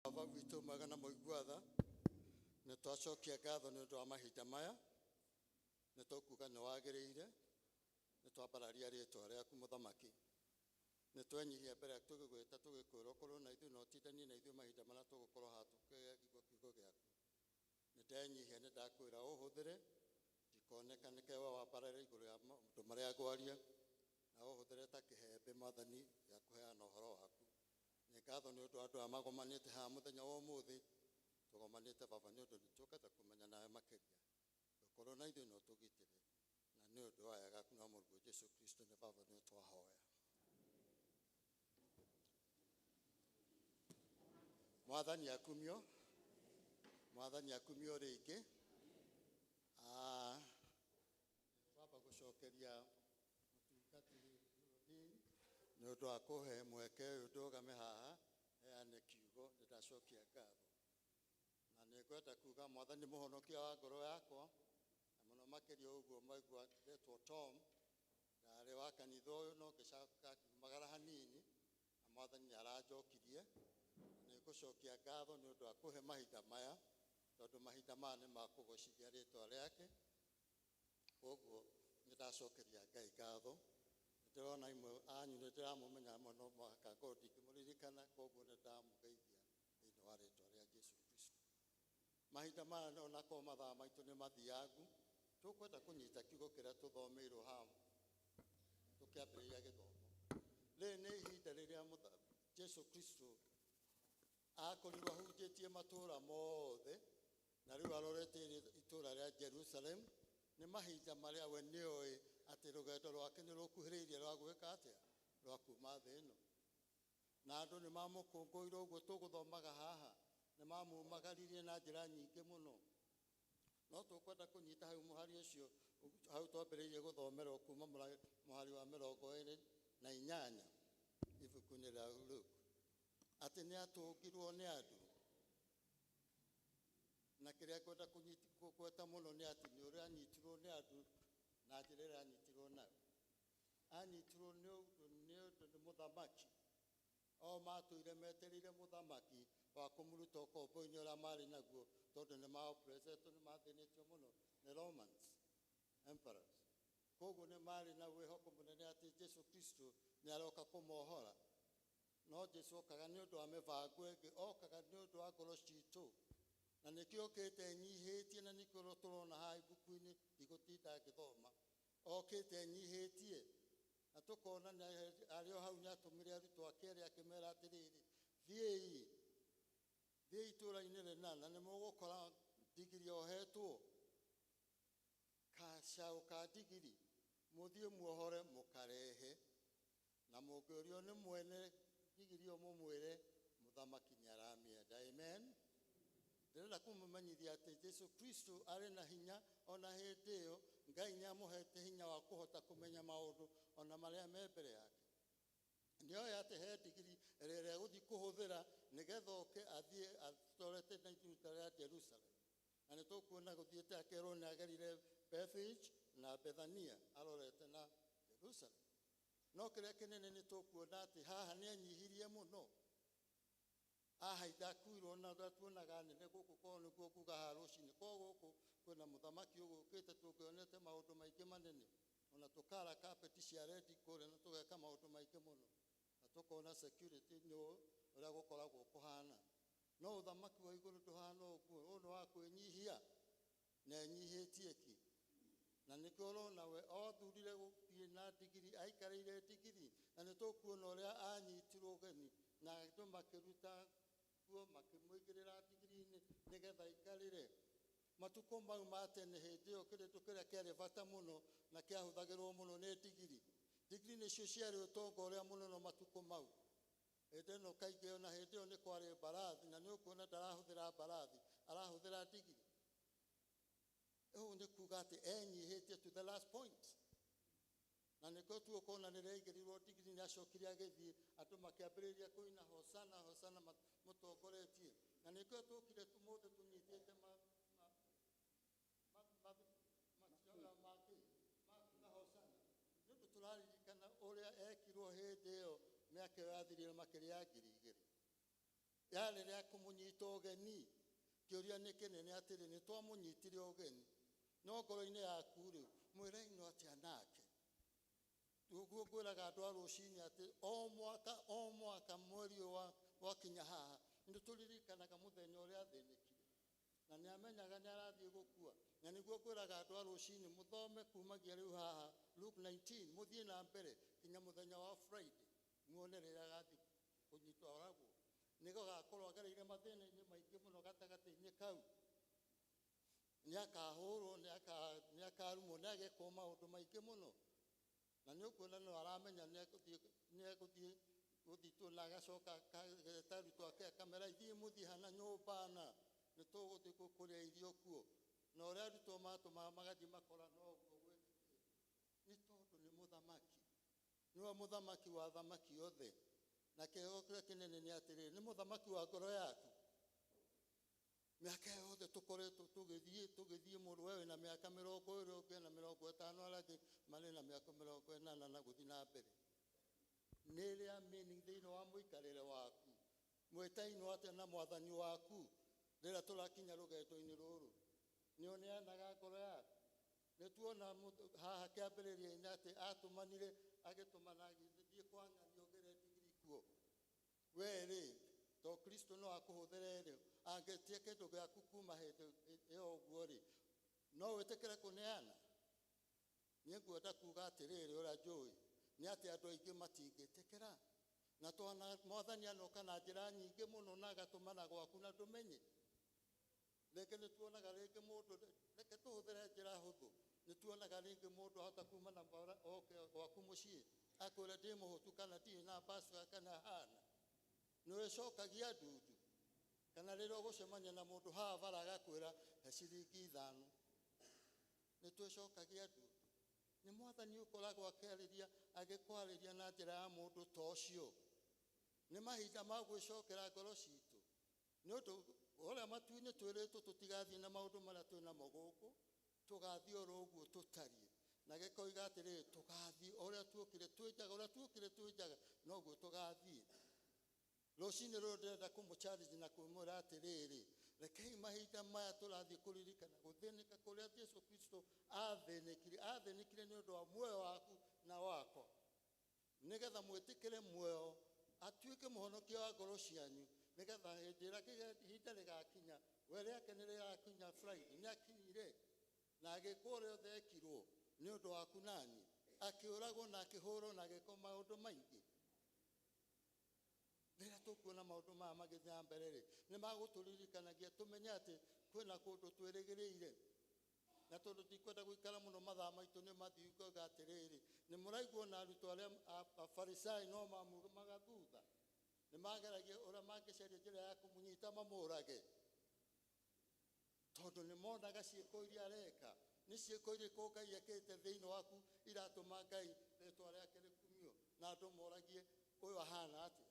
Baba witũ mwega na mũigua tha, nĩ twacokia ngatho nĩ ũndũ wa mahinda maya, nĩ tũkuga nĩ wagĩrĩire, nĩ twambararia rĩtwa rĩaku mũthamaki. Nĩ twenyihia mbere yaku tũgĩgwĩta tũgĩkwĩra ũkorwo na ithuĩ na ũtindanie na ithuĩ mahinda marĩa tũgũkorwo haha tũkĩigua kiugo gĩaku. Nĩ ndenyihia nĩ ndakwĩra ũhũthĩre, ndikonekane we wambarare igũrũ ya maũndũ marĩa ngwaria, na ũhũthĩre ta kĩhembe mwathani gĩa kũheana ũhoro waku. Nĩ Ngatho nĩ ũndũ wa andũ aya magomanĩte haha mũthenya wa ũmũthĩ. Tũgomanĩte Baba nĩ ũndũ nĩtũkĩte kũmenya nawe makĩria. Ũkorwo na ithuĩ na ũtũgitĩre. Na nĩ ũndũ wa wega na Mũrũguo Jesũ Kristo nĩ Baba nĩ twahoya. Mwathani akumio. Mwathani akumio rĩngĩ. Twamba gũcokeria mũtungatĩri Nurudin nĩ ũndũ wa kũhe mweke ũyũ ndũgame haha heane kiugo, nĩ ndacokia ngatho. Na nĩ ngwenda kuga Mwathani mũhonokia wa ngoro yakwa, na mũno makĩria ũguo maigua ndetwo Tom, ndarĩ wa kanitha ũyũ no ngĩcoka ngiumagara hanini, na Mwathani nĩ aranjokirie. Nĩ ngũcokia ngatho nĩ ũndũ wa kũhe mahinda maya, tondũ mahinda maya nĩ ma kũgocithia rĩtwa rĩake. Koguo nĩ ndacokeria Ngai ngatho. Ndĩrona imwe anyu nĩ ndĩramũmenya amwe no mũhaka ngorwo ndingĩmũririkana, koguo nĩ ndamũgeithia thĩinĩ wa rĩtwa rĩa Jesũ Kristo. Mahinda maya onakorwo mathaa maitũ nĩ mathiangu, tũkwenda kũnyita kiugo kĩrĩa tũthomeirwo haha tũkĩambĩrĩria gĩthomo. Rĩrĩ nĩ ihinda rĩrĩa Jesũ Kristo akorirwo ahunjĩtie matũũra mothe, na rĩu arorete itũũra rĩa Jerusalem. Nĩ mahinda marĩa we nĩoĩ atĩ rũgendo rwake nĩ rũkuhĩrĩirie rwa gwĩka atĩa, rwa kuma thĩ ĩno. Na andũ nĩ mamũkũngũĩire ũguo tũgũthomaga haha, nĩ mamumagaririe na njĩra nyingĩ mũno. No tũkwenda kũnyita hau mũhari ũcio, hau twambĩrĩirie gũthomerwo kuma mũhari wa 28 ibuku-inĩ rĩa Luke, atĩ nĩ atũngirwo nĩ andũ. Na kĩrĩa ngwenda kũgweta mũno nĩ atĩ nĩ ũrĩa anyitirwo nĩ andũ na njĩra ĩrĩa anyitirwo nayo. Anyitirwo nĩ ũndũ nĩ mũthamaki. O matũire metereire mũthamaki wa kũmũruta ũkombo-inĩ ũrĩa marĩ naguo, tondũ nĩ maopresetwo, nĩ mathĩnĩtio mũno nĩ Romans emperors. Koguo nĩ marĩ na wĩhoko mũnene atĩ Jesũ Kristo nĩ aroka kũmohora. No Jesũ okaga nĩ ũndũ wa mĩbango ĩngĩ, okaga nĩ ũndũ wa ngoro citũ. Na nĩkĩo okĩte enyihĩtie, na nĩkĩo tũrona haha ibuku-inĩ ndigũtinda ngĩthoma. Okĩte enyihĩtie, na tũkona arĩ o hau nĩatũmire arutwo ake erĩ akĩmera atĩrĩrĩ, thiĩi, thiĩi itũũra-inĩ rĩna, na nĩmũgũkora ndigiri yohetwo, gacaũ ka ndigiri, mũthiĩ muohore mũkarehe, na mũngĩũrio nĩ mwene ndigiri ĩyo mũmwĩre mũthamaki nĩaramĩenda. Amen. Ndĩrenda kũmũmenyithia atĩ Jesũ Kristo arĩ na hinya ona hĩndĩ ĩyo. Ngai nĩamũhete hinya wa kũhota kũmenya maũndũ ona marĩa me mbere yake. Nĩoĩ atĩ he ndigiri ĩrĩa egũthiĩ kũhũthĩra nĩgetha oke athiĩ atwarĩte na itũũra rĩa Jerusalem. Na nĩtũkuona gũthiĩte akerwo nĩ agerire Bethphage na Bethania arorete na Jerusalem. No kĩrĩa kĩnene nĩtũkuona atĩ haha nĩenyihirie mũno. Ahaitha akuirwo na ũrĩa tuonaga nene gũkũ korwo nĩkuo kuga haha rũcinĩ. Korwo gũkũ kwĩna mũthamaki ũgũkĩte tũngĩonete maũndũ maingĩ manene. Ona tũkara carpet cia red kũrĩa na tũgeka maũndũ maingĩ mũno. Na tũkona security nĩ ũrĩa gũkoragwo kũhana. No ũthamaki wa igũrũ ndũhana ũguo, ũyũ nĩ wa kwĩnyihia, na enyihĩtie ki. Na nĩkĩo ũrona we othurire gũthiĩ na ndigiri, aikarĩire ndigiri, na nĩtũkuona ũrĩa anyitirwo ũgeni, na andũ makĩruta nguo makĩmũigĩrĩra ndigiri-inĩ nĩgetha aikarĩre. Matukũ mau ma tene hĩndĩ ĩyo kĩndũ kĩrĩa kĩarĩ bata mũno na kĩahũthagĩrwo mũno nĩ ndigiri. Ndigiri nĩcio ciarĩ ũtonga ũrĩa mũnene matukũ mau. Hĩndĩ ĩno kaingĩ ona hĩndĩ ĩyo nĩ kwarĩ mbarathi, na nĩ ũkuona ndarahũthĩra mbarathi, arahũthĩra ndigiri. Ũũ nĩ kuga atĩ enyihĩtie to the last point. Na nĩkĩo tuokona nĩ rĩaigĩrĩirwo ndigiri, nĩ acokire agĩthiĩ, andũ makĩambĩrĩria kũina hosana hosana mũtongoretie. Na nĩkĩo tũkire ũmũthĩ tũnyitĩte makiuga makiuga hosana. Nĩ ũndũ tũraririkana ũrĩa ekirwo hĩndĩ ĩyo mĩaka ĩyo yathirire makĩria ya ngiri igĩrĩ. Yarĩ rĩa kũmũnyita ũgeni. Kĩũria nĩ kĩnene atĩrĩ, nĩ twamũnyitire ũgeni, no ngoro-inĩ yaku rĩ, mwĩrainwo atĩa nake? Ũguo ngwĩraga andũ a rũcinĩ atĩ o mwaka, o mwaka mweri ũyũ wakinya haha, nĩ tũririkanaga mũthenya ũrĩa athĩnĩkire. Na nĩ amenyaga nĩ arathiĩ gũkua. Na nĩguo ngwĩraga andũ a rũcinĩ mũthome kumagia rĩu haha Luke 19, mũthiĩ na mbere nginya mũthenya wa Friday, muone rĩrĩa agathiĩ kũnyitwo oragwo. Nĩ gũgakorwo agereire mathĩna-inĩ maingĩ mũno gatagatĩ-inĩ kau. Nĩ akahũrwo, nĩ akarumwo, nĩ agekwo maũndũ maingĩ mũno. Na nĩ ũkuona no aramenya nĩ egũthiĩ gũthitwo na agacoka akageta arutwo ake akamera ithiĩ mũthiĩ hana nyũmba na nĩ tũgũthiĩ kũrĩa irio kuo. Na ũrĩa arutwo matũmaga magathiĩ makora no ũguo gwĩkĩkĩte. Nĩ tondũ nĩ mũthamaki. Nĩwe mũthamaki wa athamaki othe. Na kĩheo kĩrĩa kĩnene nĩ atĩrĩrĩ, nĩ mũthamaki wa ngoro yaku. Mĩaka yothe tũkoretwo tũgĩthiĩ mũndũ we wĩna mĩaka 20, ũngĩ na 50, arĩa angĩ marĩ na mĩaka 80 na gũthiĩ na mbere. Nĩ ĩrĩa meaning thĩinĩ wa mũikarĩre waku. Mwĩtainwo atĩa na mwathani waku rĩrĩa tũrakinya rũgendo-inĩ rũrũ? Nĩ ũneanaga ngoro yaku? Nĩ tuona haha kĩambĩrĩria-inĩ atĩ atũmanire, agĩtũmana agĩthiĩ kwa ng'ani ũgĩre ndigiri kuo. We rĩ, to Kristo no akũhũthĩre rĩ, angĩtia kĩndũ gĩaku kuma hĩndĩ ĩyo ũguo rĩ, no wĩtĩkĩre kũneana? Niĩ ngwenda kuga atĩrĩrĩ, ũrĩa njũĩ nĩ atĩ andũ aingĩ matingĩtĩkĩra. Na twana mwathani anoka na njĩra nyingĩ mũno na agatũmana gwaku na ndũmenye. Rĩngĩ nĩ tuonaga rĩngĩ mũndũ, reke tũhũthĩre njĩra hũthũ, nĩ tuonaga rĩngĩ mũndũ ahota kuma na bara oke gwaku mũciĩ akwĩre ndĩ mũhũtu kana ndirĩ na mbaca kana hana. Nĩ wĩcokagia ndundu. Kana rĩrĩa ũgũcemania na mũndũ haha bara agakwĩra he ciringi 5. Nĩ twĩcokagia ndundu. Nĩ mwathani ũkoragwo akĩarĩria, agĩkwarĩria na njĩra ya mũndũ ta ũcio. Nĩ mahinda ma gwĩcokera ngoro citũ. Nĩ ũndũ ũrĩa matu-inĩ twĩrĩtwo tũtigathiĩ na maũndũ marĩa twĩ namo gũkũ, tũgathiĩ oro ũguo tũtariĩ. Na gĩkoiga atĩrĩrĩ, tũgathiĩ ũrĩa tuokire twĩ njaga, ũrĩa tuokire twĩ njaga, noguo tũgathiĩ. Rũcinĩ rũrũ ndĩrenda kũmũ-challenge na kũmwĩra atĩrĩrĩ, rekei mahinda maya tũrathiĩ kũririkana gũthĩnĩka kũrĩa Jesũ Kristo athĩnĩkire, athĩnĩkire nĩ ũndũ wa muoyo waku na wakwa, nĩgetha mwĩtĩkĩre muoyo, atuĩke mũhonokia wa ngoro cianyu, nĩgetha hĩndĩ ĩrĩa ihinda rĩgakinya, we rĩake nĩ rĩrakinya Friday, nĩ akinyire na agĩkwo ũrĩa othe ekirwo nĩ ũndũ waku nani, akĩũragwo na akĩhũrwo na agĩkwo maũndũ maingĩ. Rĩrĩa tũkuona maũndũ maya magĩthiĩ na mbere rĩ, nĩ magũtũririkanagia tũmenye atĩ kwĩna kũndũ twĩrĩgĩrĩire. Na tondũ tikwenda gũikara mũno mathaa maitũ nĩ mathiu, ngoiga atĩrĩrĩ, nĩ mũraigua ona arutwo arĩa Afarisai no mamumaga thutha, nĩ mageragia ũrĩa mangĩcaria njĩra ya kũmũnyita mamũrage, tondũ nĩ monaga ciĩko iria areka. Nĩ ciĩko irĩkũ Ngai ekĩte thĩinĩ waku iratũma Ngai rĩtwa rĩake rĩkumio na andũ moragie ũyũ ahana atĩa?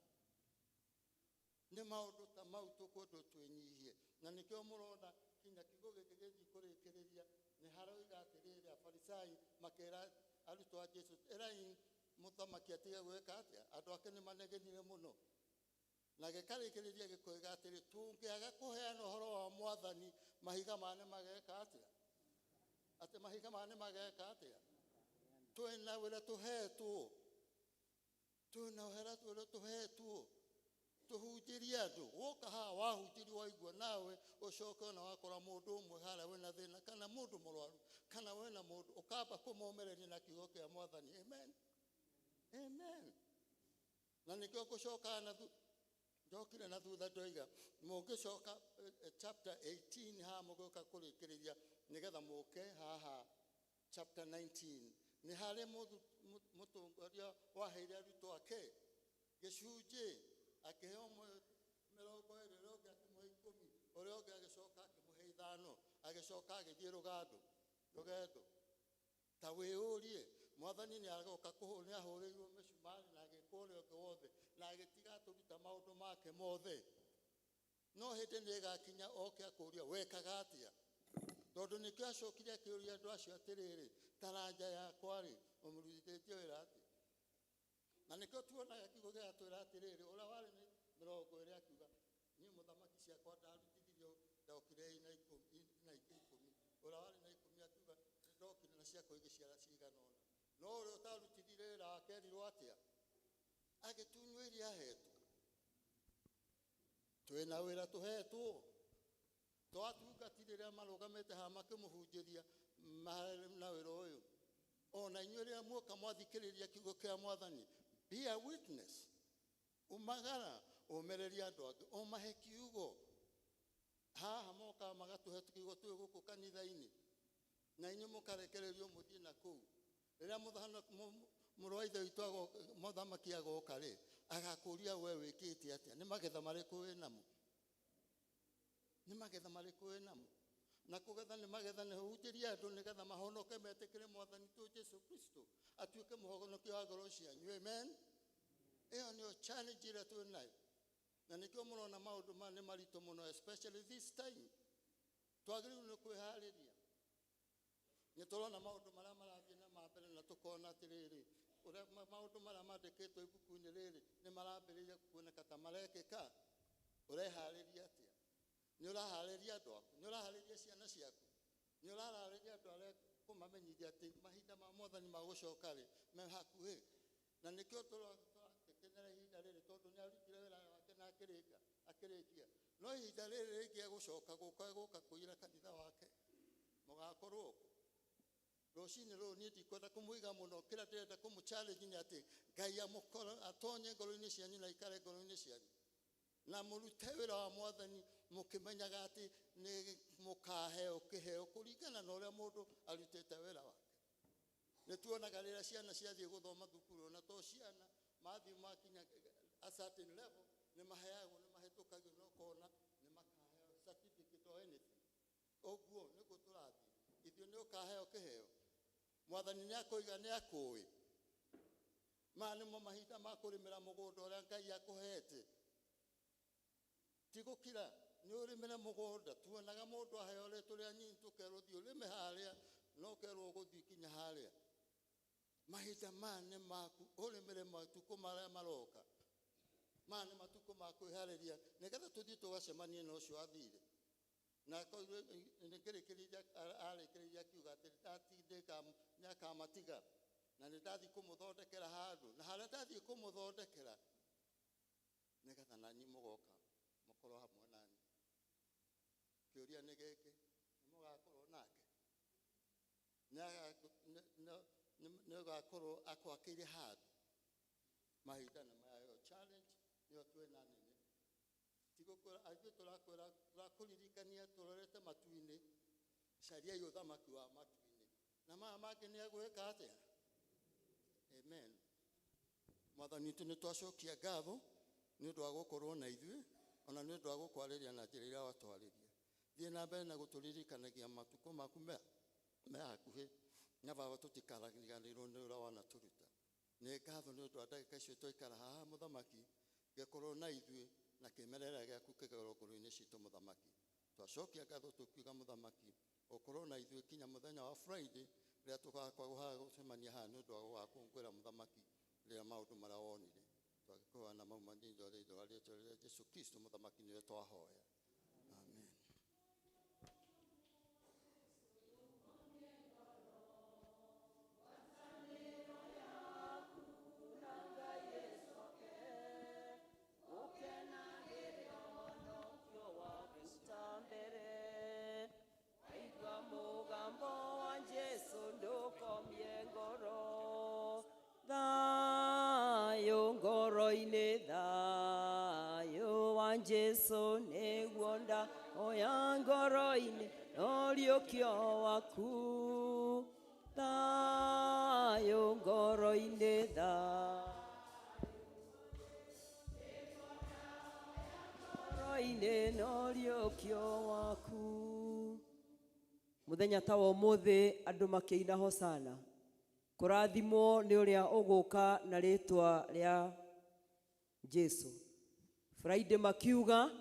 Nĩ maũndũ ta mau tũkwendwo twĩnyihie. Na nĩkĩo mũrona kinya kiugo gĩkĩ gĩthiĩ kũrĩkĩrĩria, nĩ haroiga atĩrĩrĩ, Afarisai makĩra arutwo a Jesũ, ĩrai mũthamaki atige gwĩka atĩa? Andũ ake nĩ manegenire mũno. Na gĩkarĩkĩrĩria gĩkoiga atĩrĩ, tũngĩaga kũheana ũhoro wa mwathani, mahiga maya nĩ mageka atĩa? Atĩ mahiga maya nĩ mageka atĩa? Twĩna wĩra tũhetwo, twĩna wĩra tũhetwo, tũhunjĩrie andũ. Woka haha wahunjĩrio waigua, nawe ũcoke ona wakora mũndũ ũmwe harĩa wĩna thĩna, kana mũndũ mũrwaru, kana wĩna mũndũ, ũkamba kũmomereria na kiugo kĩa mwathani. Amen. Amen. Na nĩkĩo ngũcoka na njokire na thutha ndoiga, mũngĩcoka chapter 18 haha mũgĩũka kũrĩkĩrĩria, nĩgetha mũke haha chapter 19, nĩ harĩ mũtongoria waheire arutwo ake gĩcunjĩ, akĩheo ũmwe 20, ũrĩa ũngĩ akĩmũhe 10, ũrĩa ũngĩ agĩcoka akĩmũhe 5, agĩcoka agĩthiĩ rũgendo. Ta wĩyũrie, mwathani nĩ agoka nĩ ahũrĩirwo mĩcumarĩ na agĩkwo ũrĩa ũngĩ wothe, na agĩtiga atũruta maũndũ make mothe. No hĩndĩ nĩ ĩgakinya oke akũũria, wekaga atĩa? Tondũ nĩkĩo acokire akĩũria andũ acio atĩrĩrĩ, taranja yakwa rĩ, ũmũrutithĩtie wĩra atĩa? Na nĩkĩo tuonaga kiugo gĩgatwĩra atĩrĩrĩ, ũrĩa warĩ nĩ 20 akiuga, niĩ mũthamaki ciakwa ndarutithirio, ndokire na ikũmi, na ingĩ 10. Ũrĩa warĩ na 10 akiuga, ndokire na ciakwa igĩciara cigana ũna. No ũrĩa ũtarutithirie wĩra wake erirwo atĩa? Agĩtunywo iria ahetwo. Twĩna wĩra tũhetwo. Twatungati rĩrĩa marũgamĩte haha makĩmũhunjĩria, marĩ na wĩra ũyũ. Ona inyuĩ rĩrĩa muoka mwathikĩrĩria kiugo kĩa mwathani, be a witness. Umagara, Ũmĩrĩrie andũ angĩ, ũmahe kiugo. Haha mokaga magatũhe kiugo twĩ gũkũ kanitha-inĩ, na inyuĩ mũkarekererio mũthiĩ na kũu. Rĩrĩa mũrũ wa ithe witũ mũthamaki agoka rĩ, agakũria we wĩkĩte atĩa, nĩ magetha marĩkũ wĩ namo, nĩ magetha marĩkũ wĩ namo. Na kũgetha nĩ magetha, nĩ hũnjĩrie andũ nĩgetha mahonoke metĩkĩre mwathani witũ Jesu Kristo atuĩke mũhonokia wa ngoro cianyu. Amen. Ĩyo nĩyo challenge ĩrĩa twĩ nayo, na nĩkĩo mũrona maũndũ maya nĩ maritũ mũno, especially this time. Twagĩrĩirwo nĩ kwĩharĩria. Nĩ tũrona maũndũ marĩa marathiĩ na mbere, na tũkona atĩrĩrĩ, ũrĩa maũndũ marĩa mandĩkĩtwo ibuku-inĩ rĩrĩ nĩ marambĩrĩria kuoneka ta marekĩka. Ũreharĩria atĩa? Nĩ ũraharĩria andũ aku? Nĩ ũraharĩria ciana ciaku? Nĩ ũraharĩria andũ arĩa kũmamenyithia atĩ mahinda ma mwathani ma gũcoka rĩ me hakuhĩ? Na nĩkĩo tũrakenera ihinda rĩrĩ, tondũ nĩ arutire wĩra wake na akĩrĩkia. No ihinda rĩrĩ rĩngĩ egũcoka gũka, egũka kũira kanitha wake, mũgakorwo kũ? Rũcinĩ rũrũ niĩ ndikwenda kũmũiga mũno. Kĩrĩa ndĩrenda kũmũ challenge nĩ atĩ Ngai atonye ngoro-inĩ cianyu na aikare ngoro-inĩ cianyu, na mũrute wĩra wa mwathani mũkĩmenyaga atĩ nĩ mũkaheo kĩheo kũringana na ũrĩa mũndũ arutĩte wĩra wake. Nĩ tuonaga rĩrĩa ciana ciathiĩ gũthoma thukuru, ona to ciana mathiĩ makinya a certain level nĩ maheagwo, nĩ mahĩtũkagio, na ũkona nĩ makaheo certificate or anything. Ũguo nĩguo tũrathiĩ ithuĩ, nĩ ũkaheo kĩheo. Mwathani nĩ akũiga, nĩ akũĩ. Maya nĩmo mahinda ma kũrĩmĩra mũgũnda ũrĩa Ngai akũhete. Ti gũkira, nĩ ũrĩmĩre mũgũnda. Tuonaga mũndũ aheo rĩ tũrĩ anyinyi, tũkerwo thiĩ ũrĩme harĩa, no ũkerwo ũgũthiĩ kinya harĩa. Mahinda maya nĩ maku ũrĩmĩre matukũ marĩa maroka. Maya nĩ matukũ ma kwĩharĩria nĩgetha tũthiĩ tũgacemanie na ũcio athire. Na nĩkĩrĩkĩrĩria, arĩkĩrĩria akiuga atĩ ndatindĩka nĩakamatiga, na nĩ ndathiĩ kũmũthondekera handũ, na harĩa ndathiĩ kũmũthondekera nĩgetha nanyi mũgoka mũkorwo hamwe nani. Kĩũria nĩ gĩkĩ, nĩ mũgakorwo nake? Nĩ ũgakorwo akwakĩire handũ? Mahinda nĩ maya, ĩyo challenge nĩyo twĩna nene. Tigũkwĩra ithuĩ, tũrakwĩra, tũrakũririkania tũrorete matu-inĩ, cariai ũthamaki wa matu-inĩ, na maya mangĩ nĩ egwĩka atĩa? Amen. Mwathani witũ, nĩ twacokia ngatho nĩ ũndũ wa gũkorwo na ithuĩ, ona nĩ ũndũ wa gũkwarĩria na njĩra ĩrĩa watwarĩria. Thiĩ na mbere na gũtũririkanagia matukũ maku me hakuhĩ, na baba tũtikariganĩrwo nĩ ũrĩa wanatũruta. Nĩ ngatho nĩ ũndũ wa ndagĩka icio twaikara haha, mũthamaki, gĩkorwo na ithuĩ na kĩmerera gĩaku kĩgerwo ngoro-inĩ citũ. Mũthamaki, twacokia ngatho tũkiuga, mũthamaki, ũkorwo na ithuĩ kinya mũthenya wa Friday rĩrĩa tũgakorwo haha gũcemania haha nĩ ũndũ wa gũgakũngũĩra, mũthamaki, rĩrĩa maũndũ marĩa wonire. Twagĩkũhoya na mau manyindo rĩtwa rĩtwa rĩa Jesu Kristo, mũthamaki, nĩwe twahoya. Amen.
Mbere waigua mũgambo wa Jesu, ndũkomie ngoro. Thayũ ngoro-inĩ, thayũ wa Jesu nĩguo ndahoya ngoro-inĩ, no waku. Thayũ ngoro-inĩ, thayũ ngoro-inĩ, no waku. Mũthenya ta wa ũmũthĩ andũ makĩina hosana, kũrathimwo nĩ ũrĩa ũgũka na rĩtwa rĩa Jesu. Friday makiuga,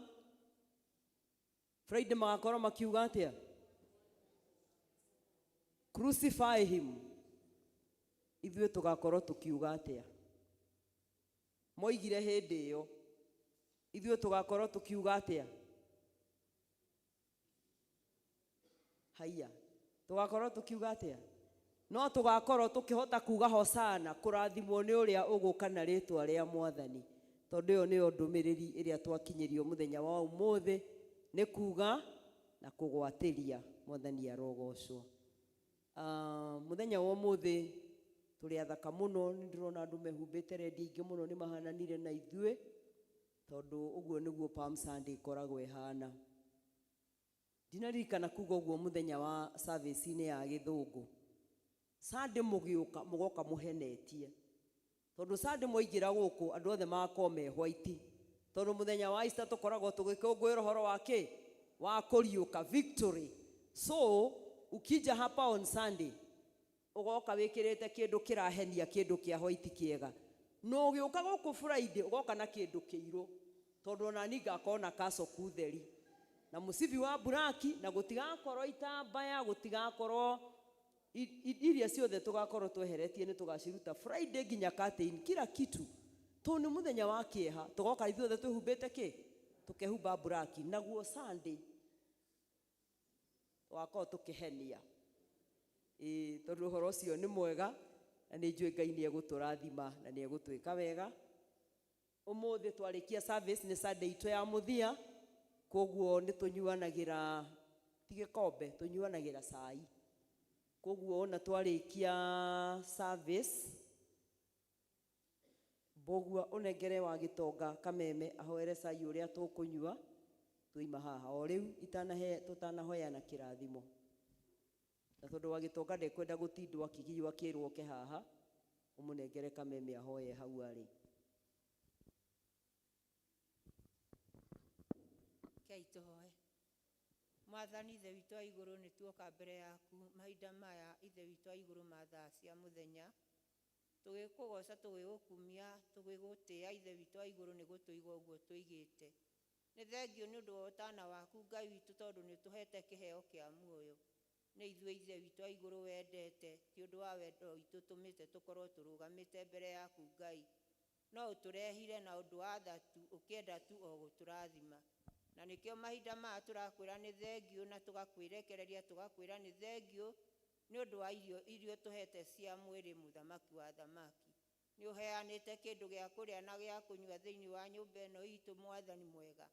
Friday magakorwo makiuga atĩa? Crucify him. Ithuĩ tũgakorwo tũkiuga atĩa? Moigire hĩndĩ ĩyo, ithuĩ tũgakorwo tũkiuga atĩa? Haiya, tũgakorwo tũkiuga atĩa? No tũgakorwo tũkĩhota kuga hosana, kũrathimwo nĩ ũrĩa ũgũka na rĩtwa rĩa mwathani, tondũ ĩyo nĩyo ndũmĩrĩri ĩrĩa twakinyĩrio mũthenya wa ũmũthĩ, nĩ kuga na kũgwatĩria. Mwathani arogocwo. Mũthenya wa ũmũthĩ tũrĩ athaka mũno. Nĩ ndĩrona andũ mehumbĩte rendi aingĩ mũno, nĩ mahananire na ithuĩ. Tondũ ũguo nĩguo Palm Sunday ĩkoragwo ĩhana. Ndinaririkana kuga ũguo mũthenya wa service-inĩ ya gĩthũngũ. Sunday mũgĩũka mũgoka mũhenetie. Tondũ Sunday mwaingĩra gũkũ andũ othe magakorwo me white. Tondũ mũthenya wa Easter tũkoragwo tũgĩkũngũĩra ũhoro wa kĩ? Wa kũriũka, victory. So ukija hapa on Sunday ũgoka wĩkĩrĩte kĩndũ kĩrahenia, kĩndũ kĩa white kĩega. Na ũgĩũka gũkũ Friday ũgoka na kĩndũ kĩirũ. Tondũ ona niĩ ngakorwo na kacoku theri. Na mũcibi wa buraki, na gũtigakorwo itambaya, gũtigakorwo iria ciothe tũgakorwo tweheretie nĩ tũgaciruta Friday nginya curtain, kila kitu. Tondũ nĩ mũthenya wa kĩeha, tũgoka ithuothe twĩhumbĩte kĩ? Tũkehumba buraki. Naguo Sunday tũgakorwo tũkĩhenia. Ĩĩ, tondũ ũhoro ũcio nĩ mwega, na nĩ njũĩ Ngai nĩ egũtũrathima na nĩ egũtwĩka wega. Ũmũthĩ twarĩkia service nĩ Sunday itũ ya mũthia, koguo nĩ tũnyuanagĩra, ti gĩkombe, tũnyuanagĩra cai. Koguo ona twarĩkia service, Mbũgua ũnengere wa gĩtonga kameme ahoere cai ũrĩa tũkũnyua twoima haha. O rĩu tũtanahoyana kĩrathimo. Na tondũ wa gĩtonga ndekwenda gũtindwo akĩgiywo akĩrwo oke haha, ũmũnengere kameme ahoye hau arĩ.
Rekei tũhoe. Mwathani Ithe witũ wa igũrũ, nĩ tuoka mbere yaku mahinda maya, Ithe witũ wa igũrũ, ma thaa cia mũthenya, tũgĩkũgoca, tũgĩgũkumia, tũgĩgũtĩĩa, Ithe witũ wa igũrũ, nĩ gũtũiga ũguo tũigĩte. Nĩ thengio nĩ ũndũ wa ũtana waku Ngai witũ, tondũ nĩ ũtũhete kĩheo kĩa muoyo. Nĩ ithuĩ Ithe witũ wa igũrũ wendete, ti ũndũ wa wendo witũ tũmĩte tũkorwo tũrũgamĩte mbere yaku Ngai, no ũtũrehire na ũndũ wa tha tu, ũkĩenda tu o gũtũrathima. Na nĩkĩo mahinda maya tũrakwĩra nĩ thengio, na tũgakwĩrekereria, tũgakwĩra nĩ thengio nĩ ũndũ wa irio iria ũtũhete cia mwĩrĩ, mũthamaki wa thamaki. Nĩ ũheanĩte kĩndũ gĩa kũrĩa na gĩa kũnyua thĩinĩ wa nyũmba ĩno itũ, Mwathani mwega.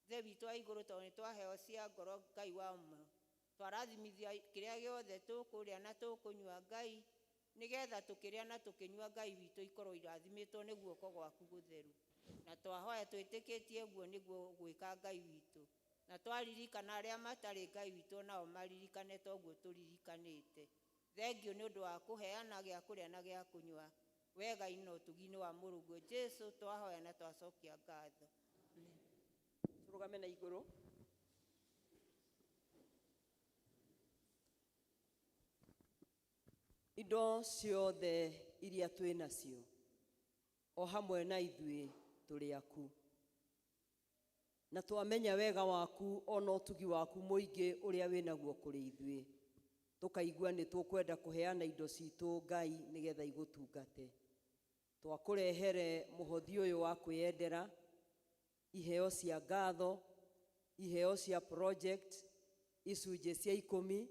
Ithe witũ wa igũrũ, tondũ nĩ twaheo cia ngoro Ngai wa ũmwe, twarathimithia kĩrĩa gĩothe tũkũrĩa na tũkũnyua Ngai, nĩgetha tũkĩrĩa na tũkĩnyua Ngai witũ ikorwo irathimĩtwo nĩ guoko gwaku gũtheru. Na twahoya twĩtĩkĩtie ũguo nĩguo gwĩka Ngai witũ. Na twaririkana arĩa matarĩ Ngai witũ, nao maririkane toguo tũririkanĩte. Thengio nĩ ũndũ wa kũheana gĩa kũrĩa na gĩa kũnyua. Wega-inĩ na ũtugi-inĩ wa Mũrũguo Jesũ, twahoya na twacokia ngatho.
Tũrũgame na igũrũ. Indo ciothe iria twĩ nacio, o hamwe na ithuĩ tũrĩ aku. Na twamenya wega waku ona ũtugi waku mũingĩ ũrĩa wĩ naguo kũrĩ ithuĩ, tũkaigua nĩ tũkwenda kũheana indo citũ Ngai nĩgetha igũtungate. Twakũrehere mũhothi ũyũ wa kwĩyendera, iheo cia ngatho, iheo cia project, icunjĩ cia ikũmi,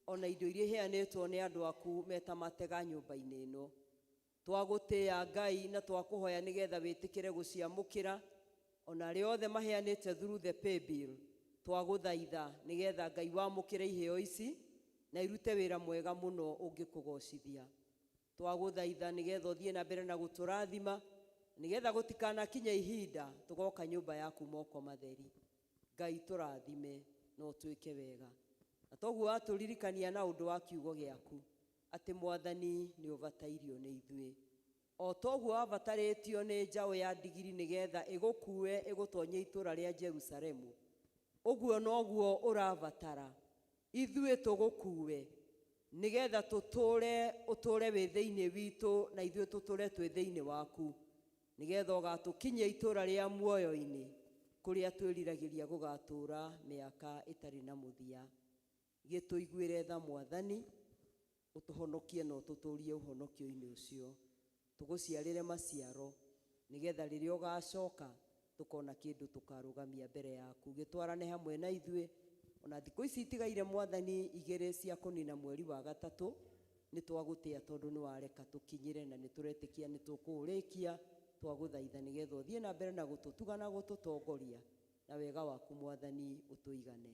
ona indo iria iheanĩtwo nĩ andũ aku meta matega nyũmba-inĩ ĩno. Twagũtĩĩa Ngai na twakũhoya nĩgetha wĩtĩkĩre gũciamũkĩra, ona arĩa othe maheanĩte through the pay bill, twagũthaitha nĩgetha Ngai wamũkĩre iheo ici na irute wĩra mwega mũno ũngĩkũgocithia. Twagũthaitha nĩgetha ũthiĩ na mbere na gũtũrathima, nĩgetha gũtikanakinye ihinda tũgoka nyũmba yaku moko matheri. Ngai tũrathime na ũtwĩke wega. Na toguo watũririkania na ũndũ wa kiugo gĩaku atĩ Mwathani nĩ ũbatairio nĩ ithuĩ. O toguo wabatarĩtio nĩ njaũ ya ndigiri nĩgetha ĩgũkue ĩgũtonye itũũra rĩa Jerusalemu, ũguo noguo ũrabatara ithuĩ tũgũkue nĩgetha tũtũre, ũtũre wĩ thĩinĩ witũ na ithuĩ tũtũre twĩ thĩinĩ waku, nĩgetha ũgatũkinyia itũũra rĩa muoyo-inĩ kũrĩa twĩriragĩria gũgatũũra mĩaka ĩtarĩ na mũthia. Gĩtũiguĩre tha Mwathani, ũtũhonokie na ũtũtũrie ũhonokio-inĩ ũcio, tũgũciarĩre maciaro nĩgetha rĩrĩa ũgacoka tũkona kĩndũ tũkarũgamia mbere yaku. Gĩtwarane hamwe na ithuĩ ona thikũ ici itigaire Mwathani igĩrĩ cia kũnina mweri wa gatatũ, nĩ twagũtĩa tondũ nĩ wareka tũkinyĩre na nĩ tũretĩkia nĩ tũkũũrĩkia. Twagũthaitha nĩgetha ũthiĩ na mbere na gũtũtuga na gũtũtongoria, na wega waku Mwathani ũtũigane,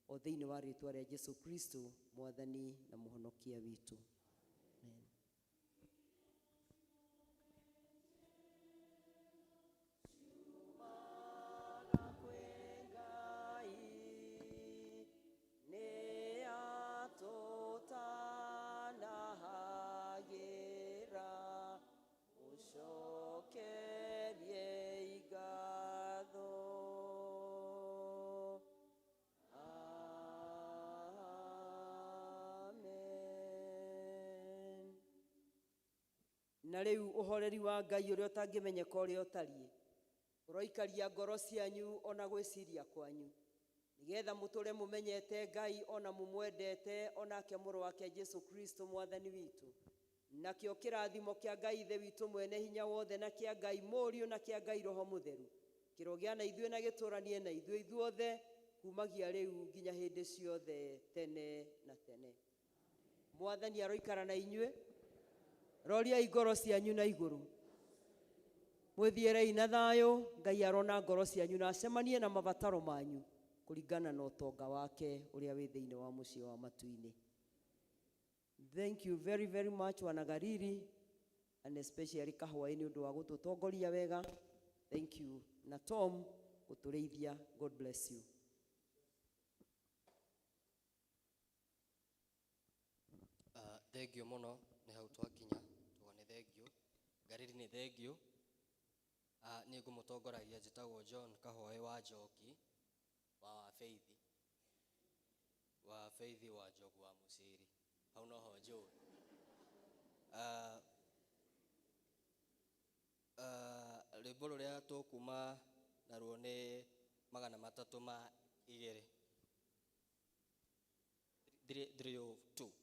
o thĩinĩ wa rĩtwa rĩa Jesu Kristo Mwathani na Mũhonokia witũ. Amen. Na rĩu ũhoreri wa Ngai ũrĩa ũtangĩmenyeka ũrĩa ũtariĩ ũroikaria ngoro cianyu ona gwĩciria kwanyu, nĩgetha mũtũre mũmenyete Ngai ona mũmwendete, onake mũrũ wake Jesu Kristo mwathani witũ. Nakĩo kĩrathimo kĩa Ngai Ithe witũ mwene hinya wothe, na kĩa Ngai Mũriũ, na kĩa Ngai Roho Mũtheru kĩrogĩa na ithuĩ na gĩtũranie na ithuĩ ithuothe kumagia rĩu nginya hĩndĩ ciothe tene na tene. Mwathani aroikara na inyuĩ. Roriai ngoro cianyu na igũrũ, mwĩthiĩrei na thayũ. Ngai arona ngoro cianyu na acemanie na mabataro manyu kũringana na ũtonga wake ũrĩa wĩ thĩinĩ wa mũciĩ wa matu-inĩ. Thank you very very much, wanagariri, and especially Kahwaĩ nĩ ũndũ wa gũtũtongoria wega. Thank you na Tom gũtũrĩithia. God bless you.
Thengio mũno, nĩ hau twakinya tuga nĩ thengio. Ngariri nĩ thengio. Niĩ ngũmũtongoragia njĩtagwo John Kahwaĩ wa Njoki wa Wabeithi, wa Feithi wa Njogu wa Mũciri, hau noho njũĩ. Rwĩmbo rũrĩa tũkuma naruo nĩ 302, 302.